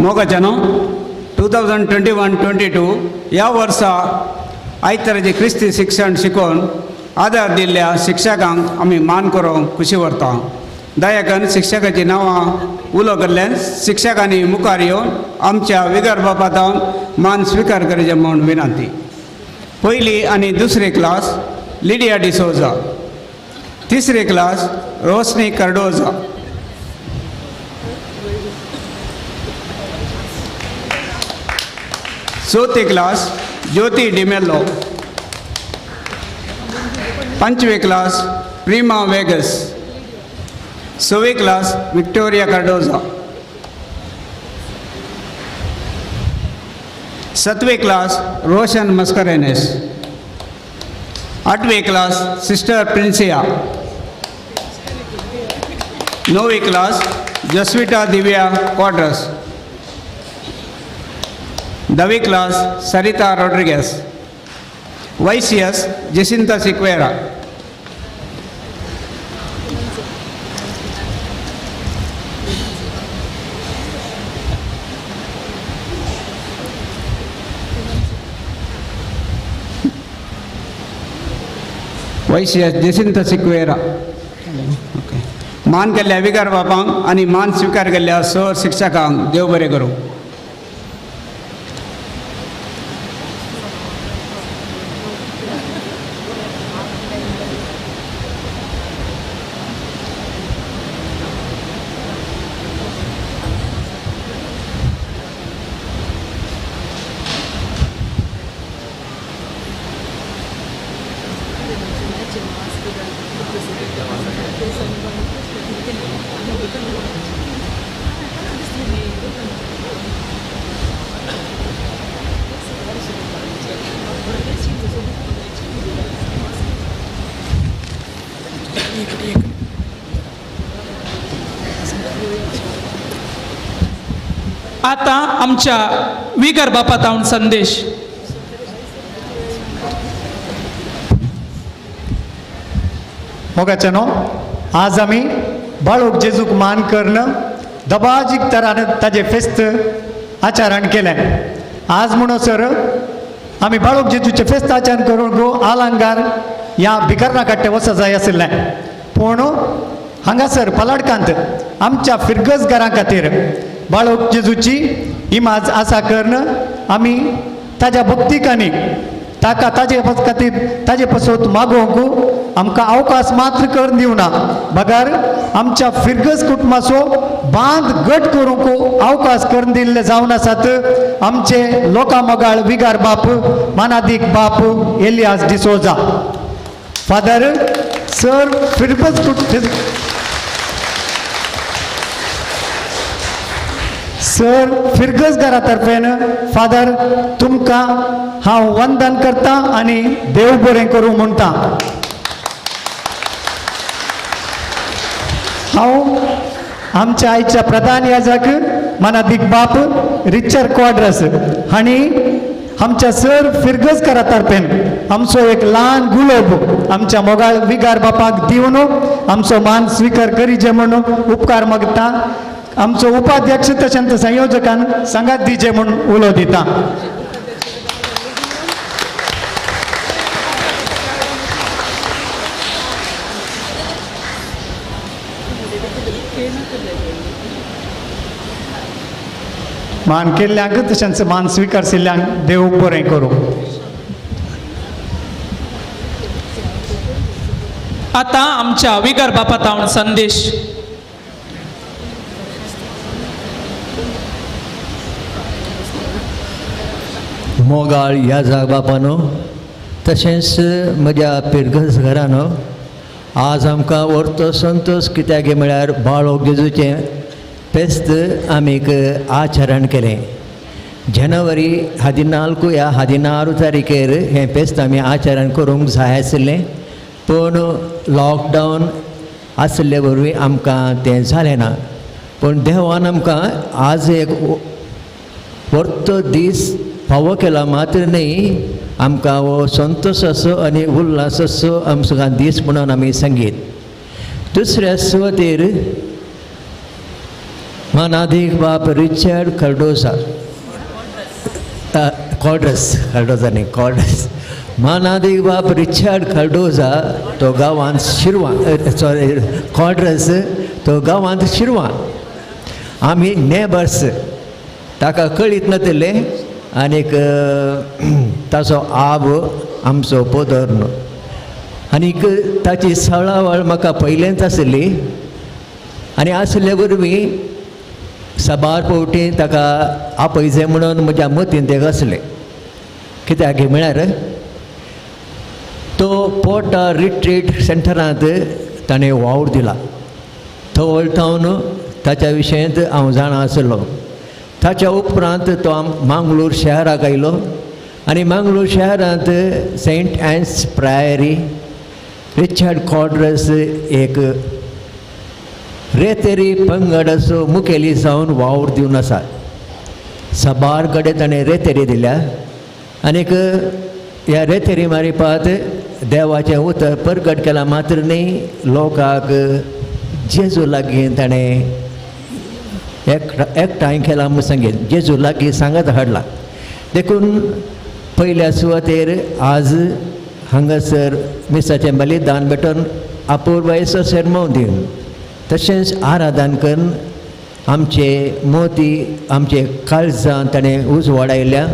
मोगाच्यानो 2021-22 ह्या वर्सा आयताराचें क्रिस्ती शिक्षण शिकोवन आदार दिल्ल्या शिक्षकांक आमी मान करूंक खुशी व्हरता. दया करून शिक्षकाचीं नांवां उलो केल्ल्यान शिक्षकांनी मुखार येवन आमच्या विगर बापातावन मान स्विकार करचें म्हूण विनंती. पयली आनी दुसरी क्लास लिडिया डिसोजा, तिसरी क्लास रोशनी कार्डोजा, चौथी क्लास ज्योती डिमेल्लो, पांचवी क्लास प्रीमा वेगस, सवी क्लास विक्टोरिया कार्डोजा, सातवी क्लास रोशन मस्करेनेस, आठवी क्लास सिस्टर प्रिंसिया, नवी क्लास जस्विटा दिव्या क्वाड्रस, धावी class Sarita Rodrigues, YCS Jacinta Sequeira. YCS Jacinta Sequeira. Okay. मान केल्ल्या विगार बापांक आनी मान स्विकार केल्ल्या सर शिक्षकांक देव बरें करूं. आता आमच्या विगर बापातावन संदेश. मोगाच्यानो, आज आमी बाळूक जेजूक मान करून दबाजीक तरान ताजें फेस्त आचरण केलें. आज म्हणून सर आमी बाळूक जेजूचें फेस्त आचरण करूंक आलांगार ह्या भिकर्णा काडटे वचो जाय आशिल्लें, पूण हांगासर पलाडकांत आमच्या फिरगजगारां खातीर बाळूक जेजूची इमाज आसा करून आमी ताज्या भक्तिकांनी ताका ताजे खातीर ताजे पसत मागोवंक आमकां अवकाश मात्र करून दिवना, बगर आमच्या फिरगज कुटुंबाचो बांद घट करूंक अवकाश करून दिल्ले जावन आसात आमचे लोकां मोगाळ विगार बाप मानादीक बाप एलियास डिसोजा फादर सर फिरगज कुटुंब सर फिरगजगारा तर्फेन फादर तुमकां हांव वंदन करता आनी देव बरें करूं म्हणटा. हांव आमच्या आयच्या प्रधान याजक मानादीक बाप रिचर्ड क्वाड्रस हांणी आमच्या सर फिरगजकारा तर्फेन आमचो एक ल्हान गुलोब आमच्या मोगाळ विगार बापाक दिवन आमचो मान स्विकार करीचे म्हणून उपकार मागता. आमचो उपाध्यक्ष तशेंच संयोजकान सांगात दिचे म्हूण उलो दिता. मान केल्ल्यांक तशेंच मान स्विकारशिल्ल्यांक देव बरें करूं. आतां आमच्या विगर बापातावन संदेश. मोगाळ ह्या जागबापानो तशेंच म्हज्या पिरगज घरानो, आज आमकां व्हरतो संतोश कित्याक म्हळ्यार बाळोक जेजूचें फेस्त आमी आचरण केलें. जनवरी 14 या 16 तारीखेर हें फेस्त आमी आचरण करूंक जाय आशिल्लें, पूण लॉकडावन आशिल्ले वरवीं आमकां तें जालें ना. पूण देवान आमकां आज एक परतो दीस फावो केला मात्र न्ही, आमकां हो संतोश असो आनी उल्हास असो आमकां दीस म्हणून आमी सांगीत. दुसऱ्या सुवातेर मानादीक बाप रिचर्ड कार्डोजा, कॉड्रस, कार्डोजा न्ही कॉड्रस, मानादीक बाप रिचर्ड कार्डोजा तो गांवांत शिरवां, सॉरी कॉड्रस तो गांवांत शिरवां. आमी नेबर्स, ताका कळीत नातिल्लें आनीक ताचो आब आमचो पोदर न्हू आनीक ताची सळावळ म्हाका पयलेंच आसली आनी आसले वरवीं साबार फावटी ताका आपयचें म्हणून म्हज्या मतीन तें आसलें. कित्याक म्हळ्यार तो पोटा रिट्रीट सेंटरांत ताणें वावर दिला, थवळ थावन ताच्या विशयांत हांव जाणा आसलो. ताच्या उपरांत तो मांगलोर शहराक आयलो आनी मांगलोर शहरांत Saint Anne's Priory Richard Quadras एक रेतेरी पंगडाचो मुखेली जावन वावर दिवन आसा. साबार कडेन ताणें रेतेरी दिल्या आनीक ह्या रेतेरी मारिपात देवाचें उतर परगट केलां मात्र न्ही, लोकांक जेजू लागीं ताणें एकठांय केलां म्हूण सांगीत जेजू लागीं सांगत हाडला. देखून पयल्या सुवातेर आज हांगासर मिसाचें बलिदान भेटोवन अपुरबायेचो शेरमांव दिवन तशेंच आराधन करून आमचे मोती आमचे काळजां ताणें उजवाड आयल्या,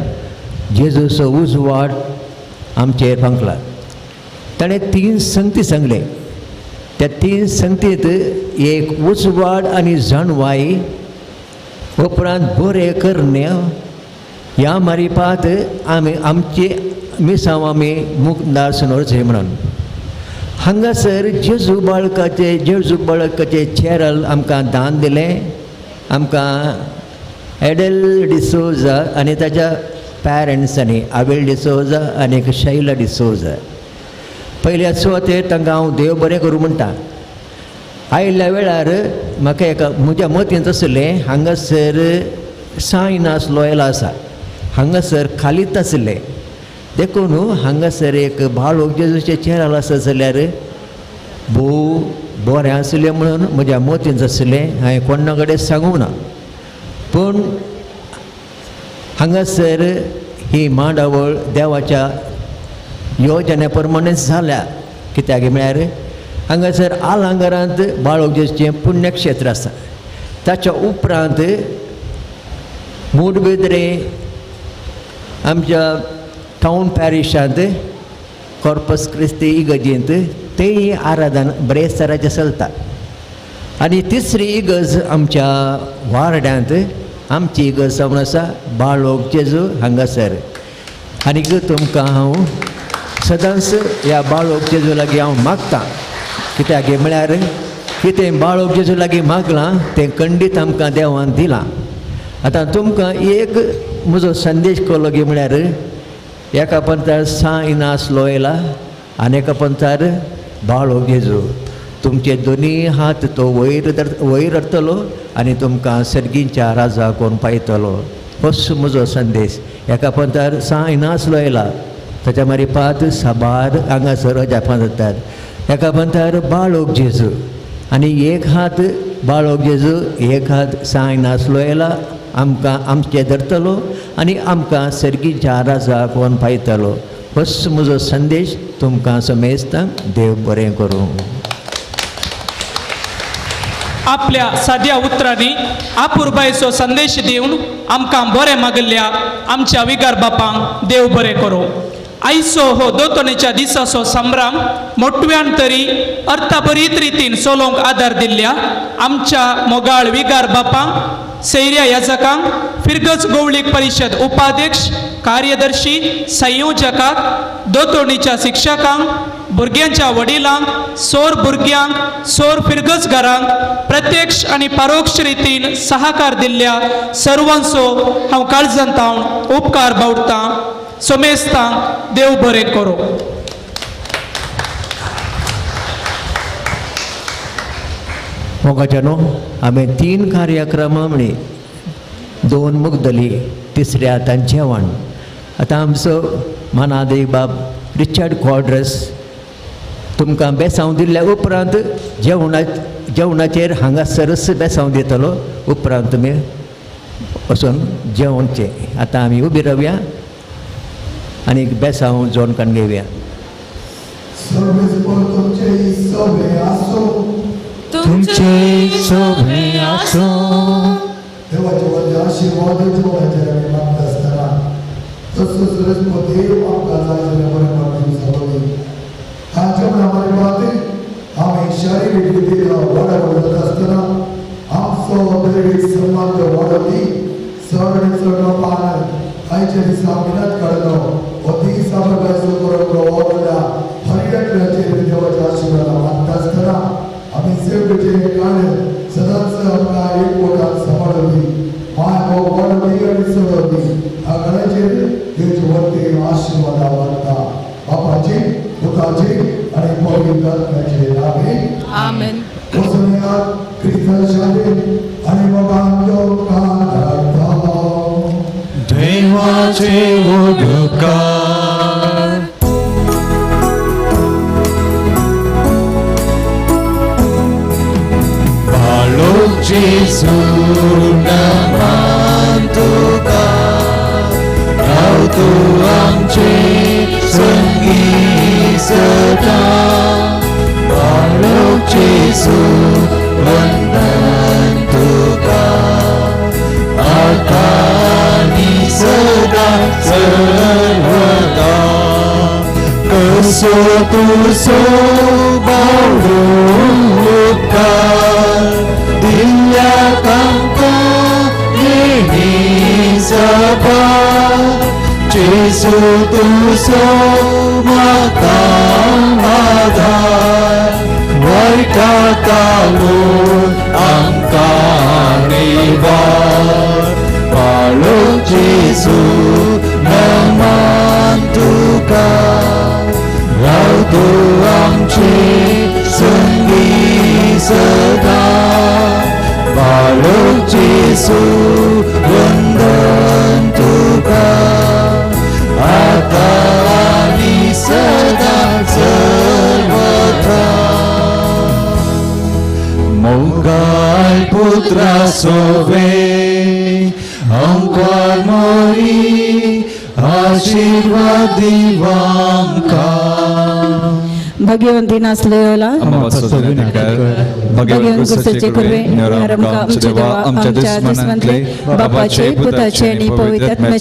जेजूचो उजवाड आमचेर फांकला. ताणें 3 संगती सांगले, त्या 3 संगतींत एक उजवाड आनी जाणवाय, उपरांत बरें करणे. ह्या मारिपात आमी आमचे मिसांव आमी मुखदार सुनोरचें म्हणून हांगासर जेजू बाळकाचे चेरल आमकां दान दिलें. आमकां एडल डिसोजा आनी ताच्या पॅरंट्सांनी आवेल डिसोजा आनी शैला डिसोजा पयल्या सुवातेर तांकां हांव देव बरें करूं म्हणटा. आयिल्ल्या वेळार म्हाका एका म्हज्या मतींत आसलें हांगासर सायनास लोयला आसा, हांगासर खालीच आसलें, देखून हांगासर एक बाळोक जेजूचें चेराल आसा जाल्यार भोव बरें आसलें म्हणून म्हज्या मतींत आसलें. हांवें कोणा कडेन सांगूंक ना, पूण हांगासर ही मांडावळ देवाच्या योजने प्रमाणेच जाल्या. कित्याक म्हळ्यार हांगासर आलांगरांत बाळोक जेजूचें पुण्यक्षेत्र आसा. ताच्या उपरांत मुडबिद्रे आमच्या टावन पॅरिशांत कॉर्पस क्रिस्ती इगर्जेंत तेय आराधन ब्रेस्ताराचें चलता. आनी तिसरी इगर्ज आमच्या वार्डांत आमची इगर्ज जावन आसा बाळोक जेजू हांगासर. आनीक तुमकां हांव सदांच ह्या बाळोक जेजू लागीं हांव मागतां, कित्याक म्हळ्यार कितें बाळोक जेजू लागीं मागलां तें खंडीत आमकां देवान दिलां. आतां तुमकां एक म्हजो संदेश कळ्ळो की म्हळ्यार एका पंथार सां इनास लोयला आनी एका पंथार बाळोक जेजू, तुमचे दोनी हात तो वयर वयर धरतलो आनी तुमकां सर्गींच्या राजा कोण पायतलो. होच म्हजो संदेश. एका पंथार सां इनास लोयला ताच्या मारी पात साबार हांगासर अजापां जातात. एका पंथार बाळोक जेजू आनी एक हात बाळोक जेजू एक हात सां इनास लोयला आमकां आमचें धरतलो आनी आमकां सर्गीच्या राजा कोण पायतलो. होच म्हजो संदेश तुमकां समेस्तांक. देव बरें करूं. आपल्या साद्या उतरांनी आपुरबायेचो संदेश दिवन आमकां बरें मागिल्ल्या आमच्या विगार बापांक देव बरें करूं. आयचो हो दोतोनेच्या दिसाचो संभ्रम मोटव्यान तरी अर्थाभरीत रितीन चलोवंक आदार दिल्ल्या आमच्या मोगाळ विगार बापांक, सैर्या याजकांक, फिरगज गोवळीक परिशद उपाध्यक्ष, कार्यदर्शी, संयोजकाक, दोतोणीच्या शिक्षकांक, भुरग्यांच्या वडिलांक, सोर भुरग्यांक, सोर फिरगजगारांक प्रत्यक्ष आनी परोक्ष रितीन सहकार दिल्ल्या सर्वांचो हांव काळजांत हांव उपकार बावडटां. सोमेस्तांक देव बरें करूं. मोगाच्यानो, आमी 3 कार्यक्रम म्हणी 2 मुगदली, तिसऱ्या आतां जेवण. आतां आमचो मानादेव बाब रिचर्ड क्वाड्रस तुमकां बेसांव दिल्ल्या उपरांत जेवणाचेर हांगासरच बेसांव दितलो. उपरांत तुमी वचून जेवणचें. आतां आमी उबी रावया आनी बेसांव जेवण काडून घेवया. तुमचे सोबे आसूं. देवाचे वरवीं आशिर्वाद जेवणाचेर आमी मागता आसतना तसोच रस्तो देव आमकां जाय जाल्यार बरें मागीर जावं. ह्या जेवणा मार्फत आमी शारिरीक रितीन वाडत वता आसतना आमचो दैवीक संबंद वाडोवपी चड आनी चड लोकान आयच्या दिसा मिनत काडलो हो दीस आमकां करून वावरल्या हर एकल्याचेर देवाच्या आशिर्वादा मागता आसतना आमी सेवेचें कार्य सदांच आमकां एकवटान सांबाळपी माय भाव वाडोवपी आनी चलोवपी ह्या गळ्याचेर देवचे वरती आशिर्वादा वाडटा. बापाची, पुताची आनी पवित्र आत्म्याचे नावे आमेन. वचुया क्रिस्ताच्या शाळेत आनी बाबा तुमकां धाडटा. देवाचे उपकार. जेजू नमन तुका, राव तूं आमचे संगी सदां. बाळक जेजू वंदन तुका, आतां आनी सदां सर्वदा. कसो तुजो बावडो उपकार दिल्ल्या तांकां देणी सभा. जेजू तुजो म्हाका आदार, वायटा तालून आमकां निवार. बाळक जेजू नमन तुका, राव तूं आमचे संगी सदां. बाळक जेजू वंदन तुका, आतां आनी सदां सर्वथा. मोगाळ पुत्रा सोवे आमकां मोरी आशिर्वाद दिवांका. भगवंती नासलेला भगवंत क्रिस्ताचे कृपे आमच्या देवा, आमच्या दुस्मनांतले बापाचे, पुताचे आनी पवित्र आत्म्याचे